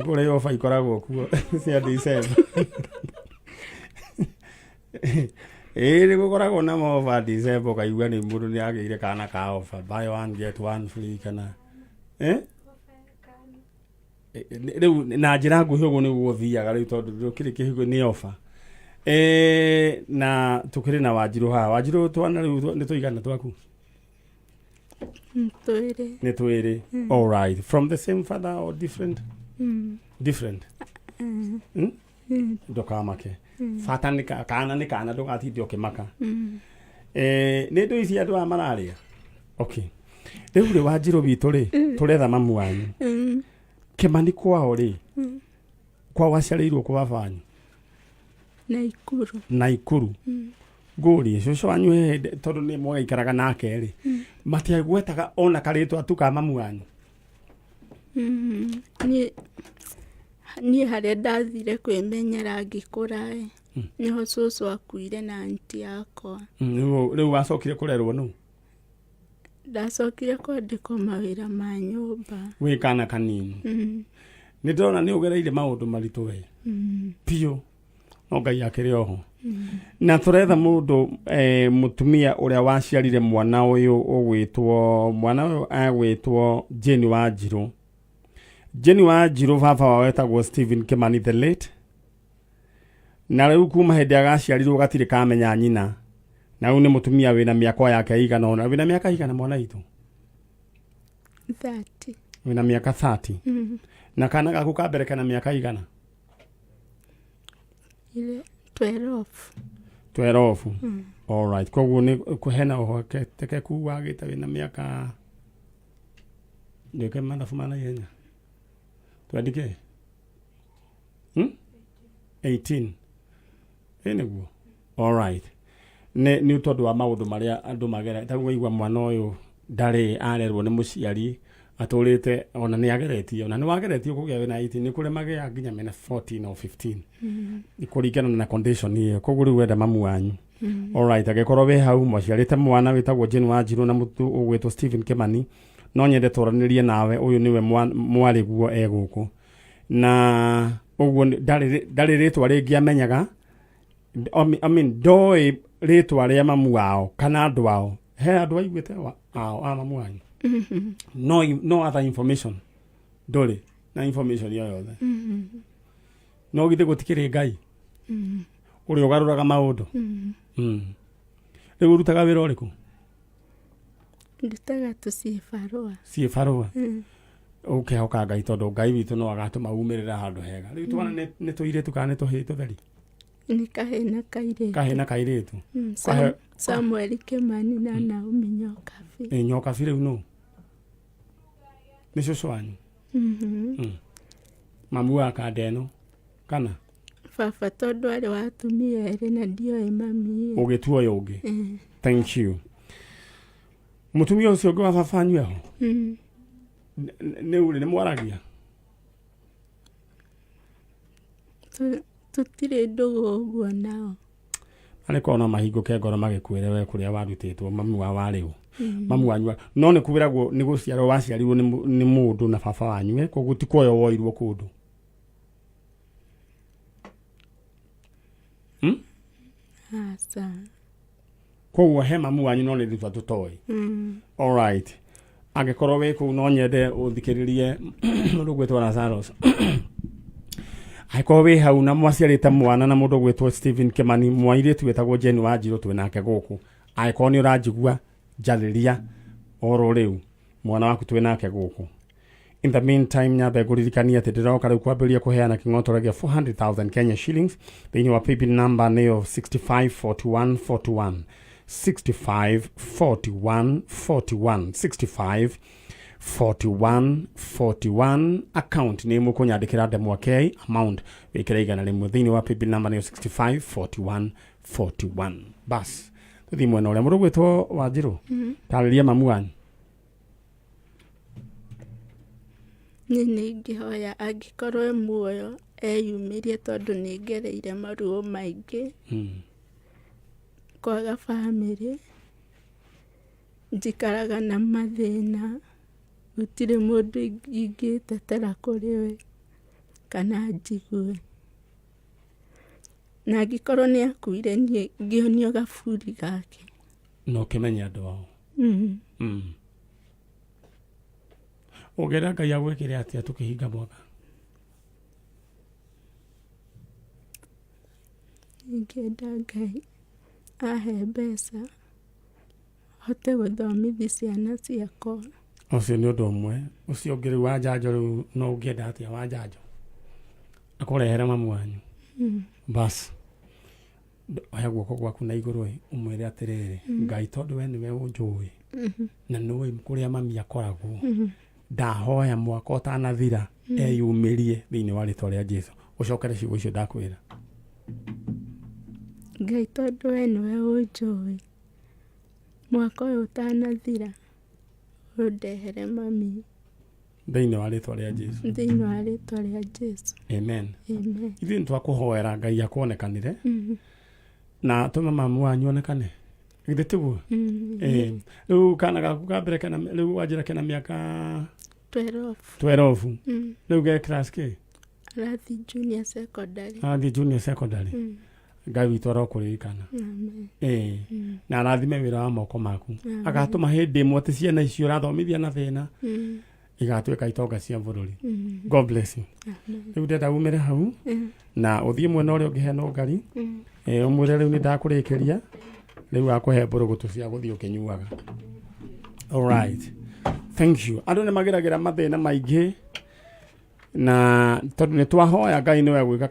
kũrĩ oba ikoragwo kuo cia December. Ĩĩ, nĩ gũkoragwo na maoba December, ũkaigua nĩ mũndũ nĩ agĩire kana ka oba, buy one get one free kana eh? Rĩu na njĩra nguhĩ ũguo nĩguo gũthiaga rĩu, tondũ ndũkĩrĩ kĩhigo nĩ oba. Na tũkĩrĩ na Wanjirũ haha. Wanjirũ, twana rĩu nĩ tũigana twaku? Twĩrĩ. Nĩ twĩrĩ. All right, from the same father or different? Mm. Different. Ndũkamake. Bata nĩ kana nĩ kana, ndũgatinde ũkĩmaka. Nĩ ndũ ici andũ aya mararĩa. Okay, rĩu rĩ, Wanjirũ witũ rĩ, tũretha mamu wanyu. Kĩmani kwao rĩ, kwao aciarĩirwo kwa baba wanyu? Naikuru. Naikuru. Ngũrie, cũcũ wanyu he hĩndĩ, tondũ nĩ mwagaikaraga nake rĩ, matiagwetaga ona karĩtwa tu ka mamu wanyu? Niĩ harĩa ndathire kwĩmenyera ngĩkũra ĩ, nĩho cũcũ akuire na anti yakwa. Rĩu wacokire kũrerwo nũ? Ndacokire kwandĩkwo mawĩra ma nyũmba. Wĩ kana kanini. Nĩ ndĩrona nĩ ũgereire maũndũ maritũ we. Biũ, no Ngai akĩrĩ oho. Na tũretha mũndũ, mũtumia ũrĩa waciarire mwana ũyũ ũgwĩtwo, mwana ũyũ agwĩtwo Jane Wanjirũ. Jane Wanjirũ baba wao etagwo Stephen Kimani the late, na rĩu kuma hĩndĩ agaciarirwo gatirĩ kamenya nyina, na rĩu nĩ mũtumia wĩna mĩaka yake igana ũna. Wĩna mĩaka igana, mwana witũ? 30. Wĩna mĩaka 30? Mm. Na kana gaku ka mbere kana mĩaka igana? Ile 12. 12. Mm. Alright, koguo nĩ hena ũhotekeku wagĩte wĩna mĩaka, ndĩke mathabu ma naihenya, twandike 18 ĩ nĩguo. Alright, nĩ tondũ wa maũndũ marĩa andũ magera, ta rĩu waigua mwana ũyũ ndarĩ arerwo nĩ mũciari, atũrĩte ona nĩ ageretie, ona nĩ wageretie kũgĩa wĩna 18, nĩ kũrĩa magĩa nginya mena 14 or 15. Nĩ kũringana na condition ĩyo. Koguo rĩu wenda mamu wanyu. Alright, angĩkorwo wĩ hau mwaciarĩte mwana wĩtagwo Jane Wanjirũ na mũtu ũgwĩtwo Stephen Kimani, no nyende twaranĩrie nawe. Ũyũ nĩwe mwarĩguo e gũkũ, na ũguo ndarĩ rĩtwa rĩngĩ amenyaga. I mean, ndoĩ rĩtwa rĩa mamu wao kana andũ ao. He andũ aiguĩte ao a mamu wanyu? Mhm. No other information, ndũrĩ na information yo yothe? Mhm. No githĩ gũtikĩrĩ Ngai ũrĩa ũgarũraga maũndũ? Mhm. Rĩu ũrutaga wĩra ũrĩkũ? Ndutaga tũciĩbarũa. Ciĩbarũa. Ũkehoka Ngai, tondũ Ngai witũ no agatũma umĩrĩre handũ hega. Rĩu twana nĩ tũirĩtu kana nĩ tũhĩĩ tũtheri? Nĩ kahĩĩ na kairĩtu. Kahĩĩ na kairĩtu. Samuel Kimani na Naomi Nyokabi. Ĩ, Nyokabi rĩu nũ? Nĩ cũcũ wanyu? Mhm. Mamu wa kanda ĩno kana? Baba tondũ arĩ wa atumia erĩ na ndioĩ mami ĩ. Ũgĩtua ũyũ ũngĩ. Eh. Thank you. Mũtumia ũcio ũngĩ wa baba wanyu eho? Mm. Nĩ ũrĩ nĩ mwaragia? Tũtirĩ ndũgũ ũguo nao. Arĩ korwo no mahingũke ngoro magĩkwĩre we kũrĩa warutĩtwo mamu wa warĩ ũ. Mm. Mamu wanyu no nĩ kwĩragwo nĩ gũciarwo waciarirwo nĩ mũndũ na baba wanyu, koguo ti kuoyo woirwo kũndũ? Aca. Koguo he mamu wanyu no nĩ rĩtwa tũtoĩ. Alright, angĩkorwo wĩ kũu no nyende ũthikĩrĩrie mũndũ ũgwĩtwo Lazarus. Angĩkorwo wĩ hau na mwaciarĩte mwana na mũndũ ũgwĩtwo Stephen Kimani, mwairĩtu wĩtagwo Jane Wanjirũ, twĩ nake gũkũ. Angĩkorwo nĩ ũranjigua, njarĩria oro rĩu, mwana waku twĩ nake gũkũ. In the meantime, nyambe ngũririkanie atĩ ndĩroka rĩu kwambĩrĩria kũheana kĩng'otore gĩa 400,000 Kenya shillings thĩinĩ wa paybill number nĩyo 654141, 654141, 65. 41 41 account nä må kå nyandä kä ra ndemwa k amount wä kä re 100 thä inä wa paybill number nä 65 41 41 bas tå thiä mwena å rä a må rå gwä two wanjirå tarä ria mamu wanyu. Niĩ nĩ ingĩhoya angĩkorwo e muoyo eyumĩrie tondũ nĩ ngereire maruo maingĩ kwaga bamĩrĩ, njikaraga na mathĩna, gũtirĩ mũndũ ingĩtetera kũrĩ we kana njigue. Na angĩkorwo nĩ akuire niĩ ngĩonio gaburi gake. Na å kä menye andå ao. Ũngĩenda Ngai agwĩkĩre atĩa tũkĩhinga mwaka? Ingĩenda Ngai ahe mbeca hote gũthomithia ciana ciakwa. Ũcio nĩ ũndũ ũmwe. Ũcio ũngĩ rĩu wa njanjo rĩu no ũngĩenda atĩa wa njanjo? Akũrehere mamu wanyu. Bas. Oya guoko gwaku na igũrũ ĩ, ũmwĩre atĩrĩrĩ, Ngai tondũ we nĩwe ũnjũĩ na nĩũĩ kũrĩa mami akoragwo, ndahoya mwaka ũtanathira eyumĩrie thĩinĩ wa rĩtwa rĩa Jesu. Ũcokere ciugo icio ndakwĩra. Ngai tondũ we nĩwe ũnjũĩ, mwaka ũyũ ũtanathira ũndehere mami. Thĩinĩ wa rĩtwa rĩa Jesu. Thĩinĩ wa rĩtwa rĩa Jesu. Amen. Amen. Ithuĩ nĩtwakũhoera Ngai akuonekanĩre na atũme mamu wanyu onekane. Githĩ tiguo? Ĩĩ. Rĩu kana gaku ka mbere kena rĩu wanjĩra kena mĩaka 12. 12. Rĩu ge class kĩ? Arathiĩ junior secondary. Arathiĩ junior secondary. Ngai witũ arokũririkana. Amen. Ĩĩ. Na arathime wĩra wa moko maku. Agatũma hĩndĩ ĩmwe atĩ ciana icio ũrathomithia na thĩna igatuĩka itonga cia bũrũri. God bless you. Amen. Rĩu ndĩrenda umĩre hau na ũthiĩ mwena ũrĩa ũngĩ hena ũngari. Ũmwĩre rĩu nĩ ndakũrĩkĩria rĩu akũhe mbũrũgũtũ cia gũthiĩ ũkĩnyuaga. Alright. Thank you. Andũ nĩ mageragĩra mathĩna maingĩ na tondũ nĩ twahoya Ngai nĩwe gwĩka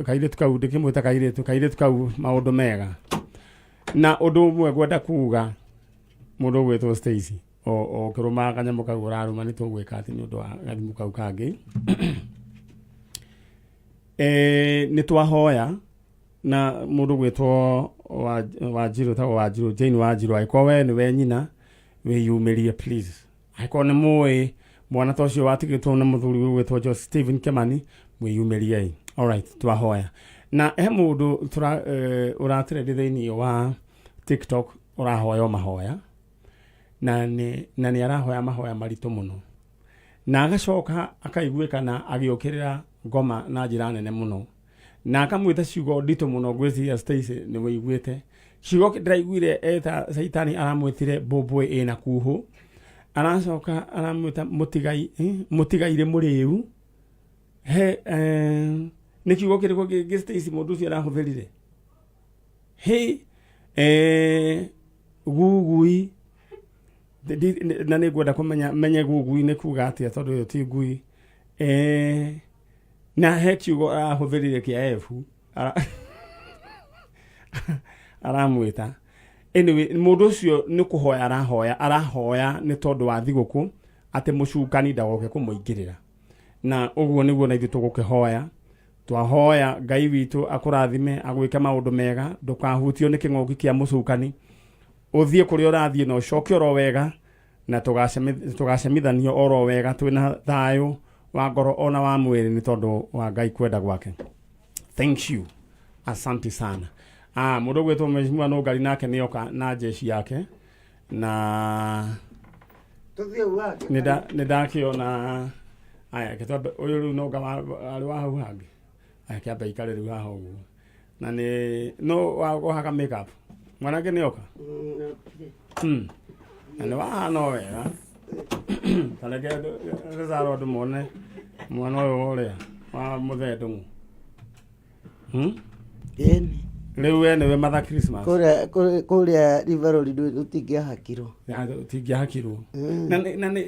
kairĩtu kau ndĩkĩmwĩta kairĩtu kau maũndũ mega. Na ũndũ ũmwe ngwenda kuga mũndũ ũgwĩtwo Stacy o ũkĩrũmaga kanyamũ kau ũrarũma nĩ tũgwĩka atĩ nĩ ũndũ wa gathimũ kau kangĩ. Nĩ twahoya na mũndũ gwĩtwo Wanjirũ tagwo Wanjirũ Jane Wanjirũ angĩkorwo we nĩwe nyina wĩyumĩrie please. Angĩkorwo nĩ mũĩ mwana ta ũcio watigĩtwo na mũthuri ũgwĩtwo Joseph Stephen Kimani mwĩyumĩriei. Alright, twahoya. Na he mũndũ ũratrendi thĩinĩ wa TikTok ũrahoya o mahoya na nĩ arahoya mahoya maritũ mũno na agacoka akaiguĩka na agĩũkĩrĩra ngoma na njĩra nene mũno na akamwĩta ciugo nditũ mũno. Ngwĩciria Stacy nĩ wĩiguĩte ciugo ndĩraiguire eta Caitani aramwĩtire mbũmbũĩ ĩna kuhũ, aracoka aramwĩta mũtigairĩ mũrĩu. He nĩ kiugo kĩrĩkũ kĩngĩ Stacy mũndũ ũcio arahũthĩrire? He gugui na nĩ ngwenda kũmenya menye gugui nĩ kuga atĩa tondũ ĩyo ti ngui. Na he kiugo arahũthĩrire kĩa F aramwĩta. Anyway, mũndũ ũcio nĩ kũhoya arahoya nĩ tondũ wa thigũkũ atĩ mũcukani ndagoke kũmũingĩrĩra. Na ũguo nĩguo na ithuĩ tũgũkĩhoya. Twahoya Ngai witũ akũrathime agwĩke maũndũ mega, ndũkahutio nĩ kĩng'ũki kĩa mũcukani, ũthiĩ kũrĩa ũrathiĩ na ũcoke oro wega, na tũgacemithanio oro wega twĩna thayũ wa ngoro ona wa mwĩrĩ nĩ tondũ wa Ngai kwenda gwake. Thank you. Asante sana. Mũndũ ũgwĩtwo Mheshimiwa Nũngari nake nĩoka na jeshi yake na nĩ ndakĩona aya kĩtwambe ũyũ rĩu nonga arĩ wa hau hangĩ aya kĩambe ikare rĩu haha ũguo na nĩ no wahaka makeup mwanake nĩoka na nĩ wahana o wega ta reke Lazaro andũ mone mwana ũyũ ũrĩa wa mũthee Ndung'u. Ĩni. Rĩu we nĩwe Mother Christmas. Kũrĩa River Road tũtingĩahakirwo. Tũtingĩahakirwo.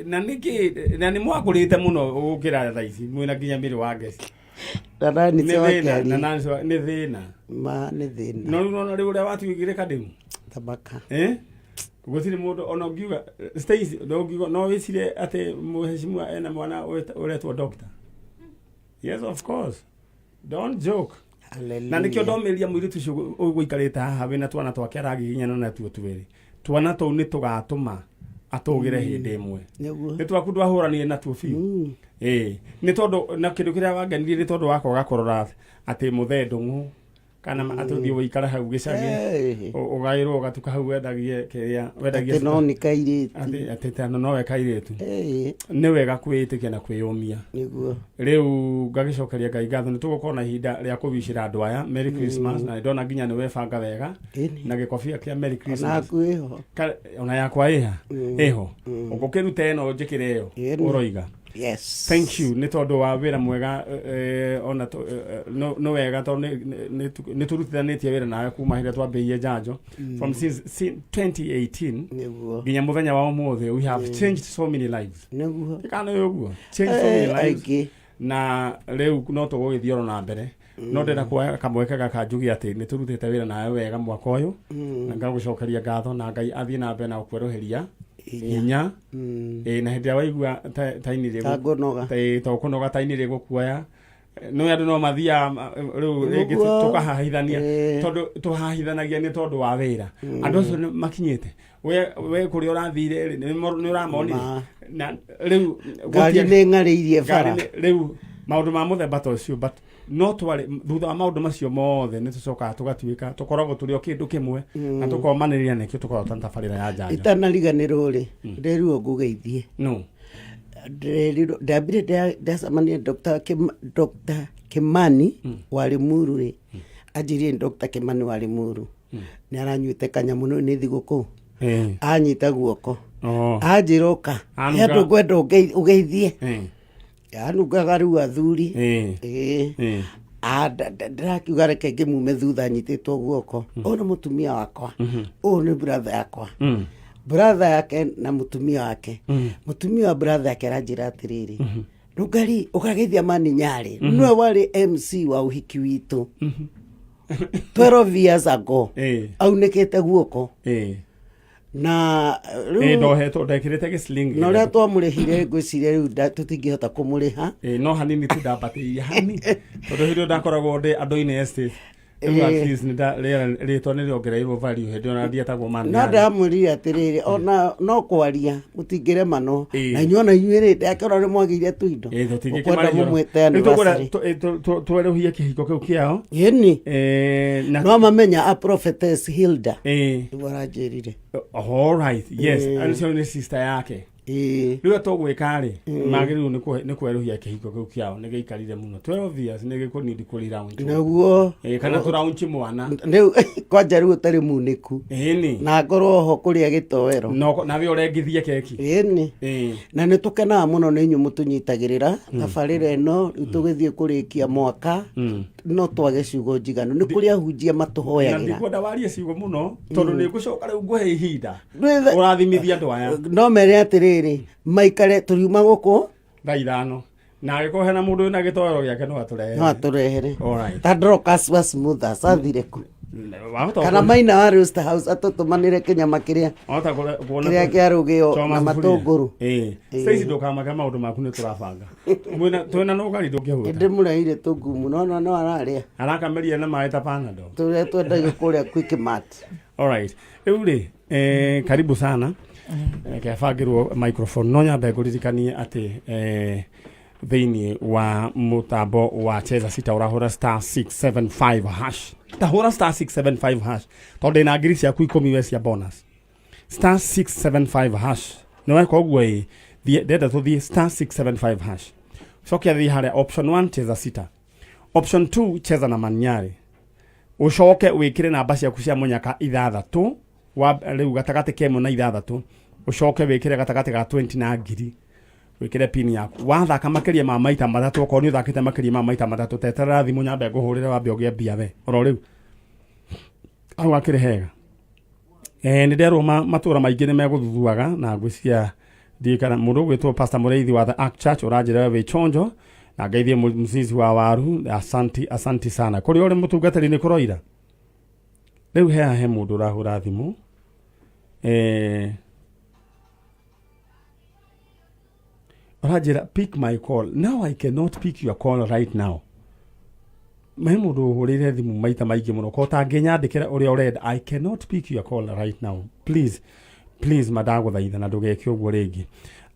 Na nĩkĩ na nĩ mwakũrĩte mũno gũkĩra thaa ici mwĩna nginya mĩrĩ wa ngeci. Na nani Nĩ cia thĩna, Wakeri. na nani cia- nĩ thĩna. Ma nĩ thĩna. No rĩu nona rĩu ũrĩa watuĩkire kademu. Thamaka. Gũtirĩ mũndũ ona ũngiuga Stacy, ndũngiuga no wĩcire atĩ mũheshimiwa ena mwana ũretwo doctor. Yes, of course, don't joke. Na nĩkĩo ndomĩria mũirĩtu ũcio ũgũikarĩte haha wĩna twana twake aragiginyana natuo twĩrĩ. Twana tũu nĩ tũgatũma atũgĩre hĩndĩ ĩmwe. Nĩguo. Nĩ twaku ndwahũranire natuo biũ. Ĩĩ, nĩ tondũ na kĩndũ kĩrĩa wangenirie nĩ tondũ wa kwaga kũrora atĩ mũthee ndũng'ũ kana atĩ ũthiĩ ũikare hau gĩcagi, ũgaĩrwo ũgatuka hau wendagie kĩrĩa wendagie. Atĩ no nĩ kairĩtu. Atĩ tano nowe kairĩtu. Nĩ wega kwĩĩtĩkia na kwĩyũmia. Nĩguo. Rĩu ngagĩcokeria Ngai ngatho nĩ tũgũkorwo na ihinda rĩa kũwicĩra andũ aya Merry Christmas. Na nĩndona nginya nĩ webanga wega na gĩkobia kĩa Merry Christmas. Onaku ĩho. Ona yakwa ĩha ĩho. Ũgũkĩruta ĩno njĩkĩre ĩyo. Ũroiga. Yes. Thank you nĩ tondũ wa wĩra mwega. Ona nĩ wega tondũ nĩ tũrutithanĩtie wĩra nawe kuma hĩrĩa twambĩrĩirie njanjo from since 2018 Nĩguo. nginya mũthenya wa ũmũthĩ. We have changed so many lives. Nĩguo. Kana nĩ ũguo, changed so many lives. Aingĩ. Na rĩu no tũgũgĩthiĩ oro na mbere, no ndĩrenda kuoya kamweke gaka njuge atĩ nĩ tũrutĩte wĩra nawe wega mwaka ũyũ, na ngagũcokeria ngatho, na Ngai athiĩ na mbere na gũkwerũhĩria hinya. Ĩ, na hĩndĩ ĩrĩa waigua ta ini Ta ngũnoga. Ta ũkũnoga, ta ini rĩgũkuoya, no andũ no mathiaga rĩu rĩngĩ tũkahahithania, tondũ tũhahithanagia nĩ tondũ wa wĩra. Andũ acio nĩ makinyĩte we kũrĩa ũrathire rĩ, nĩ ũramonire. Na rĩu Ngari nĩ ng'arĩirie bara. Ngari rĩu maũndũ ma mũthemba ta ũcio, but no twarĩ thutha wa maũndũ macio mothe nĩ tũcokaga tũgatuĩka tũkoragwo tũrĩ o kĩndũ kĩmwe na tũkomanĩrĩria, nĩkĩo tũkoragwo ta tabarĩra ya njanjo. Itanariganĩrwo rĩ, ndĩrirwo ngũgeithie. No. Ndĩrerirwo ndambire ndacemania na Dr. Kimani wa Limuru rĩ, anjĩrire nĩ Dr. Kimani wa Limuru nĩ aranyuĩte kanyamũ nĩ thigũkũ, anyita guoko, anjĩra ũka Anunga. he andũ ngwenda ũgeithie. Anungaga rĩu athuri. Ĩĩ. Ah, ndĩrakiuga reke ngĩmume thutha nyitĩtwo guoko. Ũyũ nĩ mũtumia wakwa, ũyũ nĩ brother yakwa, brother yake na mũtumia wake. Mũtumia wa brother yake aranjĩra atĩrĩrĩ, Rũngari ũkageithia mani Nyarĩ, nĩwe warĩ MC wa ũhiki witũ 12 years ago, aunĩkĩte guoko na rĩu Ndohetwo ndekĩrĩte gĩsling. Na ũrĩa twamũrĩhire ngwĩciria rĩu tũtingĩhota kũmũrĩha. Ĩĩ, no hanini tu ndambatĩirie hani tondũ hĩndĩ ĩyo ndakoragwo ndĩ andũ-inĩ estate. Rĩu at least rĩtwa nĩ rĩongereirwo value hĩndĩ ĩyo na ndietagwo man. No ndamwĩrire atĩrĩrĩ, ona no kwaria mũtingĩremanwo na inyuĩ, ona inyuĩ rĩ, ndakĩona nĩ mwagĩire tuindo ũkwenda mũmwĩte anniversary. Twerũhie kĩhiko kĩu kĩao. Ĩni. Na no mamenya a prophetess Hilda nĩguo aranjĩrire. All right, yes. Acio nĩ sister yake. Rĩu tũgwĩka rĩ, magĩrĩirwo nĩ kwerũhia kĩhiko kĩu kĩao, nĩ gĩikarire mũno 12 years, nĩ gĩkũnindi kũri round. Naguo. Kana tũraunchi mwana. Rĩu kwanja rĩu ũtarĩ munĩku Ĩni. na ngorwo ho kũrĩa gĩtoero. No nawe ũrengithie keki. Ĩni. Na nĩ tũkenaga mũno nĩ inyuĩ mũtũnyitagĩrĩra tabarĩra ĩno. Rĩu tũgĩthiĩ kũrĩkia mwaka, no twage ciugo njiganu nĩ kũrĩ ahunjia Na matũhoyagĩra. Ndikwenda warie ciugo mũno tondũ nĩ ngũcoka rĩu ngũhe ihinda Ndwĩthe- ũrathimithia andũ aya. No mere atĩrĩrĩ, maikare tũriuma gũkũ thaa 5, na angĩkorwo hena mũndũ wĩna gĩtoero gĩake no atũrehere. No atũrehere. Alright. Ta Dorcas wa Smoother athire kũ? Wahota Kana Maina wa Rooster House atũtũmanĩre kĩnyama kĩrĩa wahota kuona kĩrĩa kĩarugĩo choma na sufuria. matũngũrũ. Stacey, ndũkamake, maũndũ maku nĩ tũrabanga. Twĩna nũgari ndũngĩhũta. Ndĩmũreheire tũngumu no no ararĩa. Arakameria na maĩ ta Panadol. Tũrĩa twendagio kũrĩa Quickmart. Alright. Rĩu rĩ, karibu sana. Kebangĩrwo microphone, no nyambe ngũririkanie atĩ thĩinĩ wa mũtambo wa Cheza Sita ũrahũra *675#. Tahũra *675# tondũ ndĩna ngiri ciaku 10 we cia bonus. *675# nĩ weka ũguo ĩ, ndenda tũthiĩ *675#, coke thiĩ harĩa option 1 Cheza Sita, option 2 Cheza na Manyarĩ, ũcoke wĩkĩre namba ciaku cia mũnyaka ithathatũ wa rĩu gatagatĩ ka 1 na 6, ũcoke wĩkĩre gatagatĩ ga 20 na ngiri, wĩkĩre pin yaku. Wathaka makĩria ma maita matatũ, okorwo nĩ ũthakĩte makĩria ma maita matatũ, teterera thimũ nyambe ngũhũrĩre wambe ũgĩe mbia we oro rĩu hau akĩrĩ hega. Nĩ nderwo matũra maingĩ nĩ megũthuthuaga na ngwĩciria ndiũĩ kana mũndũ ũgwĩtwo Pastor Mũrĩithi wa The Ark Church ũranjĩra we wĩ chonjo na ngeithie mũcici wa waru. Asanti, asanti sana kũrĩa ũrĩ mũtungatĩri nĩ kũroira. Rĩu heha he mũndũ ũrahũra thimũ. Ũranjĩra pick my call now. I cannot pick your call right now. He mũndũ ũhũrĩire thimũ maita maingĩ mũno, ko ũtangĩnyandĩkĩra ũrĩa ũrenda. I cannot pick your call right now, please, please. Madagũthaitha na ndũgeke ũguo rĩngĩ.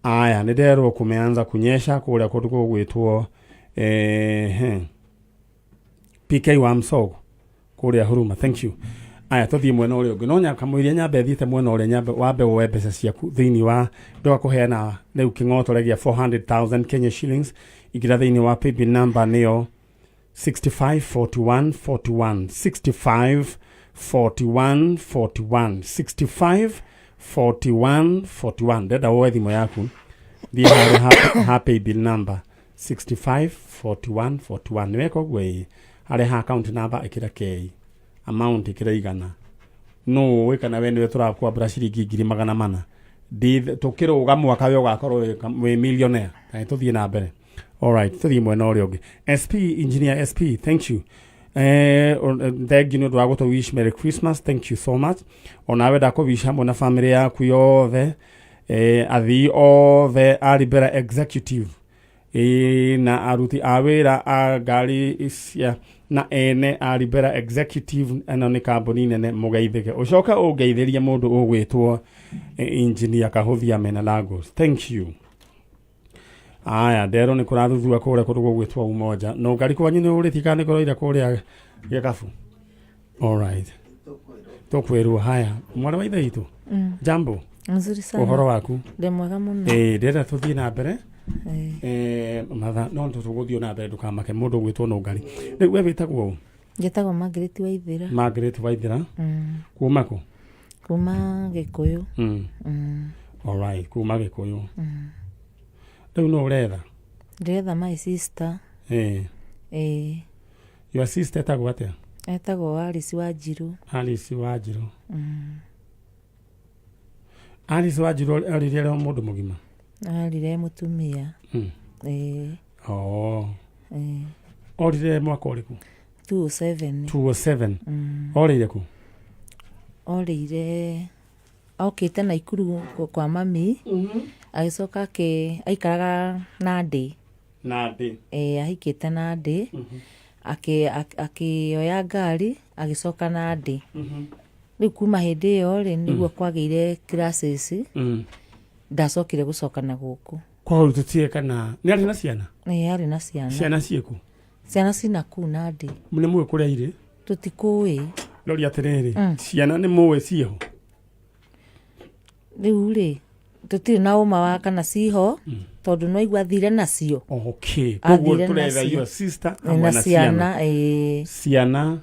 Aya, nĩ nderwo kumeanza kunyesha kũrĩa kũndũ gũgwĩtwo PK wa Msogo kũrĩa Huruma. Thank you. Aya, tũthiĩ mwena ũrĩa ũngĩ. No kamũiria nyambe thiĩte mwena ũrĩa, nyambe wambe woe mbeca ciaku thĩinĩ wa ndoga kũheana rĩu kĩng'otore gĩa 400,000 Kenya shillings. Ingĩra thĩinĩ wa paybill number, nĩyo 65 41 41, 65 41 41, 65 41 41. Ndenda woe thimũ yaku, thiĩ harĩa ha paybill number 65 41 41. Nĩ weka ũguo? Ĩĩ. Harĩa ha account number ĩkĩra K, amount ĩkĩra 100. No ũĩ kana we nĩwe tũrakwambũra ciringi 400,000. Tũkĩrũga mwaka we ũgakorwo wĩ millionaire. Na tũthiĩ na mbere. Alright, tũthiĩ mwena ũrĩa ũngĩ. SP, engineer SP, thank you. Thank you nĩ ũndũ wa gũtũ wish Merry Christmas. Thank you so much. Onawe ndakũwish hamwe na family yaku yothe, athii othe a Libera Executive na aruti a wĩra a ngari cia na ene a Libera Executive. Ĩno nĩ kambuni nene, mũgeithĩke. Ũcoke ũngeithĩrie mũndũ ũgwĩtwo engineer Kahũthia mena Lagos. Thank you. Aya, nderwo nĩ kũrathuthua kũrĩa kũndũ gũgwĩtwo Umoja. No ngari kwanyu nĩ ũrĩtie kana nĩ kũroira kũrĩa gĩkabu? Alright, tũkwĩrwo. Haya, mwarĩ wa ithe witũ. Jambo. Mzuri sana. Ũhoro waku? Ndĩ mwega mũno. Ĩĩ, ndĩrenda tũthiĩ na mbere. Ĩĩ. Matha no tũgũthiĩ na mbere, ndũkamake. Mũndũ ũgwĩtwo Nũngari, rĩu we wĩtagwo ũ? Njĩtagwo Margaret Waithĩra. Margaret Waithĩra. Kuma kũ? Kuma Gĩkũyũ. Alright, kuma Gĩkũyũ. Rĩu no ũretha? Ndĩretha my sister. Ĩĩ. Your sister etagwo atĩa? Etagwo Alice Wanjirũ. Alice Wanjirũ. Alice Wanjirũ arire arĩ o mũndũ mũgima? Arire mũtumia. Ĩĩ. Oh. Ĩĩ. Orire mwaka ũrĩkũ? 207. 207. Orĩire kũ? Orĩire okĩte Naikuru kwa mami, agĩcoka aikaraga Nandĩ. Nandĩ. Ĩĩ, ahikĩte Nandĩ. Akĩoya ngari agĩcoka Nandĩ. Rĩu kuma hĩndĩ ĩyo rĩ, nĩguo kwagĩire classes. Ndacokire gũcoka na gũkũ. Koguo tũtiĩ kana nĩ arĩ na ciana? Ĩĩ, arĩ na ciana. Ciana ciĩkũ? Ciana cina kũu Nandĩ. Nĩ mũĩ kũrĩa irĩ? Tũtikũĩ. Rori atĩrĩrĩ, ciana nĩ mũĩ ciĩho? Rĩu rĩ, tũtirĩ na ũma wa kana ciho, tondũ no igua athire nacio. Okay, koguo Athire tũretha nacio. your sister Ĩ, hamwe na na ciana ciana. Ĩĩ. Ciana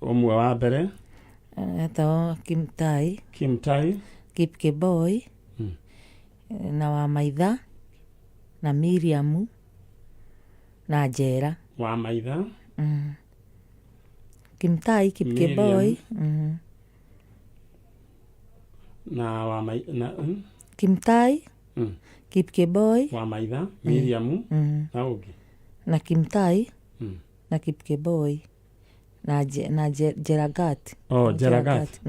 ũmwe wa mbere? Etagwo Kimtai. Kimtai. Kipkeboi. Na wa Maitha na Miriamu na Njera. Wa Maitha. Kimtai, Kipkeboi. Na wa mai, na, Kimtai. Kipkeboi. Wa Maitha, Miriamu na ũngĩ? Na Kimtai na Kipkeboi na Jeragat. Oh, Jeragat.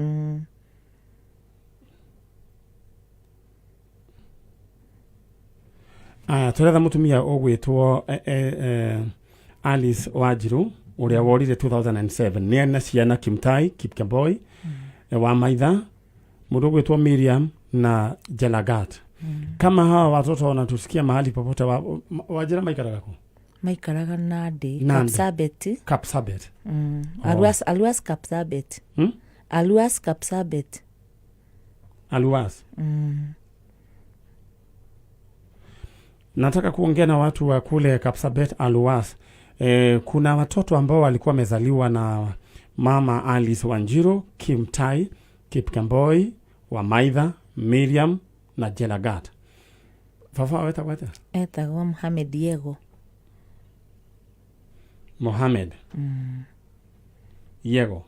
Aya, tũretha mũtumia ũgwĩtwo Alice Wanjiru ũrĩa worire 2007. Nĩ arĩ na ciana Kimtai, Kipkemboi, wa Maitha, mũndũ ũgwĩtwo Miriam na Jelagat. Kama hawa watoto wanatusikia mahali popote, Wanjira maikaraga kũ? Maikaraga Nandi. Nandi. Kapsabet. Kapsabet. Oh. Aluas, Aluas Kapsabet. Aluas Kapsabet. Aluas. Nataka kuongea na watu wa kule Kapsabet Aluas. Kuna watoto ambao walikuwa wamezaliwa na mama Alice Wanjiru, Kimtai, Kipkemboi, Wamaitha, Miriam na Jelagat. Baba wetagwo atĩa? Etagwo Mohamed Diego. Mohamed Yego.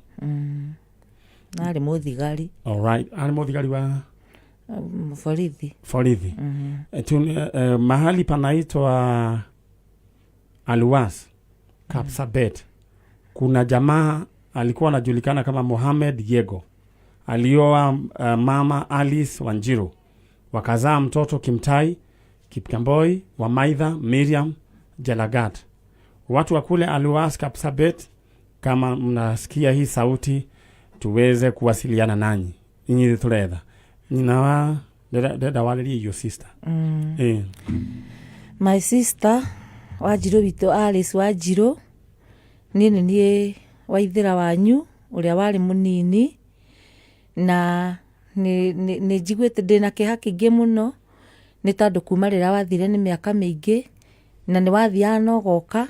Na arĩ mũthigari. Alright, arĩ mũthigari wa? Borithi. Borithi. Mahali panaitwa Aluas Kapsabet, kuna jamaa alikuwa anajulikana kama Mohamed Yego. Alioa mama Alice Wanjiru, wakazaa mtoto Kimtai Kipkamboi wa Maitha Miriam Jelagat. Watu wa kule Aluas Kapsabet, kama mnasikia hii sauti, tuweze kuwasiliana nanyi inyithe turetha nyina wa ndĩrenda warĩrie your sister. My sister Wanjirũ witũ Alice Wanjirũ, niĩ nĩ niĩ Waithĩra wanyu ũrĩa warĩ mũnini, na nĩ njiguĩte ndĩna kĩeha kĩingĩ mũno nĩ tondũ kuma rĩrĩa wathire nĩ mĩaka mĩingĩ, na nĩ wathiaga na ũgoka,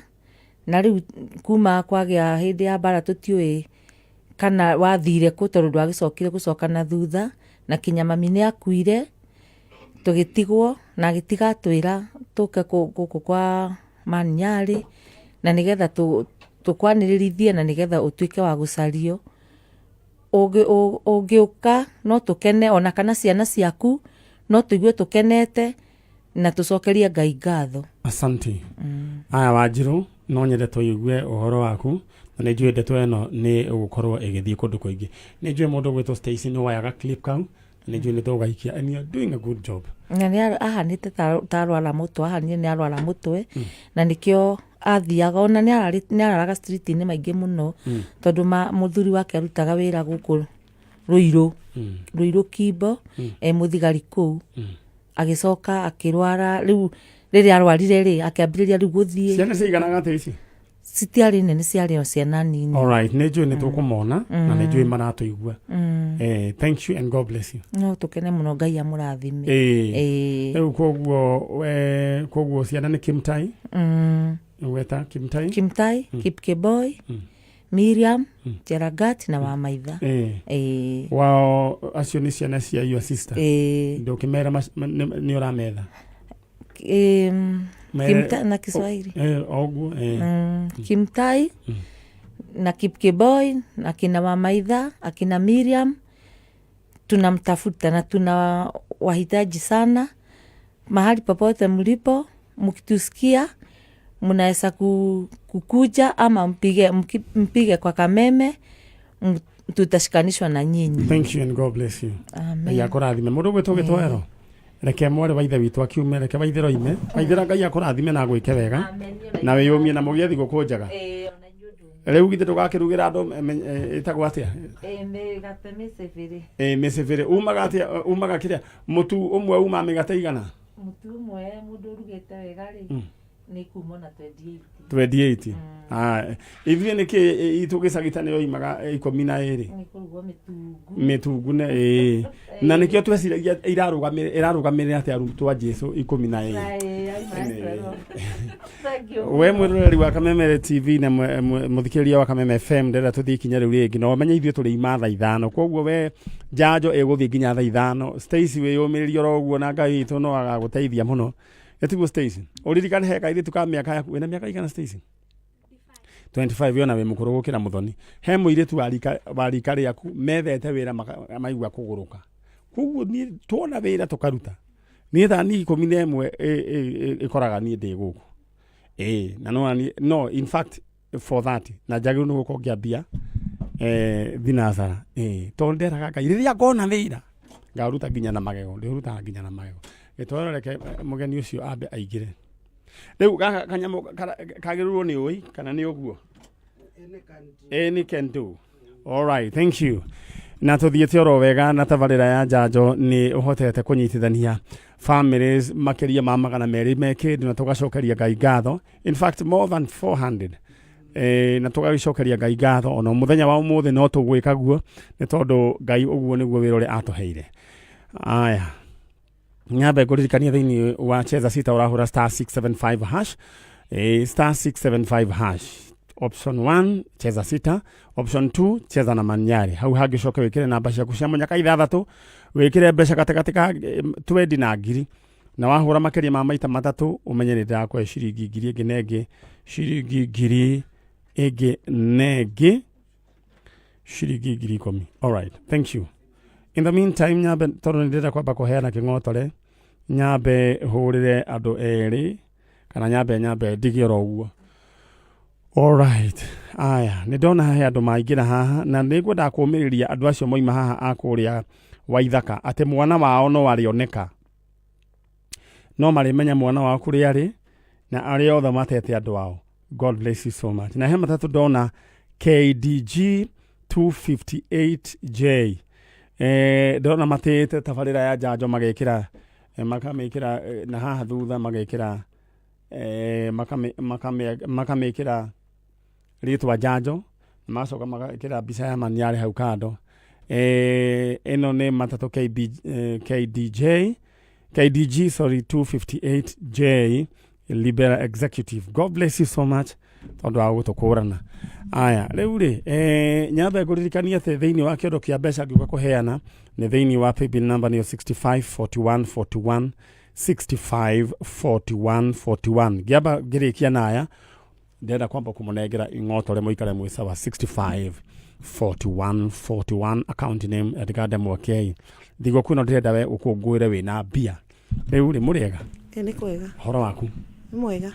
na rĩu kuma kwagĩa hĩndĩ ya mbara tũtiũĩ kana wathire kũ, tondũ ndwagĩcokire gũcoka na thutha, na kinya mami nĩ akuire tũgĩtigwo, na agĩtiga atwĩra tũke gũkũ kwa Manyarĩ, na nĩgetha tũkwanĩrĩrithie, na nĩgetha ũtuĩke wa gũcario. Ũngĩũka no tũkene, ona kana ciana ciaku no tũigue tũkenete na tũcokerie Ngai ngatho. Asante. Aya Wanjirũ, no nyende tũigue ũhoro waku, na nĩ njũĩ ndeto ĩno nĩ ĩgũkorwo ĩgĩthiĩ kũndũ kũingĩ. Nĩ njũĩ mũndũ ũgwĩtwo Stacy nĩ wayaga clip kau, na nĩ njũĩ nĩ tũgaikia, and you are doing a good job. Na nĩ ahanĩte ta arwara mũtwe, ahanire nĩ arwara mũtwe, na nĩkĩo athiaga, ona nĩ araraga street-inĩ maingĩ mũno, tondũ mũthuri wake arutaga wĩra gũkũ Ruiru, Ruiru Kimbo, e mũthigari kũu. Agĩcoka akĩrwara, rĩu rĩrĩa arwarire rĩ, akĩambĩrĩria rĩu gũthiĩ. Ciana ciganaga atĩa ici? Citiarĩ nene, ciarĩ o ciana nini. All right, nĩ njũĩ nĩ tũkũmona na nĩ njũĩ maratũigua. Thank you and God bless you. No tũkene mũno, Ngai amũrathime. Rĩu koguo ciana nĩ Kimtai? Weta Kimtai? Kimtai, Kipkeboi, Miriam, Jeragat na Wamaitha. Wao acio nĩ ciana cia your sister? Ndũkĩmera nĩ ũrametha? Kimta na Kiswahili. Oguo. Kimtai na Kipkeboi na akina Wamaitha, akina Miriam, tunamtafuta na tuna wahitaji sana. Mahali popote mlipo, mkitusikia mnaweza kukuja ama mpige kwa Kameme, tutashikanishwa na nyinyi. Thank you and God bless you. Amen. Ngai akũrathime. Mũndũ ũgwĩtwo Gĩtoero, reke mwarĩ wa ithe witũ akiume, reke Waithĩra oime. Waithĩra, Ngai akũrathime na agwĩke wega na wĩyũmie na mũgĩe thigũkũ njega. Rĩu githĩ ndũgakĩrugĩra andũ ĩtagwo atĩa? Mĩgate mĩcĩbĩrĩ. Mĩcĩbĩrĩ umaga atĩa? Umaga kĩrĩa mũtu ũmwe uma mĩgate igana? Mũtu ũmwe mũndũ ũrugĩte wega rĩ, nĩ kuma na 28. 28. Ah, ithuĩ nĩkĩ itũ gĩcagi nĩyo imaga 12. Nĩ kũrugwo mĩtungu. Mĩtungu ne ĩĩ, na nĩkĩo tweciragia ĩrarũgamĩrĩra atĩ arutwo a Jesu 12. We mwĩroreri wa Kameme TV na mũthikĩrĩria wa Kameme FM, ndĩrenda tũthiĩ ikinya rĩu rĩngĩ, na ũmenye ithuĩ tũrĩ ima thaa 5, koguo we njanjo ĩgũthiĩ nginya thaa 5. Stacy, wĩyũmĩrĩrie oro ũguo na Ngai witũ no agagũteithia mũno. Ĩtiguo Stacy? Ũririkane he kairĩtu ka mĩaka yaku. Wĩna mĩaka igana, Stacy? 25. Yona wĩ mũkũrũ gũkĩra mũthoni. He mũirĩtu wa rika rĩaku methete wĩra maigua kũgũrũka, koguo niĩ tuona wĩra tũkaruta niĩ thani 11 ĩkoraga niĩ ndĩ gũkũ ĩĩ, na no no in fact 4:30 na njagĩrĩirwo nĩ gũkorwo ngĩambia thinacara ĩĩ, tondũ nderaga Ngai rĩrĩa ngona wĩra ngaruta nginya na magego, ndĩrutaga nginya na magego. Gĩtwaro, reke mũgeni ũcio ambe aingĩre. Rĩu gaka kanyamũ kagĩrĩirwo nĩ ũĩ kana nĩ ũguo? Any can do. All right, thank you. Na tũthiĩte oro wega na tabarĩra ya njanjo nĩ ũhotete kũnyitithania families makĩria ma 200 me kĩndũ, na tũgacokeria Ngai ngatho, in fact more than 400, na tũgagĩcokeria Ngai ngatho ona mũthenya wa ũmũthĩ no tũgwĩka guo, nĩ tondũ Ngai ũguo nĩguo wĩra ũrĩa atũheire. Aya, nyambe ngũririkania thĩinĩ wa Cheza Sita ũrahũra star 675 hash, star 675 hash, option 1 Cheza Sita, option 2 Cheza na Manyari. Hau hangĩcoke wĩkĩre namba ciaku cia mũnyaka ithathatũ, wĩkĩre mbeca gatagatĩ ka twendi na ngiri, na wahũra makĩria ma maita matatũ ũmenye nĩ ndĩrakũhe ciringi 1000 ĩngĩ na ĩngĩ, ciringi 1000 ĩngĩ na ĩngĩ, ciringi 10,000. Alright, thank you. In the meantime, nyambe tondũ nĩ ndĩrenda kwamba kũheana kĩng'otore, nyambe hũrĩre andũ erĩ kana nyambe ndige oro ũguo. Alright. Aya, nĩ ndona he andũ maingĩra haha na nĩ ngwendaga kũũmĩrĩria andũ acio moima haha a kũrĩa Waithaka atĩ mwana wao no arĩoneka. No marĩmenya mwana wao kũrĩa arĩ na arĩa othe matete andũ ao. God bless you so much. Na he matatũ ndona KDG 258J. Eh, ndona matĩĩte tabarĩra ya njanjo magekĩra makamĩkĩra na haha thutha magekĩra makamĩkĩra rĩtwa njanjo na magacoka magekĩra mbica ya maniarĩ hau kando. Ĩno nĩ matatũ KB, KDJ KDG sorry 258J Libera Executive. God bless you so much tondũ wa gũtũkũrana. Aya, rĩu rĩ, nyambe ngũririkanie atĩ thĩinĩ wa kĩondo kĩa mbeca ngĩũka kũheana nĩ thĩinĩ wa paybill number nĩyo 65 41 41 65 41 41. Ngĩamba ngĩrĩkia na aya ndĩrenda kwamba kũmũnengera ing'otore mũikare mwĩ sawa. 65 41 41 account name Edgar Mwakei. Thigũkũ ĩno ndĩrenda we ũkũngũĩre wĩna mbia. Rĩu rĩ, mũrĩega? Ĩ, nĩ kwega. Ũhoro waku? Nĩ mwega.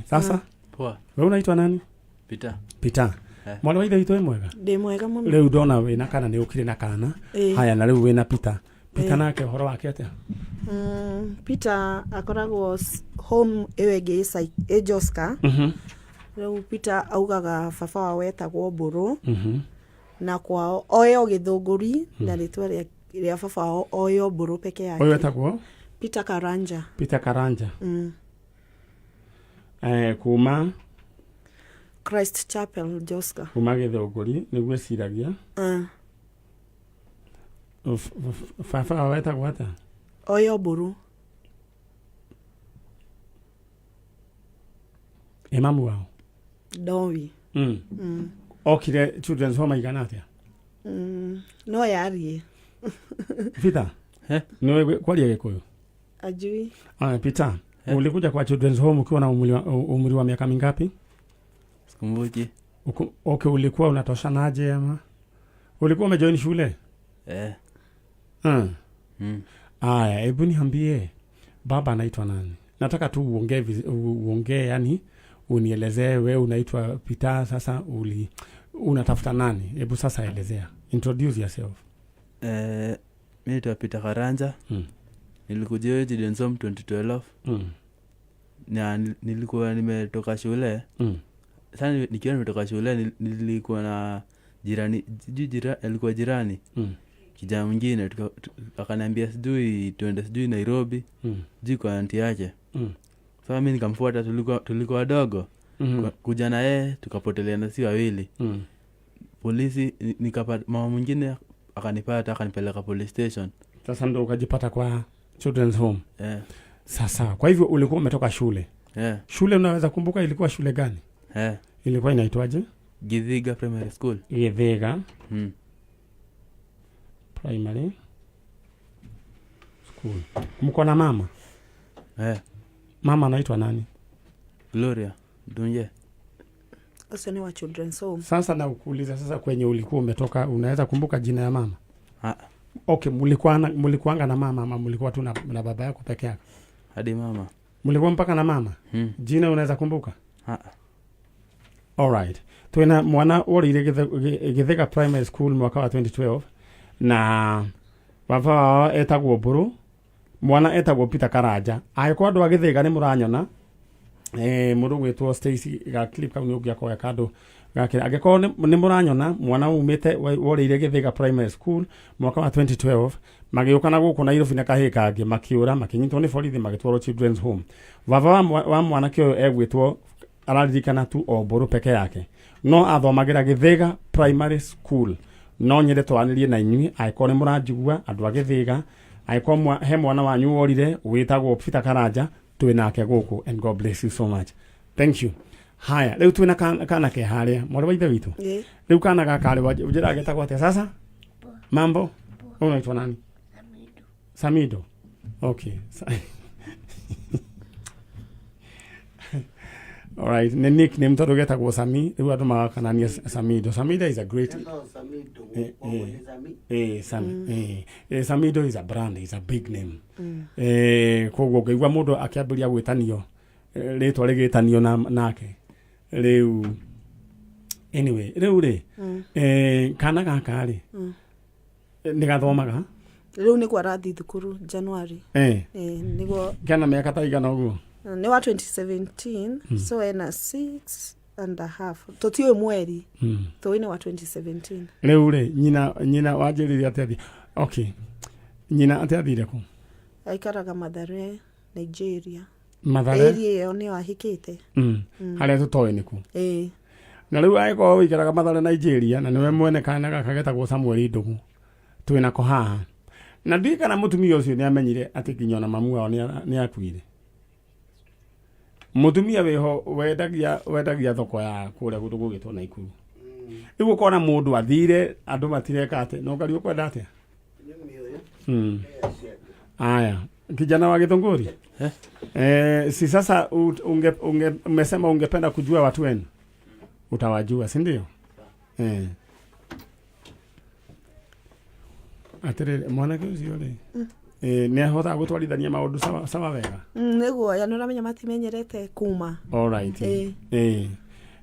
Sasa Poa. we unaitwa nani? Peter. Peter. Mwana wa ithe witũ wĩ mwega? Ndĩ mwega mũno. Rĩu ndona wĩna kana nĩ ũkire na kana. Haya, na rĩu wĩna Peter. Peter nake ũhoro wake atĩa? Peter akoragwo home ĩyo ĩngĩ ĩ Joska. Rĩu Peter augaga baba wao etagwo Mbũrũ. Na kwao oyo Gĩthũngũri na rĩtwa rĩa baba wao oyo Mbũrũ peke yake. Ũyũ etagwo? Peter Karanja. Peter Karanja. Kuma Christ Chapel Joska. Kuma Gĩthũngũri nĩguo eciragia. Baba wao etagwo atĩa? Oyo Mbũrũ. Ĩ mamu wao? Ndowi. Okire children's home aigana atĩa? No yarie. Peter, nĩ kwaria Gĩkũyũ? Ajui. Aya, Peter, ulikuja kwa children's home ukiwa na umri wa miaka mingapi? Sikumbuki. Okay, ulikuwa unatoshanaje ama? Ulikuwa umejoin shule? Aya, hebu niambie baba anaitwa nani? Nataka tu uongee, yani unielezee wewe unaitwa Peter, sasa unatafuta nani? Hebu sasa elezea. Introduce yourself. Mimi naitwa Peter Karanja. Nilikuja Children's Home 2012. Na nilikuwa nimetoka shule. Sasa nikiwa nimetoka shule nilikuwa na jirani, sijui alikuwa jirani. Kijana mwingine akaniambia sijui tuende sijui Nairobi. Sijui kwa aunti yake. Sasa mimi nikamfuata, tulikuwa wadogo. Kuja na yeye tukapoteleana si wawili. Polisi nikapata mama mwingine akanipata akanipeleka police station. Sasa ndio ukajipata kwa children's home. Sasa kwa hivyo ulikuwa umetoka shule. Shule unaweza kumbuka ilikuwa shule gani? Ilikuwa inaitwaje? Githiga Primary School. Githiga. Primary School. Mko na mama? Mama anaitwa nani? Gloria Dunye. Ucio ni wa children's home. Sasa na ukuuliza sasa kwenye ulikuwa umetoka unaweza kumbuka jina ya mama? Okay, mlikuanga na mama ama mlikuwa tu na baba yako peke yako? Hadi mama. Mlikuwa mpaka na mama? Jina unaweza kumbuka? All right. Twina mwana orire Githiga Primary School mwaka wa 2012 na baba wao etagwo Mbũrũ, mwana etagwo Peter Karanja. Angĩkorwo andũ a Githiga nĩ mũranyona, mũndũ gwĩtwo Stacy ga clip kau nĩ ũngĩakoya kandũ gake. Angĩkorwo nĩ mũranyona mwana umĩte worĩire Githiga Primary School mwaka wa 2012, magĩũka na gũkũ Nairobi na kahĩĩ kangĩ, makĩũra, makĩnyitwo nĩ borithi, magĩtwarwo Children's Home. Baba wa mwanake ũyũ egwĩtwo araririkana tu o Mbũrũ peke yake, no athomagĩra Githiga Primary School. No nyende twaranĩrie na inyuĩ angĩkorwo nĩ mũranjigua andũ a Githiga, angĩkorwo he mwana wanyu worire wĩtagwo Peter Karanja, twĩ nake gũkũ, and God bless you so much. Thank you. Haya, rĩu twĩna kana ke harĩa mwarĩ wa ithe witũ. Rĩu kana gaka rĩ, njĩra getagwo atĩa sasa? Mambo? Wewe unaitwa nani? Samido. Okay. All right, ni nickname tondũ getagwo Sami, rĩu andũ magakanania Samido. Samido is a great Sami. Samido is a brand, is a big name. Koguo ngĩigua mũndũ akĩambĩrĩria gwĩtanio, rĩtwa rĩgĩtanio nake. Rĩu Anyway, rĩu rĩ, kana gaka rĩ, nĩ gathomaga? Rĩu nĩguo arathiĩ thukuru January. Nĩguo. Kena mĩaka ta igana ũguo? Nĩ wa 2017. So ena 6.5, tũtiũĩ mweri. Tũĩ nĩ wa 2017. Rĩu rĩ, nyina wanjĩrire atĩ athiĩ, okay, nyina atĩ athire kũ? Aikaraga Mathare, Nigeria. Mathare? Area ĩyo nĩyo ahikĩte. Harĩa tũtoĩ nĩ kũ. Ĩĩ. Na rĩu angĩkorwo ũikaraga Mathare, Nigeria, na nĩwe mwene kana gaka getagwo Samuel Ndũgũ twĩnako haha, na ndiũĩ kana mũtumia ũcio nĩ amenyire atĩ nginya ona mamu wao nĩ akuire. Mũtumia wĩho wendagia thoko ya kũrĩa kũndũ gũgĩtwo Naikuru. Rĩu ũkona mũndũ athire, andũ matireka atĩ no ngari ũkwenda atĩa. Aya, kijana wa Githunguri, si sasa umesema ungependa kujua watu wenu, utawajua, si ndio? Atĩrĩrĩ, mwanake ũcio rĩ, nĩ ahotaga gũtwarithania maũndũ sawa sawa wega? Nĩguo ya nĩ ũramenya matimenyerete kuma. Alright. 2012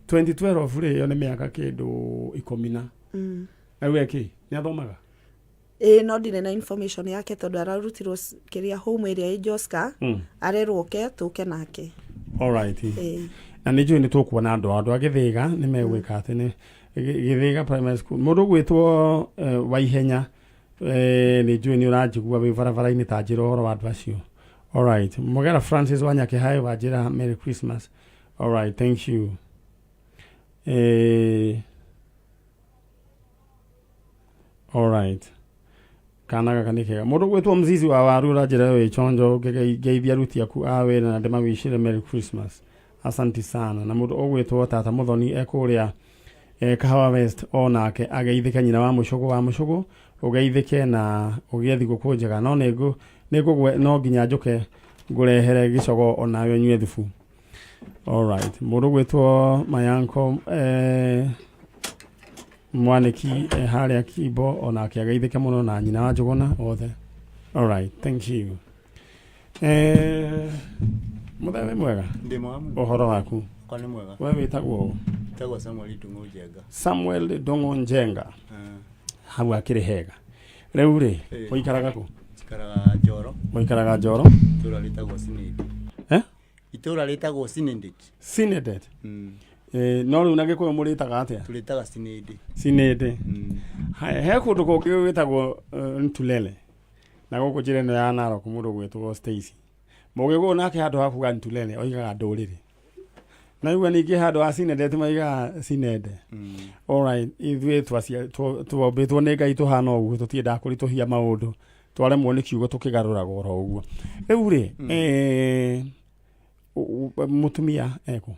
rĩ, ĩyo nĩ mĩaka kĩndũ 10 na rĩu eki nĩ athomaga? Ĩĩ, no ndirĩ na information yake tondũ ararutirwo kĩrĩa home ĩrĩa ĩ Joska. Arerwo oke tũke nake. Alright. Ĩĩ. Na nĩ njũĩ nĩ tũkuona andũ a Gĩthĩga nĩ megwĩka atĩ nĩ Gĩthĩga Primary School, mũndũ ũgwĩtwo Waihenya, nĩ njũĩ nĩ ũranjigua wĩ barabara-inĩ, ta njĩra ũhoro wa andũ acio. Alright, Mogera Francis wa Nyakĩhaĩ wanjĩra Merry Christmas. Alright, thank you. Alright, kana gaka nĩ kega. Mũndũ gwĩtwo Mzizi wa Waru ũranjĩra wĩ chonjo, ngeithia aruti aku a wĩra na ndĩmawicire Merry Christmas, asanti sana. Na mũndũ ũgwĩtwo Tata Mũthoni ekũrĩa Kahawa West, onake ageithĩke. Nyina wa Mũcũgũ wa Mũcũgũ, ũgeithĩke na ũgĩe thigũkũ njega. No nĩngũ nĩngũgwe no nginya njũke ngũrehere gĩcogo onawe ũnyue thubu. Alright, mũndũ ũgwĩtwo Mayanko Mwanĩki harĩa Kimbo, onake ageithĩke mũno na nyina wa Njũgũna othe. Alright, thank you. Mũthee wĩ mwega? Ndĩ mwega mũno. Ũhoro waku? Kwa nĩ mwega. We wĩtagwo ũ? Njĩtagwo Samuel Ndung'u Njenga. Samuel Ndung'u Njenga. Hau akĩrĩ hega. Rĩu rĩ, ũikaraga kũ? Njikaraga Njoro. Ũikaraga Njoro? Itũũra rĩtagwo Sinidi. Eh? Itũũra rĩtagwo Sinindit. Sinedet. No rĩu na Gĩkũyũ mũrĩtaga atĩa? Tũrĩtaga Sinindi. Sinĩndĩ. Haya, he kũndũ kũngĩ gwĩtagwo Ntulele na gũkũ njĩra ĩno ya Narok, mũndũ gwĩtwo Stacy Mũgĩkũyũ nake handũ ha kuga Ntulele oigaga ndũrĩrĩ, na igua ningĩ handũ ha Sinedet maigaga Sinende. Alright, ithuĩ twombĩtwo nĩ Ngai tũhana ũguo, tũtiendaga kũritũhia maũndũ, twaremwo nĩ kiugo tũkĩgarũraga oro ũguo. Rĩu rĩ, mũtumia ekũ?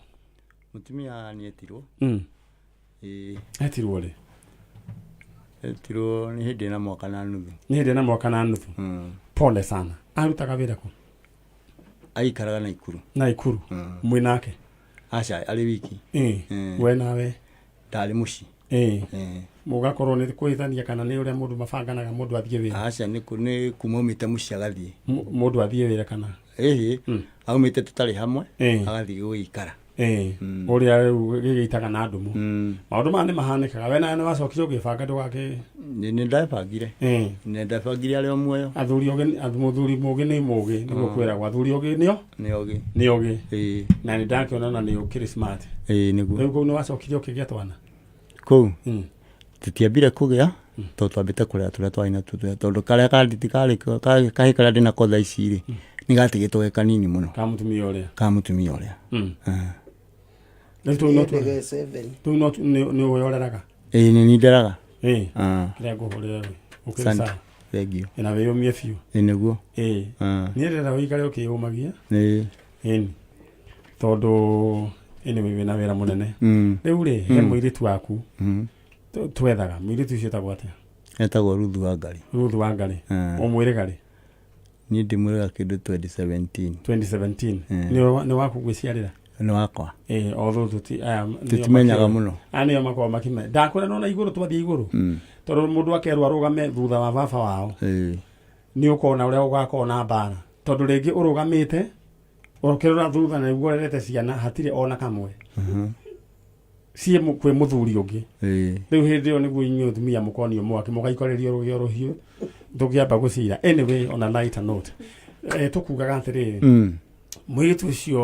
Mũtumia nĩ etirwo. Ĩĩ. Etirwo rĩ? Etirwo nĩ hĩndĩ na mwaka na nuthu. Nĩ hĩndĩ na mwaka na nuthu. Pole sana. Arutaga wĩra kũ? Aikaraga Naikuru. Naikuru. Mwĩ nake? Aca, arĩ wiki. We nawe? Ndarĩ mũciĩ. Mũgakorwo nĩ kũhĩtania kana nĩ ũrĩa mũndũ mabanganaga mũndũ athiĩ wĩra? Aca, nĩ kuma aumĩte mũciĩ agathiĩ. Mũndũ athiĩ wĩra kana? Ĩhĩ, aumĩte tũtarĩ hamwe, agathiĩ gũgĩikara. Ũrĩa rĩu gĩgĩitaga na ndumu. Maũndũ maya nĩ mahanĩkaga. We nawe nĩ wacokire ũgĩbanga ndũgakĩ? Nĩ ndebangire. Nĩ ndebangire arĩ o muoyo. Athuri ogĩ, mũthuri mũgĩ nĩ mũgĩ, nĩguo kwĩragwo athuri ogĩ nĩo? Nĩ ogĩ. Nĩ ogĩ. Na nĩ ndakĩona na nĩ ũkĩrĩ smart. Ĩĩ, nĩguo. Rĩu kũu nĩ wacokire ũkĩgĩa twana? Kũu tũtiambire kũgĩa tondũ twambĩte kũrera tũrĩa twarĩ natuo tũrĩa, tondũ karĩa kanditi karĩ kahĩ karĩa ndĩ nako thaa ici rĩ, nĩ gatigĩtwo ge kanini mũno. Ka mũtumia ũrĩa? Ka mũtumia ũrĩa. Rĩu tũu no Ndege seven. Tũu no nĩ ũĩ ũreraga? Ĩĩ, nĩ niĩ nderaga. Ĩĩ. Kĩrĩa ngũhũrĩra rĩ, ũkĩrĩ Asante. sawa? Thank you. Na wĩyũmie biũ. Ĩĩ, nĩguo. Ĩĩ. Niĩ ndĩrenda ũikare ũkĩyũmagia. Ĩĩ. Ĩni. Tondũ anyway wĩna wĩra mũnene. Rĩu rĩ, he mũirĩtu waku twethaga, mũirĩtu ũcio etagwo atĩa? Etagwo Ruthu Wangari. Ruthu Wangari. Ũmwĩrĩga rĩ? Niĩ ndĩmwĩrĩga kĩndũ 2017. 2017. Nĩ waku gwĩciarĩra? Nĩ wakwa. Ĩĩ, although tuti aya nĩo Tũtimenyaga mũno. Aya nĩo makoragwo makĩmenya. Ndakwĩra nona igũrũ twathiĩ igũrũ. Tondũ mũndũ akerwo arũgame thutha wa baba wao. Nĩ ũkona ũrĩa ũgakorwo na mbara. Tondũ rĩngĩ ũrũgamĩte ũkĩrora thutha na nĩguo ũrerete ciana hatirĩ ona kamwe. Ciĩ kwĩ mũthuri ũngĩ. Ĩĩ. Rĩu hĩndĩ ĩyo nĩguo inyuĩ atumia mũkonio mwaki mũgaikorĩrio rũgĩo rũhiũ tũngĩamba gũcira. Anyway, on a lighter note, tũkugaga atĩrĩrĩ, mũirĩtu ũcio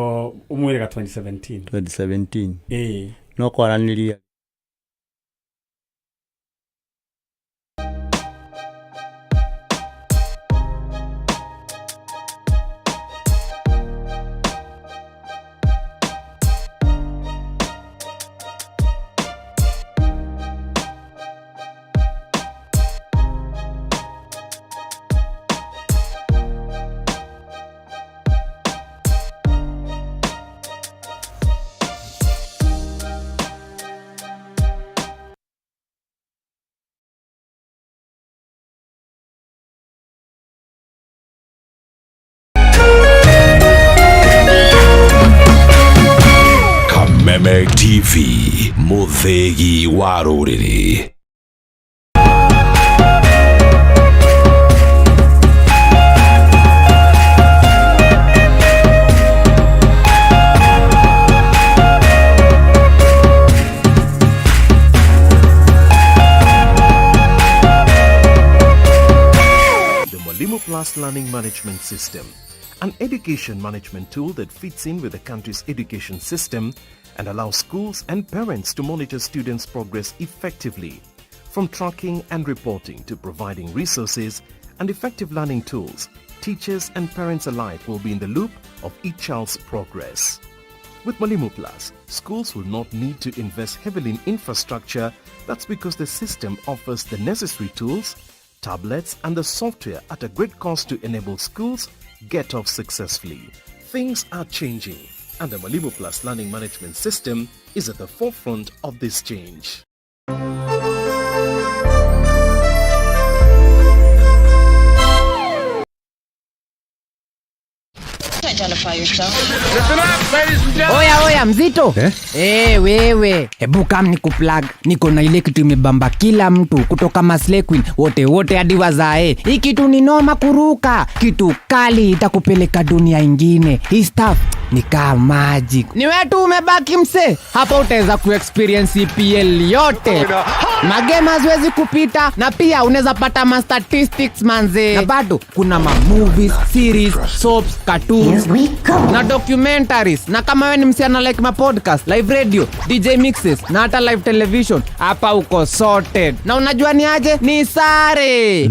ũmwĩrĩga 2017? 2017. Ĩĩ. No kwaranĩria. Kameme TV, mũthĩgi wa rũrĩrĩ. The Mwalimu Plus Learning Management System, an education management tool that fits in with the country's education system and allows schools and parents to monitor students' progress effectively. From tracking and reporting to providing resources and effective learning tools, teachers and parents alike will be in the loop of each child's progress. With Mwalimu Plus, schools will not need to invest heavily in infrastructure. That's because the system offers the necessary tools, tablets and the software at a great cost to enable schools get off successfully. Things are changing, and the Mwalimu Plus Learning Management System is at the forefront of this change. Identify yourself. Oya oya mzito eh? Hey, wewe hebu kam ni kuplug, niko na ile kitu imebamba kila mtu kutoka Maslay Queen wote wote hadi wazae. Hii kitu ni noma kuruka, kitu kali itakupeleka dunia ingine. Hii stuff ni kama magic. Ni wewe tu umebaki mse, hapa utaweza kuexperience EPL yote. Magema haziwezi kupita, na pia unaweza pata ma statistics manze, na bado kuna ma movies, series, soaps, cartoons na documentaries. Na kama wewe ni msichana like ma podcast, live radio, DJ mixes na hata live television, hapa uko sorted. Na unajua ni aje? Ni sare.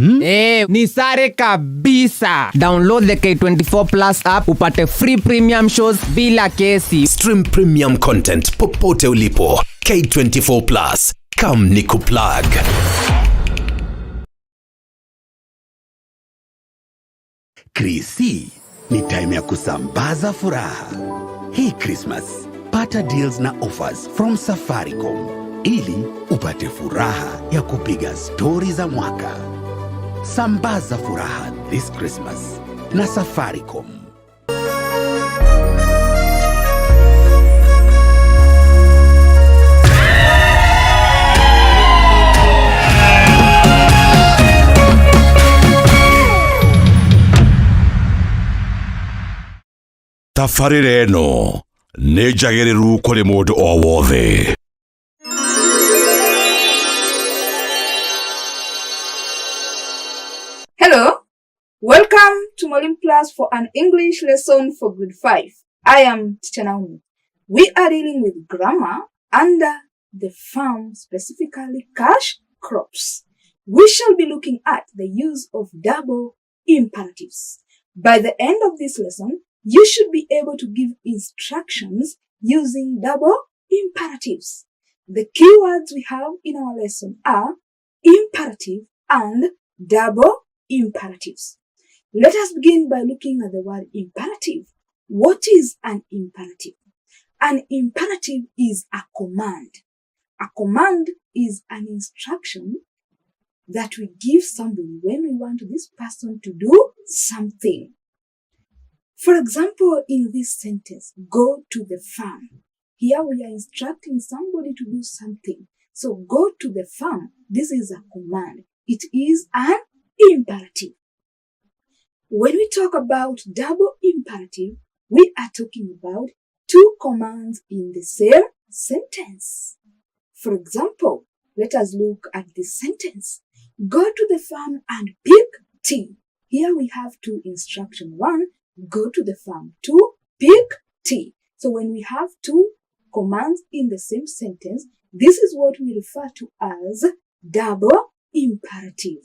Ni sare kabisa. Download the K24 Plus app upate free premium shows bila kesi. Stream premium content popote ulipo. K24 Plus. Come nikuplug. Krisi ni time ya kusambaza furaha. Hii Christmas, pata deals na offers from Safaricom ili upate furaha ya kupiga stori za mwaka. Sambaza furaha this Christmas na Safaricom. Tabarĩra ĩno nĩ njagĩrĩru kũrĩ mũndũ o wothe. Hello, welcome to Mwalimu Plus for an English lesson for grade 5. I am Teacher Naomi. We are dealing with grammar under the farm, specifically cash crops. We shall be looking at the use of double imperatives. By the end of this lesson, you should be able to give instructions using double imperatives. The keywords we have in our lesson are imperative and double imperatives. Let us begin by looking at the word imperative. What is an imperative? An imperative is a command. A command is an instruction that we give somebody when we want this person to do something. For example, in this sentence, go to the farm. Here we are instructing somebody to do something. So go to the farm. This is a command. It is an imperative. When we talk about double imperative, we are talking about two commands in the same sentence. For example, let us look at this sentence. Go to the farm and pick tea. Here we have two instruction. One, go to the farm. Two, pick tea. So when we have two commands in the same sentence, this is what we refer to as double imperative.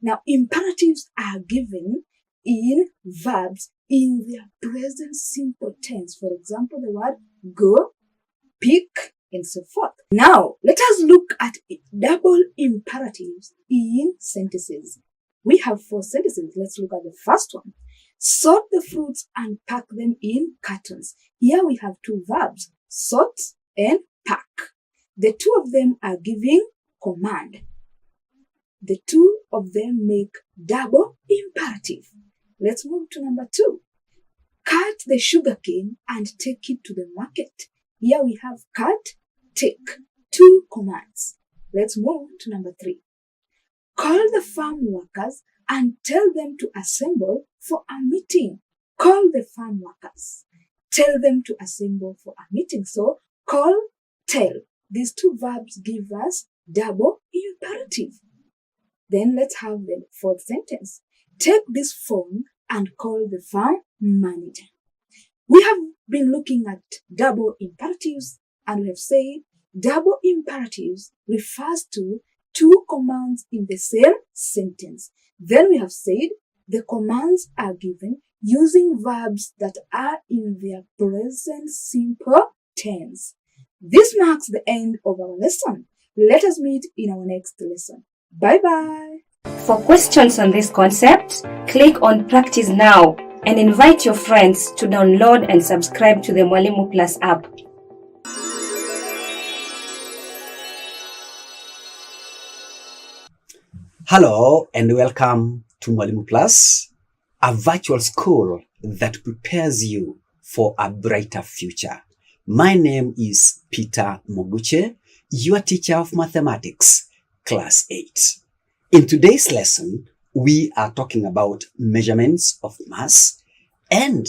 Now, imperatives are given in verbs in their present simple tense. For example, the word go, pick, and so forth. Now, let us look at double imperatives in sentences. We have four sentences. Let's look at the first one. Sort the fruits and pack them in cartons. Here we have two verbs, sort and pack. The two of them are giving command. The two of them make double imperative. Let's move to number two. Cut the sugarcane and take it to the market. Here we have cut, take, two commands. Let's move to number three. Call the farm workers and tell them to assemble for a meeting. Call the farm workers. Tell them to assemble for a meeting. So call, tell. These two verbs give us double imperative. Then let's have the fourth sentence. Take this phone and call the farm manager. We have been looking at double imperatives and we have said double imperatives refers to two commands in the same sentence. Then we have said the commands are given using verbs that are in their present simple tense. This marks the end of our lesson. Let us meet in our next lesson. Bye bye. For questions on this concept, click on Practice Now and invite your friends to download and subscribe to the Mwalimu Plus app. Hello and welcome to Mwalimu Plus, a virtual school that prepares you for a brighter future. My name is Peter Moguche, your teacher of mathematics, class 8. In today's lesson, we are talking about measurements of mass, and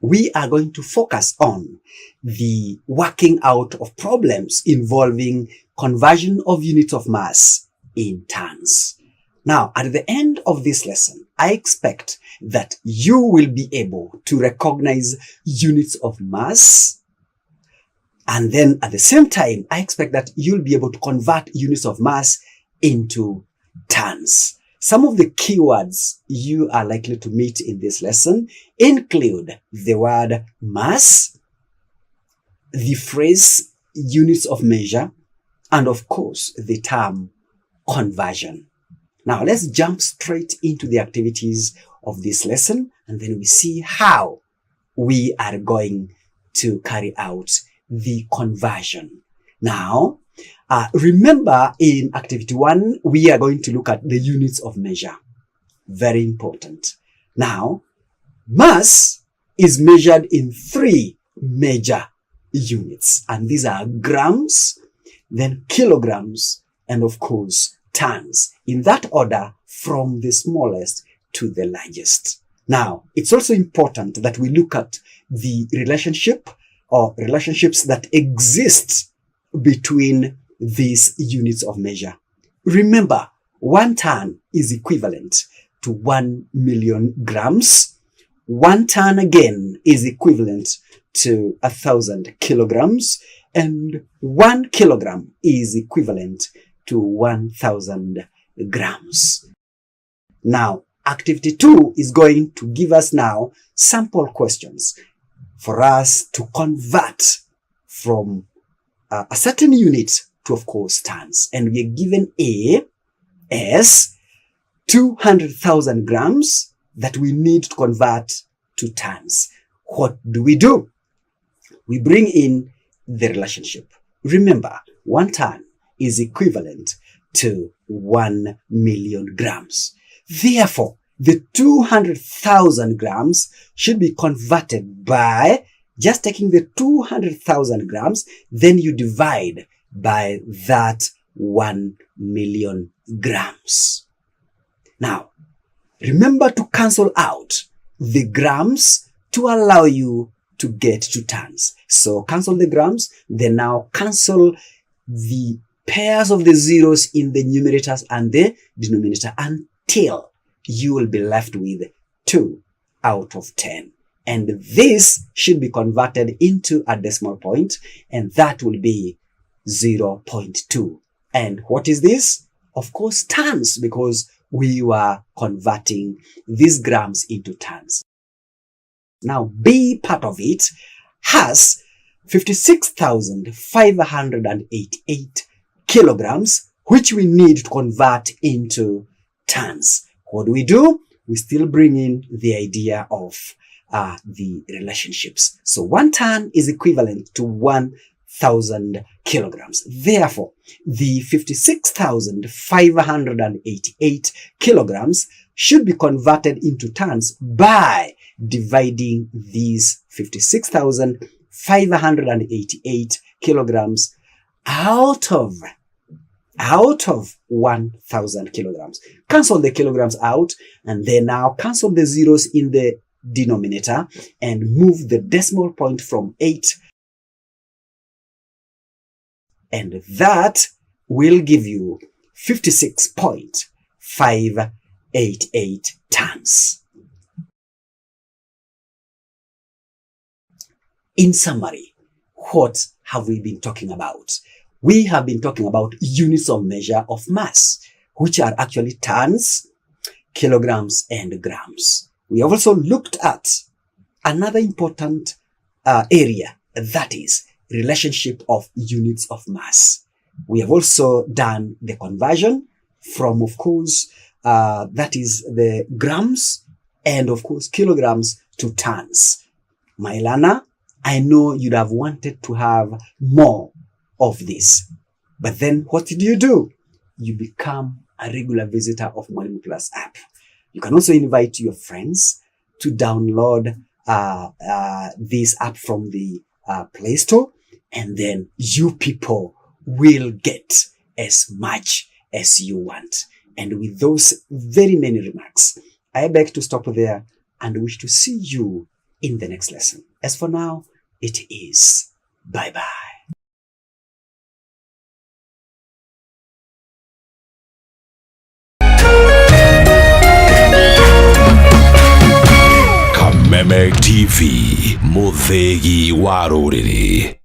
we are going to focus on the working out of problems involving conversion of units of mass in tons. Now, at the end of this lesson, I expect that you will be able to recognize units of mass. And then at the same time, I expect that you'll be able to convert units of mass into tons. Some of the keywords you are likely to meet in this lesson include the word mass, the phrase units of measure, and of course, the term conversion. Now, let's jump straight into the activities of this lesson, and then we see how we are going to carry out the conversion. Now, remember in activity 1, we are going to look at the units of measure. Very important. Now, mass is measured in three major units, and these are grams, then kilograms, and of course, tons, in that order from the smallest to the largest. Now, it's also important that we look at the relationship or relationships that exist between these units of measure. Remember, 1 ton is equivalent to 1 million grams. 1 ton again is equivalent to 1,000 kilograms, and 1 kilogram is equivalent to 1,000 grams. Now, activity 2 is going to give us now sample questions for us to convert from a certain unit to, of course, tons. And we are given A as 200,000 grams that we need to convert to tons. What do? We bring in the relationship. Remember, 1 ton is equivalent to 1 million grams. Therefore, the 200,000 grams should be converted by just taking the 200,000 grams, then you divide by that 1 million grams. Now, remember to cancel out the grams to allow you to get to tons. So cancel the grams, then now cancel the pairs of the zeros in the numerators and the denominator until you will be left with 2 out of 10. And this should be converted into a decimal point, and that will be 0.2. And what is this? Of course, tons, because we were converting these grams into tons. Now, B part of it has 56,588 kilograms, which we need to convert into tons. What do we do? We still bring in the idea of the relationships. So 1 ton is equivalent to 1,000 kilograms. Therefore, the 56,588 kilograms should be converted into tons by dividing these 56,588 kilograms out of 1,000 kilograms. Cancel the kilograms out, and then now cancel the zeros in the denominator and move the decimal point from 8, and that will give you 56.588 tons. In summary, what have we been talking about? We have been talking about units of measure of mass, which are actually tons, kilograms, and grams. We have also looked at another important area, that is relationship of units of mass. We have also done the conversion from, of course, that is the grams and, of course, kilograms to tons. My learner, I know you'd have wanted to have more of this. But then what did you do? You become a regular visitor of Mwalimu Plus app. You can also invite your friends to download this app from the Play Store, and then you people will get as much as you want. And with those very many remarks, I beg to stop there and wish to see you in the next lesson. As for now, it is bye-bye. Kameme TV, Muthegi wa rũrĩrĩ.